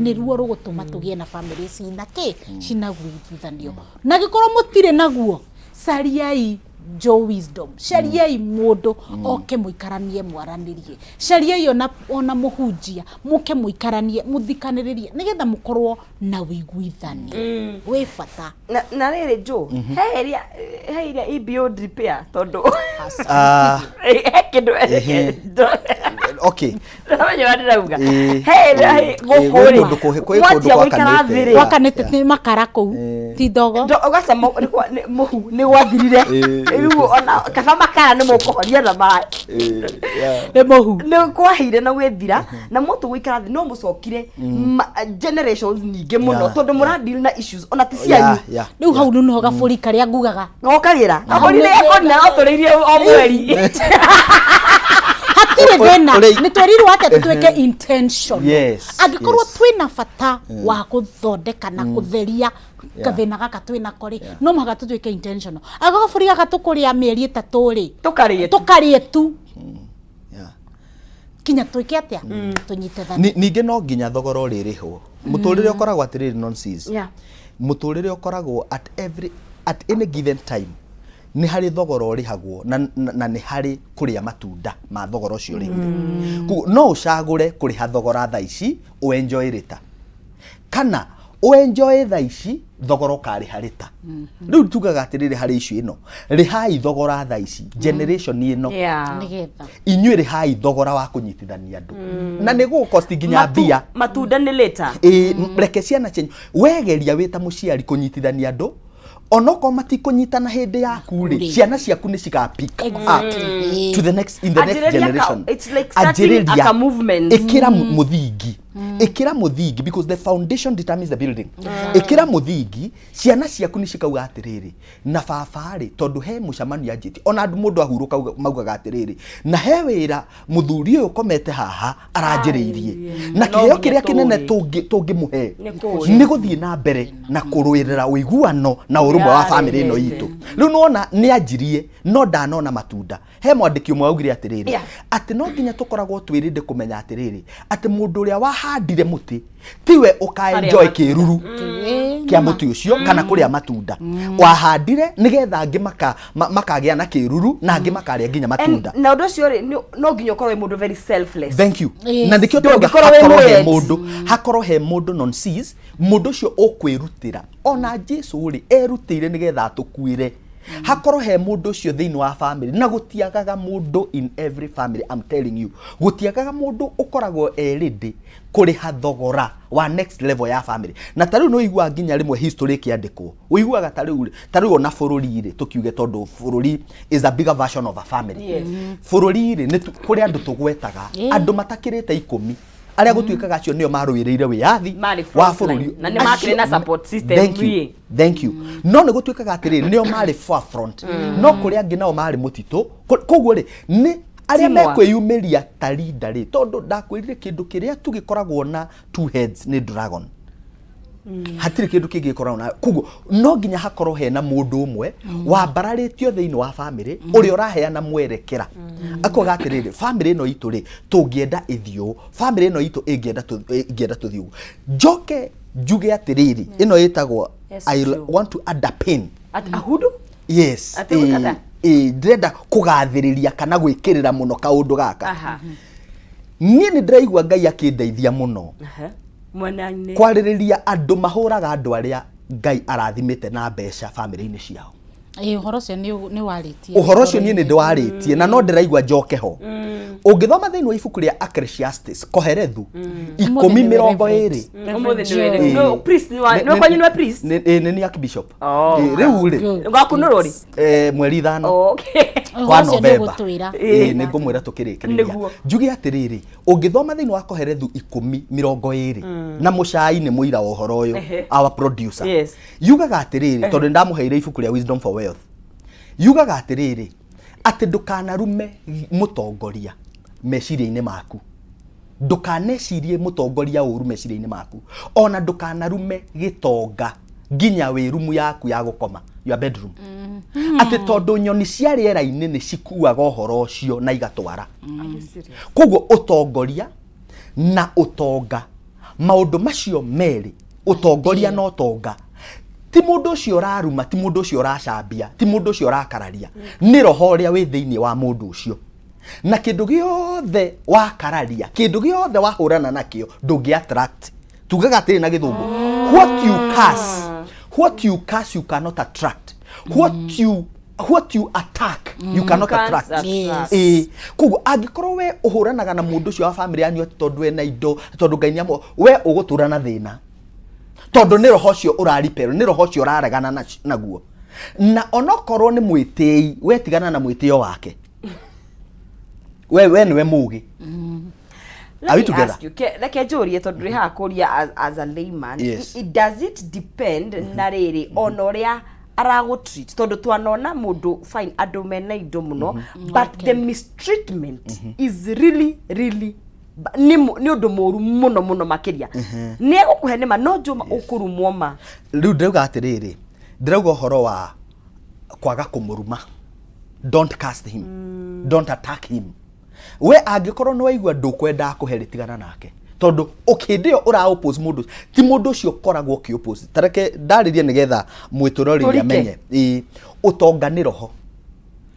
nĩruo rũgũtũma tũgĩe na family cina kĩ cina gwĩthithanio, na gĩkorwo mũtirĩ naguo, cariai Joe Wisdom, cariai mũndũ oke mũikaranie mwaranĩrie, cariai ona mũhunjia mũke mũikaranie mũthikanĩrĩrie, nĩgetha mũkorwo na wĩiguithanio wĩ bata. Na rĩrĩ Joe, he area he area i beyond repair, tondũ Ah, he kĩndũ okay. Ndamenya ũrĩa ndĩrauga. Ĩĩ, He area ĩĩ, gũkũ gwĩ rĩ, kũndũ kwĩ kũndũ mwanjia gũikara gwakanĩte. thĩ rĩ, Gwakanĩte nĩ makara kũu, ti ndogo. Ũgacama nĩ mũhu nĩ gwathirire. Rĩu ona kaba makara nĩ mũkũhoria na maĩ. Nĩ mũhu. Nĩ kwahire na gwĩthira na moto gũikara thĩ no mũcokire generations nyingĩ mũno, tondũ mũra deal na issues ona ti cianyu. Rĩu hau nĩho gabũri karĩa ngugaga. Gokagĩra gabũri nĩ gakoni na gatũrĩirie o mweri. Hatirĩ thĩna. Nĩ twerirwo atĩa? Tũtuĩke intention. Angĩkorwo twĩna bata wa gũthondeka na kũtheria gathĩna gaka twĩnako rĩ, no mũhaka tũtuĩke intentional. Angĩkorwo gabũri gaka tũkũrĩa mĩeri 3 rĩ, Tũkarĩe tu. Tũkarĩe tu kinya twĩke atĩa, tũnyite thani. Ningĩ no nginya thogora ũrĩrĩhwo. Mũtũrĩre ũkoragwo atĩrĩrĩ, nonsense. Mũtũrĩre ũkoragwo at any given time nĩ harĩ thogora ũrĩhagwo na nĩ harĩ kũrĩa matunda ma thogora ũcio ũrĩhire. Koguo no ũcagũre kũrĩha thogora thaa ici ũ enjoy later, kana Ũenjoy thaa ici, thogora ũkarĩha rĩta. Rĩu tugaga atĩrĩrĩ harĩ issue ĩno, rĩhai thogora thaa ici, generation ĩno. Nĩgetha Inyuĩ rĩhai thogora wa kũnyitithania andũ na nĩ gũgũkosti nginya mbia. Matunda nĩ later. Ĩĩ, reke ciana cianyu, wegeria wĩ ta mũciari kũnyitithania andũ, onokorwo matikũnyitana hĩndĩ yaku rĩ, ciana ciaku nĩ ciga pick up to the next, in the next Anjĩrĩria generation. It's like starting Anjĩrĩria. a movement. Ĩkĩra mũthingi, ĩkĩra mũthingi, because the foundation determines the building. Ĩkĩra mũthingi, ciana ciaku nĩ cikauga atĩrĩrĩ, na baba rĩ, tondũ he mũcemanio anjĩtie, ona andũ mũndũ ahurũka maugaga atĩrĩrĩ, na he wĩra mũthuri ũyũ ũkomete haha aranjĩrĩirie, na No kĩheo nginya kĩrĩa kĩnene tũũrĩ. tũngĩmũhe Nĩ kũũrĩ. nĩ gũthiĩ na mbere na kũrũĩrĩra ũiguano na ũrũmwe wa bamĩrĩ ĩno itũ. Rĩu nĩwona nĩ anjirie no ndanona matunda. He mwandĩki ũmwe augire atĩrĩrĩ, atĩ no nginya tũkoragwo twĩrĩndĩ kũmenya atĩrĩrĩ, atĩ mũndũ ũrĩa wahandire mũtĩ tiwe ũkaenjoy matunda. Kĩruru kĩa mũtĩ ũcio kana kũrĩa matunda. Wahandire nĩgetha angĩ makagĩa na kĩruru na angĩ makarĩa nginya matunda. And na ũndũ ũcio rĩ, no nginya ũkorwo wĩ mũndũ very selfless. Thank you. Na nĩkĩo tũrauga Ndũngĩkorwo wĩ hakorwo he mwendi. mũndũ, hakorwo he mũndũ non cease, mũndũ ũcio ũkwĩrutĩra. Ona Jesu rĩ, erutĩire nĩgetha atũkuĩre. Hakorwo he mũndũ ũcio thĩinĩ wa family, na gũtiagaga mũndũ in every family, I'm telling you, gũtiagaga mũndũ ũkoragwo e ready kũrĩha thogora wa next level ya family. Na ta rĩu nĩ ũiguaga nginya rĩmwe history ĩkĩandĩkwo, ũiguaga ta rĩu, ta rĩu ona bũrũri rĩ, tũkiuge tondũ bũrũri is a bigger version of a family. Bũrũri rĩ, nĩ kũrĩ andũ tũgwetaga, andũ matakĩrĩte 10 arĩa gũtuĩkaga acio nĩo marũĩrĩire wĩyathi Marĩ wa front line. bũrũri. Na nĩ makĩrĩ na support system Thank you. ĩ. Thank you. No nĩ gũtuĩkaga atĩrĩrĩ, nĩo marĩ forefront, no kũrĩ angĩ nao marĩ mũtitũ. Koguo rĩ, nĩ arĩa Teamwork. mekwĩyumĩria ta leader rĩ, tondũ ndakwĩrire kĩndũ kĩrĩa tu gĩkoragwo na two heads nĩ dragon. Hatirĩ kĩndũ kĩngĩ gĩkoragwo na. Koguo no nginya hakorwo hena mũndũ ũmwe wambararĩtio thĩinĩ wa family, ũrĩa ũraheana mwerekera, akoiga atĩrĩrĩ, family ĩno itũ rĩ, tũngĩenda ĩthiĩ ũũ, family ĩno itũ ĩngĩenda tũthiĩ ũguo. Njoke njuge atĩrĩrĩ, ĩno ĩtagwo Yes, I true. want to underpin. Ahudu? Yes. Atĩ gwĩka Ĩ, ndĩrenda kũgathĩrĩria kana gwĩkĩrĩra mũno kaũndũ gaka. Niĩ nĩ ndĩraigua Ngai akĩndeithia mũno Mwena-inĩ. Kwarĩrĩria andũ mahũraga andũ arĩa Ngai arathimĩte na mbeca bamĩrĩ-inĩ ciao. Ĩ, ũhoro ũcio nĩ warĩtie. Ũhoro ũcio niĩ nĩ ndĩwarĩtie na no ndĩraigua njoke ho. Ũngĩthoma thĩinĩ wa ibuku rĩa Ecclesiastes, Koherethu, 10 20. Ũmũthĩ nĩ wĩrĩ. No, priest nĩ nĩ kwanyu nĩ priest? Nĩ nĩ archbishop. Oh. Ĩ, rĩu rĩ, Ũgakunũrwo rĩ? Mweri 5 Okay. Ũhoro kwa ũcio nĩ November. ũgũtwĩra. Ĩ, nĩ ngũmwĩra tũkĩrĩkĩrĩria. Nĩguo. Njuge atĩrĩrĩ, ũngĩthoma thĩinĩ wa Koherethu 10 20, na mũcai nĩ mũira wa ũhoro ũyũ, our producer, yugaga atĩrĩrĩ, tondũ nĩ ndamũheire ibuku rĩa Wisdom for Wealth, yugaga atĩrĩrĩ, atĩ ndũkanarume mũtongoria meciria-inĩ maku, ndũkanecirie mũtongoria ũru meciria-inĩ maku, ona ndũkanarume gĩtonga nginya wĩ rumu yaku ya gũkoma, your bedroom, atĩ tondũ nyoni cia rĩera-inĩ nĩ cikuaga ũhoro ũcio na igatwara. Koguo ũtongoria na ũtonga, maũndũ macio merĩ, ũtongoria na ũtonga, ti mũndũ ũcio ũraruma, ti mũndũ ũcio ũracambia, ti mũndũ ũcio ũrakararia, nĩ roho ũrĩa wĩ thĩinĩ wa mũndũ ũcio. Na kĩndũ gĩothe wakararia, kĩndũ gĩothe wahũrana nakĩo, ndũngĩ attract. Tugaga atĩrĩ na gĩthũngũ, what you curse, what you curse you cannot attract, what you attack you cannot Can't attract. attract. Ĩĩ, koguo angĩkorwo we ũhũranaga na mũndũ ũcio wa bamĩrĩ yanyu atĩ tondũ ena indo, tondũ Ngai nĩamũ, we ũgũtũra na thĩna, tondũ nĩ roho ũcio ũraripel, nĩ roho ũcio ũraregana naguo. Na onokorwo nĩ mwĩtĩi, we tigana na mwĩtĩo wake, we nĩwe mũgĩ. Let Are we me together? ask you, reke njũrie tondũ ndĩ haha kũria as a layman. Yes. Does it depend na rĩrĩ ona ũrĩa aragũtreat? Tondũ twanona mũndũ fine, andũ mena indo mũno, but the mistreatment is really really nĩ ũndũ mũru mũno mũno makĩria. Nĩ egũkũhe nĩma no njũma ũkũrumwo ma. Rĩu ndĩrauga atĩrĩrĩ, ndĩrauga ũhoro wa kwaga kũmũruma. Don't cast him, don't attack him. We angĩkorwo nĩ waigua ndũkwenda akũhe rĩ, tigana nake, tondũ hĩndĩ ĩyo ũra oppose mũndũ, ti mũndũ ũcio ũkoragwo ũkĩ oppose. Ta reke ndarĩrie nĩgetha mwĩtũrorĩri Tũrike. amenye. Ĩĩ, ũtonga nĩ roho.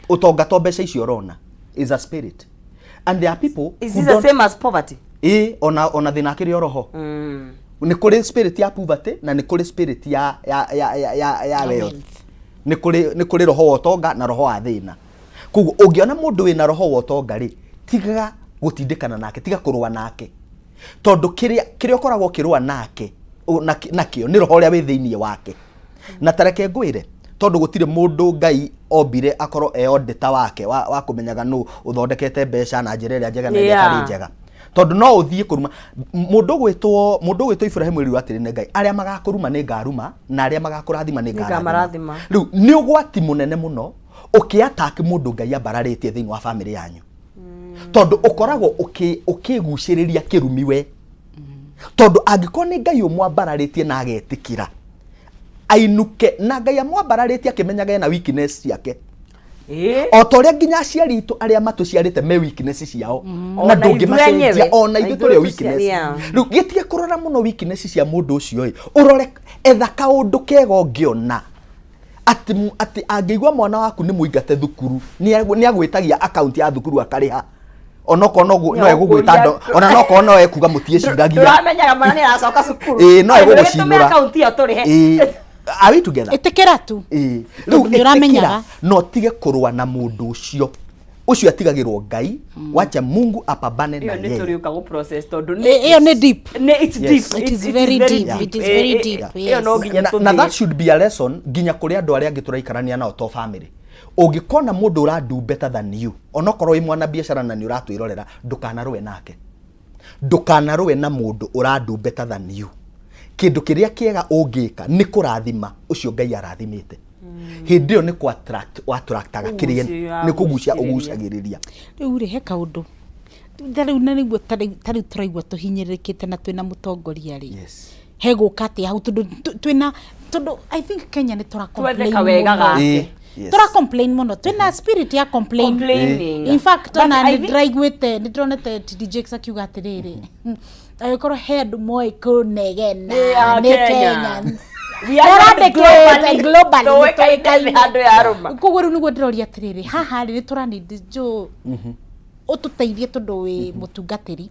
Ũtonga to mbeca icio ũrona, is a spirit, and there are people Is who this the don't same as poverty? Ĩĩ, ona thĩna akĩrĩ o roho. Nĩ kũrĩ spirit ya poverty na nĩ kũrĩ spirit ya ya ya ya ya, ya wealth. Nĩ kũrĩ roho wa ũtonga na roho wa thĩna. Koguo ũngĩona mũndũ wĩna roho wa ũtonga rĩ, tiga gũtindĩkana nake, tiga kũrũa nake, tondũ kĩrĩa ũkoragwo ũkĩrũa nake nakĩo nĩ roho ũrĩa wĩ thĩinĩ wake. Na tareke ngwĩre, tondũ gũtirĩ mũndũ Ngai ombire akorwo e auditor wake wa kũmenyaga nũ ũthondekete mbeca na njĩra ĩrĩa njega na ĩrĩa ĩtarĩ njega, tondũ no ũthiĩ kũruma mũndũ ũgwĩtwo Ibrahimu. Ĩrirwo atĩrĩ nĩ Ngai, arĩa magakũruma nĩ ngaruma, na arĩa magakũrathima nĩ ngarathima. Nĩngamarathima. Rĩu nĩ ũgwati mũnene mũno ũkĩ-attack mũndũ Ngai ambararĩtie thĩinĩ wa famĩlĩ yanyu, tondũ ũkoragwo ũkĩgucĩrĩria kĩrumi we, tondũ angĩkorwo nĩ Ngai ũmwambararĩtie na agetĩkĩra ainuke na Ngai amwambararĩtie akĩmenyaga ena weakness ciake, o ta ũrĩa nginya aciari itũ arĩa matũciarĩte me weakness ciao na Ona ithuĩ ndũngĩmacenjia. enyewe. Ona ithuĩ Na tũrĩ ithuĩ weakness. Rĩu gĩtige kũrora mũno weakness cia mũndũ ũcio ĩ, ũrore etha kaũndũ kega ũngĩona atĩ angĩigua mwana waku nĩ mũingate thukuru, nĩ agwĩtagia akaunti ya thukuru akarĩha, onokorwo no egũgwĩta ona nokorwo no ekuga mũtiĩciragia. Ndũramenyaga mwana nĩ aracoka cukuru. Ĩĩ, no Tũme egũgũcinũra. akaunti ĩyo tũrĩhe. Ĩĩ. Are we together? Ĩtĩkĩra tu. Ĩĩ. Rĩu Tondũ nĩ ũramenyaga. ĩtĩkĩra no tige kũrũa na mũndũ ũcio. Ũcio atigagĩrwo Ngai, wacha Mungu apambane na Ĩyo nĩ yeye. tũrĩũka gũ process tondũ Ĩyo nĩ deep. Nĩ it's deep. It is very deep. It is very deep, Ĩyo no yes. nginya Na that tũthiĩ. should be a lesson nginya kũrĩ andũ arĩa angĩ tũraikarania nao to family. Ũngĩkona mũndũ ũrandu better than you, onokorwo wĩ mwana biacara na nĩ ũratwĩrorera, ndũkanarũe nake, ndũkanarũe na mũndũ ũrandu better than you. Kĩndũ kĩrĩa kĩega ũngĩka nĩ kũrathima ũcio Ngai arathimĩte. Hĩndĩ ĩyo nĩ kũ attract attractaga kĩrĩa Kũgucia, nĩ kũgucia ũgucĩrĩria. Ũgucagĩrĩria. Rĩu rĩ, he kaũndũ ta rĩu, na nĩguo ta rĩu tũraigua tũhinyĩrĩrĩkĩte na twĩna mũtongoria rĩ, hegũka atĩa hau? Tondũ twĩna, tondũ I think Kenya nĩ tũra Twethe complain kawega mũno. gake. Yes. Tũra complain mũno, twĩna spirit ya complain. Complaining. In fact, But ona I nĩ ndĩraiguĩte, nĩ ndĩronete TD Jakes akiuga atĩrĩrĩ, angĩkorwo he andũ moĩ kũnegena Nĩ a nĩ Kenya. Kenyans. We are not Nĩarandĩkĩte globally. globally, Tũĩkaine nĩtũĩkaine. nĩ andũ ya rũma. Koguo rĩu nĩguo ndĩroria atĩrĩrĩ, haha rĩ, nĩ tũranindi njũ ũtũteithie, tondũ wĩ mũtungatĩri,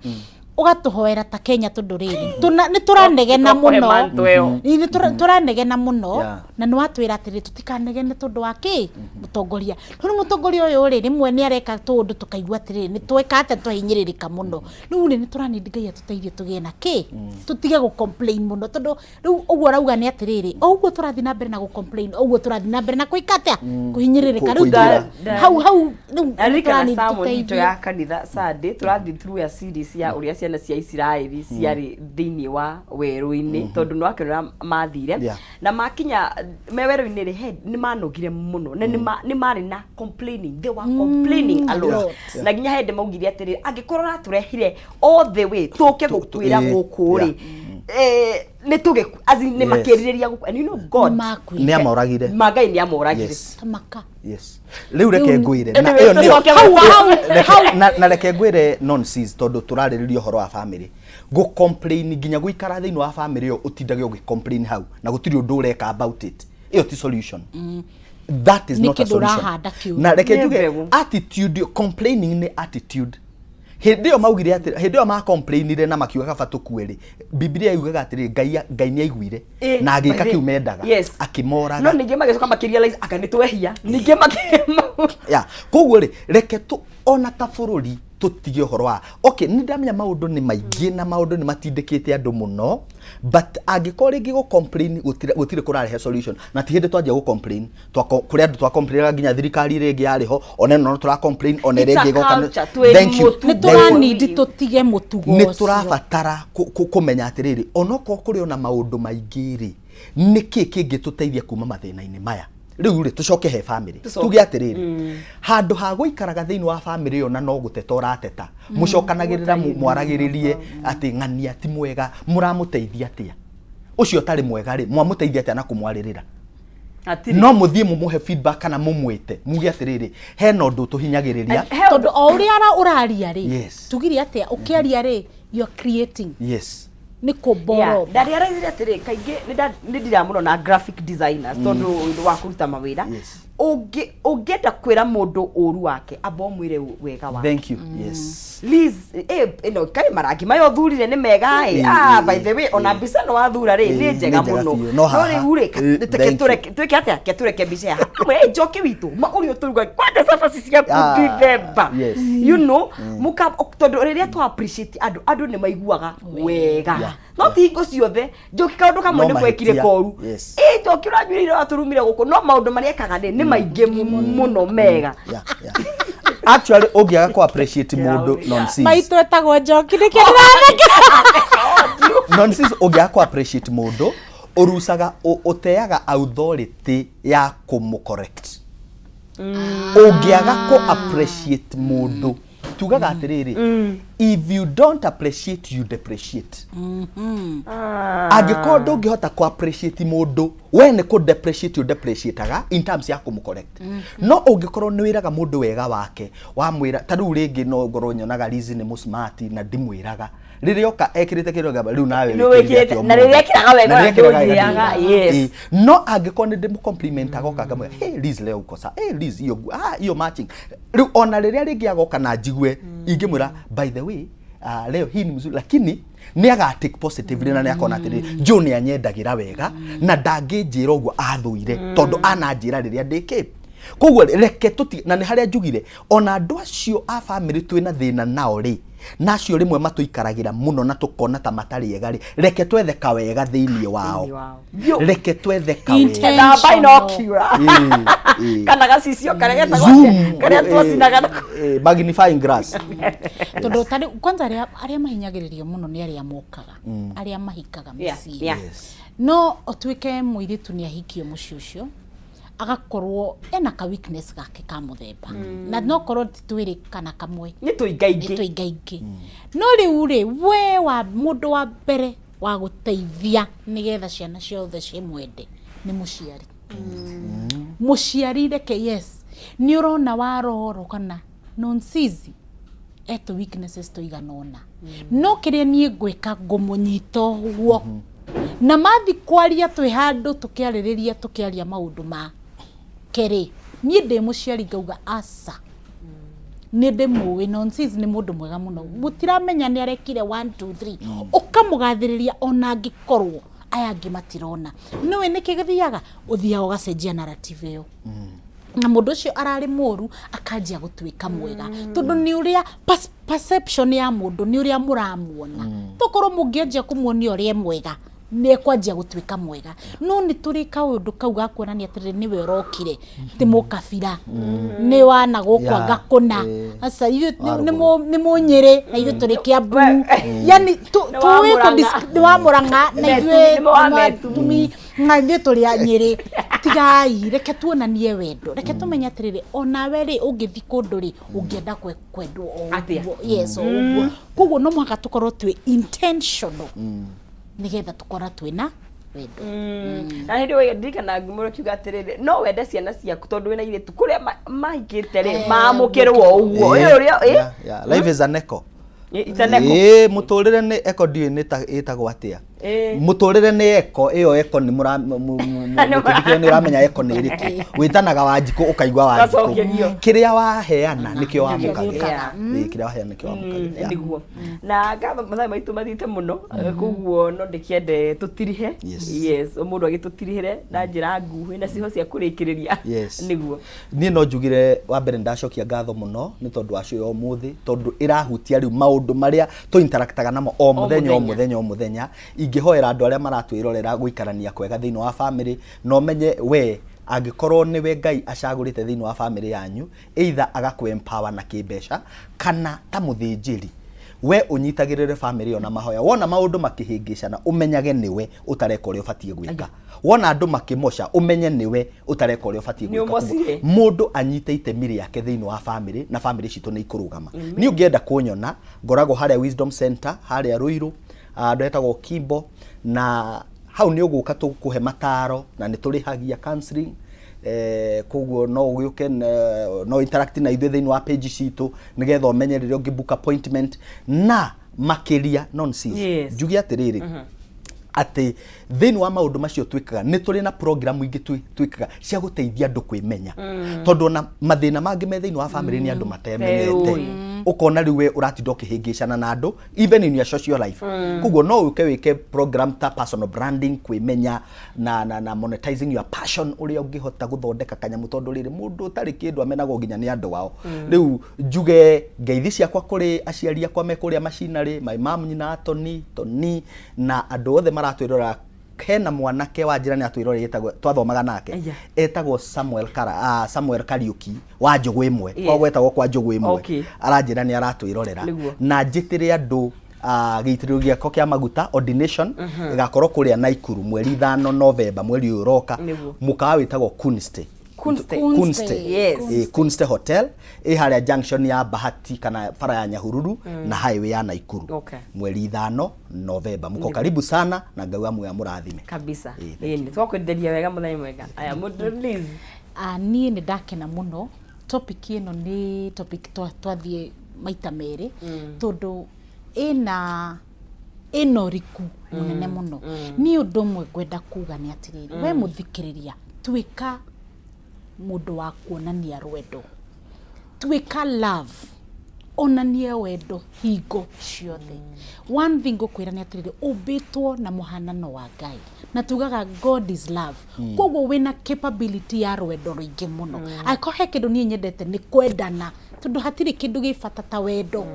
ũgatũhoera ta Kenya, tondũ rĩrĩ nĩ tũranegena Tũkũhe mũno. mantle ĩyo. Ĩ, nĩ tũranegena mũno. Na nĩ watwĩra atĩrĩ tũtikanegene tondũ wa kĩ mũtongoria. Rĩu mũtongoria ũyũ rĩ, rĩmwe nĩ areka tũũndũ tũkaigua atĩrĩrĩ, nĩ tweka atĩa, twahinyĩrĩrĩka mũno. Rĩu rĩ, nĩ tũranindi Ngai atũteithie tũgĩe na kĩ, tũtige gũ complain mũno, tondũ rĩu ũguo ũrauga nĩ atĩrĩrĩ, o ũguo tũrathiĩ na mbere na gũ complain, o ũguo tũrathiĩ na mbere na gwĩka atĩa, kũhinyĩrĩrĩka. Rĩu Kũingĩra. Hau hau rĩu Naririkana nĩtũranindi sermon itũ tũteithie. ya kanitha Sunday, tũrathiĩ through a series ya ũrĩa ciana cia Isiraeli ciarĩ thĩinĩ wa werũ-inĩ, tondũ nĩ wakĩona mathire na makinya me werũ-inĩ rĩ, he nĩ manogire mũno na nĩ marĩ na complaining. They were complaining a lot. Lot. Na nginya hĩndĩ maugire atĩrĩrĩ, angĩkorwo ũratũrehire all the way tũke gũkuĩra gũkũ rĩ, nĩ tũgĩ as in nĩ makĩrirĩria gũkũ, and you know God Makuire. Nĩ amoragire. Ma Ngai nĩ amoragire. Tamaka. Yes, rĩu reke ngwĩre na Anyway, ĩyo nĩyo- tũcoke hau, hau, na reke ngwĩre nonsense, tondũ tũrarĩrĩria ũhoro wa family gũ complain, nginya gũikara thĩinĩ wa family ĩyo ũtindage ũgĩ complain hau na gũtirĩ ũndũ ũreka about it, ĩyo ti solution. That is Nĩ not a kĩndũ solution. ũrahanda kĩũru. Na reke Nĩ njuge, mbegũ. attitude, complaining nĩ attitude. Hĩndĩ ĩyo maugire atĩ, hĩndĩ ĩyo makomplainire na makiuga kaba tũkue rĩ, Bibilia yugaga atĩrĩ, Ngai nĩ aiguire na agĩka kĩu mendaga, akĩmoraga. No ningĩ magĩcoka makĩrealize anga nĩ twehia, ningĩ makĩ Ya, koguo rĩ, reke tu ona ta bũrũri tũtige ũhoro wa, okay, nĩ ndamenya maũndũ nĩ maingĩ na maũndũ nĩ matindĩkĩte andũ mũno, but angĩkorwo rĩngĩ gũ complain gũtirĩ kũrarehe solution, na ti hĩndĩ twanjia gũ complain, kũrĩ andũ twa complainaga nginya thirikari ĩrĩa ĩngĩ yarĩ ho, ona ĩno no tũra complain, ona ĩrĩa It's a ĩngĩ ĩgoka culture, twĩ Thank you. mũtugo. Nĩ Thank you. tũranindi tũtige mũtugo Nĩ ũcio. tũrabatara kũmenya atĩrĩrĩ, onokorwo kũrĩ ona maũndũ maingĩ rĩ, nĩ kĩ kĩngĩtũteithia kuma mathĩna-inĩ maya? Rĩu rĩ, tũcoke he family. Tũcoke. Tuge atĩrĩrĩ, handũ ha gũikaraga thĩinĩ wa family ĩyo na no gũteta ũrateta, mũcokanagĩrĩra, mwaragĩrĩrie atĩ ng'ania ti mwega, mũramũteithia atĩa ũcio ũtarĩ mwega rĩ? Mwamũteithia atĩa na kũmwarĩrĩra? Hatirĩ. No mũthiĩ mũmũhe feedback kana mũmwĩte muge atĩrĩrĩ, hena ũndũ tũhinyagĩrĩria. Tondũ o ũrĩa ũraria rĩ, tugire atĩa, ũkĩaria rĩ, you are creating. Nĩ kũmboro. Ndarealize atĩrĩ, kaingĩ nĩ ndira mũno na graphic designers tondũ wa kũruta mawĩra. Ũngĩ- Ũngĩenda kwĩra mũndũ ũru wake amba ũmwĩre wega wake. Thank you. Yes. Liz, eh, ĩno kaĩ marangi maya ũthurire nĩ mega ĩ. Ĩ, Ah, ĩ, by the way, ona ĩ. mbica no wathura rĩ, Ĩ, nĩ njega nĩ njega mũno. biũ. No haha. rĩu rĩ, Ĩ, reke thank you. twĩke atĩa? Reke tũrekebishe haha. Amwe, "Ĩ, Njoki witũ, ma ũrĩa ũtũruga kwanja cabaci ciaku Ah, ndithemba." yes. You know, mũka tondũ rĩrĩa twa appreciate andũ, andũ nĩ maiguaga wega. Yeah. No ti hingo ciothe, Njoki kaũndũ kamwe No nĩ gwekire mahĩtia. koru. Yes. Ĩ, Njoki ũranyuire ũratũrumire gũkũ, no maũndũ marĩa ekaga rĩ, nĩ maingĩ mũno mega. Yeah. Actually ũngĩaga kũ appreciate mũndũ nonsense. Maitũ etagwo Njoki nĩkĩo ndĩratheka. Nonsense ũngĩaga kũ appreciate mũndũ ũrucaga ũteaga authority ya kũmũ correct. Ũngĩaga kũ appreciate mũndũ tugaga atĩrĩrĩ, if you don't appreciate you depreciate. Angĩkorwo ndũngĩhota kũ appreciate mũndũ, we nĩ kũ depreciate ũ depreciataga in terms ya kũmũ correct. No ũngĩkorwo nĩ wĩraga mũndũ wega wake, wamwĩra ta rĩu rĩngĩ no ngorwo nyonaga Liz nĩ mũsmart na ndimwĩraga rĩrĩa oka ekĩrĩte kĩndũ ngamba rĩu nawe Nĩ wĩkĩrire wĩkĩrĩte- atĩa na rĩrĩa ũmũthĩ?" ekĩraga wega Na rĩrĩa ekĩraga wega ndũnjĩraga, ndĩraga. yes. Ĩ, no angĩkorwo nĩ ndĩmũcompliment agoka ngamwĩra, hey Liz leo uko sawa, hey Liz hiyo nguo, ah hiyo matching. Rĩu ona rĩrĩa rĩngĩ agoka na njigue ingĩmwĩra by the way, leo hii ni mzuri, lakini nĩ aga take positively na nĩ akona atĩrĩrĩ, Joe nĩ anyendagĩra wega na ndangĩnjĩra ũguo athũire tondũ ananjĩra rĩrĩa ndĩkĩ. Koguo reke tũti na nĩ harĩa njugire ona andũ acio a family twĩna thĩna nao rĩ, na acio rĩmwe matũikaragĩra mũno na tũkona ta matarĩ ega rĩ, reke twethe kawega thĩinĩ wao. Thĩinĩ wao. Biũ. Reke twethe kawega. Na binocular. Ĩ, ĩ. Kana gacicio karĩa getagwo Zoom, atĩa? Karĩa twacinaga nako. Magnifying glass. Tondũ tarĩu kwanza arĩa arĩa mahinyagĩrĩrio mũno nĩ arĩa mokaga, arĩa mahikaga mĩciĩ. Yes. No ũtuĩke mũirĩtu nĩ ahikio mũciĩ ũcio, agakorwo ena ka weakness gake ka mũthemba, na no korwo ti twĩrĩ kana kamwe, nĩ tũingaingĩ, nĩ tũingaingĩ. No rĩu rĩ, we wa mũndũ wa mbere wa gũteithia nĩgetha ciana ciothe cimwende nĩ mũciari. Mũciari reke, yes, nĩ ũrona waroro kana nonsizi etũ weaknesses tũigana ũna, no kĩrĩa niĩ ngwĩka ngũmũnyita ũguo na mathi kwaria twĩ handũ tũkĩarĩrĩria tũkĩaria maũndũ ma kerĩ, niĩ ndĩ mũciari ngauga aca, nĩ ndĩmũĩ nonsense, nĩ mũndũ mwega mũno, mũtiramenya nĩ arekire 1 2 3, ũkamũgathĩrĩria ona angĩkorwo aya angĩ matirona. Nĩũĩ nĩkĩ gĩthiaga ũthiaga ũgacenjia narrative ĩyo, na mũndũ ũcio ararĩ mũru akanjia gũtuĩka mwega, tondũ nĩ ũrĩa perception ya mũndũ, nĩ ũrĩa mũramuona. Tokorwo mũngĩanjia kũmuonia ũrĩa e mwega, nĩ ekwanjia gũtuĩka mwega. No nĩ tũrĩ kaũndũ kau ga kuonania atĩrĩrĩ, nĩwe ũrokire, ti mũkabira, nĩ wana gũkũ anga kũna, aca ithuĩ nĩ mũnyĩrĩ na ithuĩ tũrĩ Kĩambu, yani Nĩ wa tũĩ Mũrang'a. nĩ wa Mũrang'a na ithuĩ Nĩ wa nĩ wa Metumi. Tumi, na ithuĩ tũrĩ a Nyĩrĩ. Tigai, reke tuonanie wendo, reke tũmenye atĩrĩrĩ, onawe rĩ ũngĩthi kũndũ rĩ, ũngĩenda kwendwo o Atĩa? ũguo. Yes, o ũguo. Koguo no mũhaka tũkorwo twĩ intentional nĩgetha tũkorwo twĩna wendo. Na hĩndĩ ĩyo ndirikana ngimũra kiuga atĩrĩrĩ, no wende ciana ciaku tondũ wĩna airĩtu kũrĩa mahikĩte rĩ, mamũkĩrwo ũguo ũyũ ũrĩa ĩ Yeah. Life is an echo. It's an echo. Ĩĩ, mũtũrĩre nĩ echo, ndiũĩ nĩ ta ĩtagwo atĩa. Mũtũrĩre nĩ echo, ĩyo echo nĩ mũra mũtũthikĩrĩria nĩ ũramenya echo nĩ ĩrĩkũ. Wĩtanaga Wanjikũ ũkaigua Wanjikũ. Ũgacokerio. Kĩrĩa waheana nĩkĩo wamũkagĩra. Ĩĩ, kĩrĩa waheana nĩkĩo wamũkagĩra. Yeah. Nĩguo na ngatho mathaa maitũ mathiĩte mũno, koguo no ndĩkĩende tũtirihe. Yes. Yes, mũndũ agĩtũtirihĩre na njĩra nguhĩ na ciho cia kũrĩkĩrĩria. Yes. Nĩguo. Niĩ no njugire wa mbere ndacokia ngatho mũno nĩ tondũ wa show ya ũmũthĩ, tondũ ĩrahutia rĩu maũndũ marĩa tũ interactaga namo o mũthenya o mũthenya o mũthenya. Ingĩhoera andũ arĩa maratwĩrorera gũikarania kwega thĩinĩ wa family, na ũmenye we angĩkorwo nĩwe Ngai acagũrĩte thĩinĩ wa family yanyu, either agakũ empower na kĩmbeca kana ta mũthĩnjĩri, we ũnyitagĩrĩre family ĩyo na mahoya. Wona maũndũ makĩhĩngĩcana, ũmenyage nĩwe ũtareka ũrĩa ũbatiĩ gwĩka. Wona andũ makĩmoca, ũmenye nĩwe ũtareka ũrĩa ũbatiĩ Nĩ gwĩka. ũmocire. Mũndũ anyite itemi rĩake thĩinĩ wa family, na family citũ nĩ ikũrũgama. Niĩ ũngĩenda kũnyona, ngoragwo harĩa Wisdom Center, harĩa Ruiru, handũ hetagwo Kimbo, na hau nĩ ũgũka tũkũhe mataro, na nĩ tũrĩhagia counseling. Koguo no ũgĩũke no interact na ithuĩ thĩinĩ wa page citũ nĩgetha ũmenye rĩrĩa ũngĩ book appointment na makĩria nonsense. Yes. Njuge atĩrĩrĩ, Atĩ thĩinĩ wa maũndũ macio twĩkaga nĩ tũrĩ na program ingĩ twĩkaga cia gũteithia andũ kwĩmenya, tondũ ona mathĩna mangĩ me thĩinĩ wa famĩlĩ nĩ andũ matemenyete. Teũĩ. Ũkona rĩu we ũratinda ũkĩhĩngĩcana na andũ even in your social life. Koguo no ũke wĩke program ta personal branding, kwĩmenya na monetizing your passion, ũrĩa ũngĩhota gũthondeka kanyamũ, tondũ rĩrĩ mũndũ ũtarĩ kĩndũ amenagwo nginya nĩ andũ ao. Rĩu njuge ngeithi ciakwa kũrĩ aciari akwa me kũrĩa macinarĩ, my mom, nyina Tony Tony, na andũ othe maratwĩrora. Hena mwanake wa njĩra nĩ atwĩrorera, etagwo, twathomaga nake, etagwo Samuel Kara, Samuel Kariuki wa Njũgũ ĩmwe. Kwa gwetagwo kwa Njũgũ ĩmwe. Aranjĩra nĩ aratwĩrorera. Na njĩtĩre andũ gĩitĩrĩrio gĩakwa kĩa maguta, ordination, ĩgakorwo kũrĩa Naikuru mweri 5 Novemba, mweri ũyũ ũroka. Mũkawa wĩtagwo Kunste. Kunste. Kunste. Yes. Kunste Hotel ĩ harĩa junction ya Bahati kana bara ya Nyahururu na highway ya Naikuru. Mweri 5 Novemba, mko karibu sana na Ngai wa muoyo amũrathime. Kabisa. Ĩĩ. Ĩĩ, twakwenderia wega, mũthenya mwega. Aya, mũndũ Liz. Ah, niĩ nĩ ndakena mũno. Topic ĩno nĩ topic twathiĩ maita merĩ, tondũ ĩna ũriku mũnene mũno. Niĩ ũndũ ũmwe ngwenda kuga nĩ atĩrĩrĩ, we mũthikĩrĩria, tuĩka mũndũ wa kuonania rwendo, tuĩka love, onania wendo hingo ciothe. One thing ngũkwĩra nĩ atĩrĩrĩ, ũmbĩtwo na mũhanano wa Ngai, na tugaga God is love. Koguo wĩna capability ya rwendo rũingĩ mũno. Angĩkorwo he kĩndũ niĩ nyendete nĩ kwendana, tondũ hatirĩ kĩndũ gĩ bata ta wendo.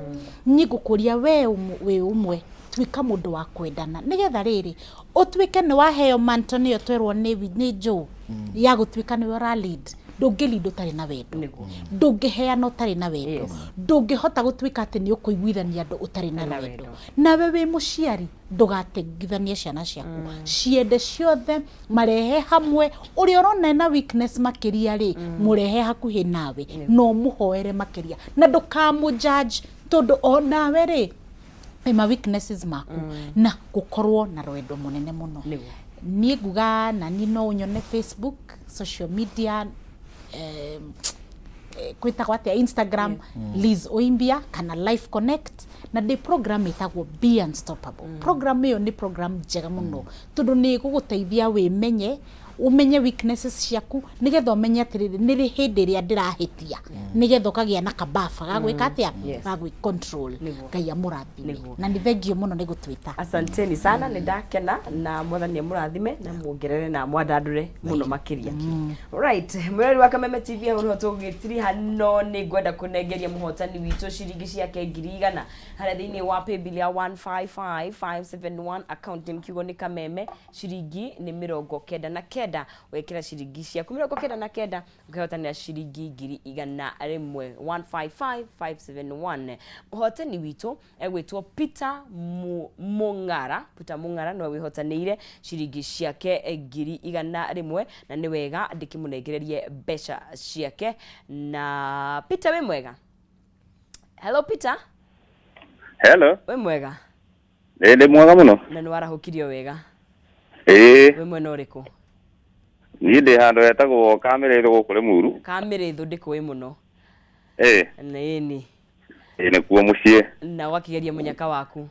Niĩ ngũkũria we wĩ ũmwe, tuĩka mũndũ wa kwendana, nĩgetha rĩrĩ ũtuĩke nĩ waheo manto nĩyo twerwo nĩ Joe ya gũtuĩka nĩwe ũra lead. Ndũngĩ lead ũtarĩ na wendo, ndũngĩheana ũtarĩ na wendo, ndũngĩhota gũtuĩka atĩ nĩ ũkũiguithania andũ ũtarĩ na Na rwendo. wendo. Nawe wĩ mũciari, ndũgatigithanie ciana ciaku, ciende ciothe, marehe hamwe. Ũrĩa ũrona ena weakness makĩria rĩ, mũrehe hakuhĩ nawe na ũmũhoere makĩria, na ndũkamũ judge, tondũ o nawe rĩ wĩma weaknesses maku, na gũkorwo na rwendo mũnene mũno. Niĩ nguga na niĩ no ũnyone Facebook, social media, kwĩtagwo atĩa, Instagram, Liz Oimbia kana Life Connect, na ndĩ program ĩtagwo Be Unstoppable. Program ĩyo nĩ program njega mũno, tondũ nĩ ĩgũgũteithia wĩmenye, ũmenye weaknesses ciaku, nĩgetha ũmenye atĩrĩrĩ, nĩ rĩ hĩndĩ ĩrĩa ndĩrahĩtia, nĩgetha ũkagĩa na kabafa ga gwĩka atĩa, ga gwĩ control. Ngai amũrathime. Na nĩ thengio mũno nĩ gũtwĩta. Asanteni sana, nĩ ndakena, na Mwathani amũrathime na muongerere na mwandandũre mũno makĩria. Right, mwĩrori wa Kameme TV, hau nĩho tũgĩtiriha, no nĩ ngwenda kũnengeria mũhotani witũ ciringi ciake 100,000 harĩa thĩinĩ wa paybill ya 155571, account name kiugo nĩ Kameme, ciringi nĩ 99. Wekĩra ciringi ciaku 99 ũkĩhotanĩra ciringi 100,000, 155571. Mũhotani witũ egwĩtwo Peter Mung'ara. Peter Mung'ara nĩwe wĩhotanĩire ciringi ciake 100,000, na nĩ wega ndĩkĩmũnengererie mbeca ciake. Na Peter, wĩ mwega? Hello, Peter. Hello. Wĩ mwega? Ĩ, ndĩ mwega mũno. Na nĩ warahũkirio wega? Ĩĩ. Wĩ mwena ũrĩkũ? Niĩ ndĩ handũ hetagwo Kamĩrĩthũ gũkũ Rĩmuru. Kamĩrĩthũ, ndĩkũĩ mũno. Ĩĩ. Nĩni. Ĩĩ, nĩkuo mũciĩ. Na ũgakĩgeria mũnyaka waku.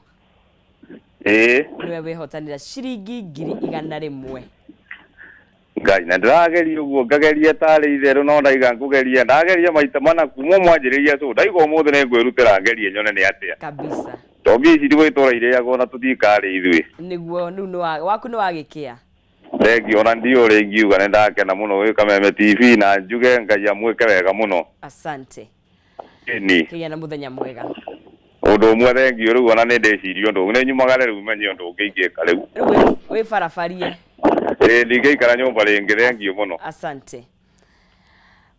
Ĩĩ. Nĩwe wĩhotanĩra ciringi 100,000. Ngai, na ndĩrageria ũguo ngageria tarĩ itherũ, no ndaiga ngũgeria, ndageria maita mana kuma mwanjĩrĩria cũ, ndaiga ũmũthĩ nĩ ngwĩrutĩra ngerie nyone nĩ atĩa. To mbia ici ndigũgĩtũra irĩagwo na tũtikarĩ ithuĩ. Nĩguo, rĩu nĩ waku nĩ wagĩkĩa. Thengiũ, ona ndiũĩ ũrĩa ingiuga, nĩ ndakena mũno gwĩ Kameme TV, na njuge Ngai amwĩke wega mũno. Asante. Ĩni. Kĩgĩa na mũthenya mwega. Ũndũ ũmwe, thengiũ. Rĩu ona nĩ ndĩciria ũndũ nĩ nyumagare rĩu menye ũndũ ũngĩ ingĩka rĩu. Rĩu wĩ barabarie. Ĩĩ, ndingĩikara nyũmba rĩngĩ, thengiũ mũno. Asante.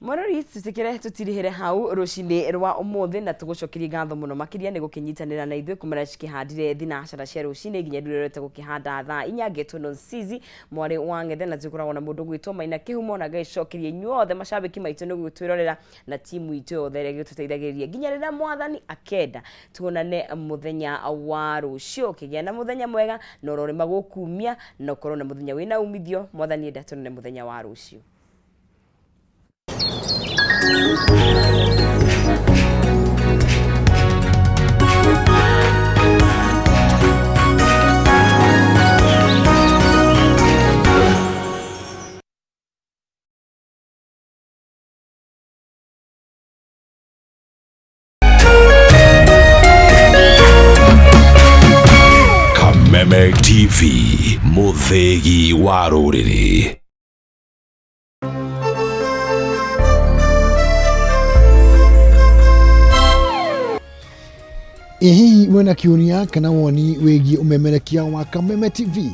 Mwarori, tũtikĩre tũtirihĩre hau rũcinĩ rwa ũmũthĩ, na tũgũcokerie ngatho mũno makĩria nĩ gũkĩnyitanĩra na ithuĩ kumana cikĩhandire thinacara cia rũcinĩ nginya ndurerete gũkĩhanda thaa 4. Ngetwo Nonsizi mwarĩ wa Ng'ethe, na tũkoragwo na mũndũ gwĩtwo Maina Kĩhumo, na ngagĩcokeria inyuothe macambĩki maitũ nĩ gũgĩtwĩrorera, na timu itũ yothe ĩrĩa ĩgĩtũteithagĩrĩria nginya rĩrĩa Mwathani akenda tuonane mũthenya wa rũciũ. Kĩgĩa na mũthenya mwega, na ũrorĩma gũkumia, na ũkorwo na mũthenya wĩna umithio. Mwathani enda tuonane mũthenya wa rũciũ. Kameme TV, mũthĩgi wa rũrĩrĩ. Ĩ hihi wĩna kĩũria kana woni wĩgiĩ ũmemerekia wa Kameme TV?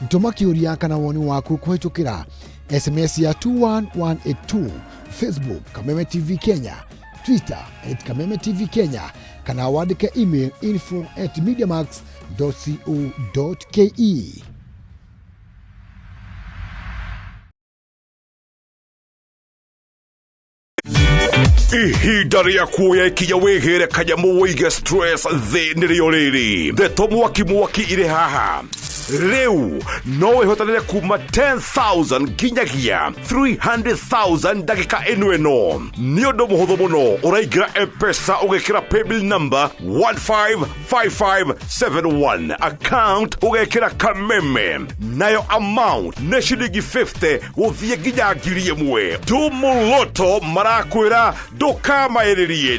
Tũma kĩũria kana woni waku kũhĩtũkĩra SMS ya 21182, Facebook Kameme TV Kenya, Twitter at Kameme TV Kenya, kana wandĩke email info at mediamax.co.ke. Ihinda rĩa kuoya ikinya wĩgĩre kanyamũ wĩige stress thĩ nĩrĩo rĩrĩ. Ndeto mwaki mwaki irĩ haha. Rĩu no wĩhotanĩre kuma 10,000 nginyagia 300,000 ndagĩka ĩno ĩno. Nĩ ũndũ mũhũthũ mũno, ũraingĩra M-Pesa ũgekĩra paybill number 155571, account ũgekĩra Kameme, nayo amount nĩ ciringi 50 gũthiĩ nginya 1,000. Tumũloto marakwĩra ndũkamaĩrĩrie.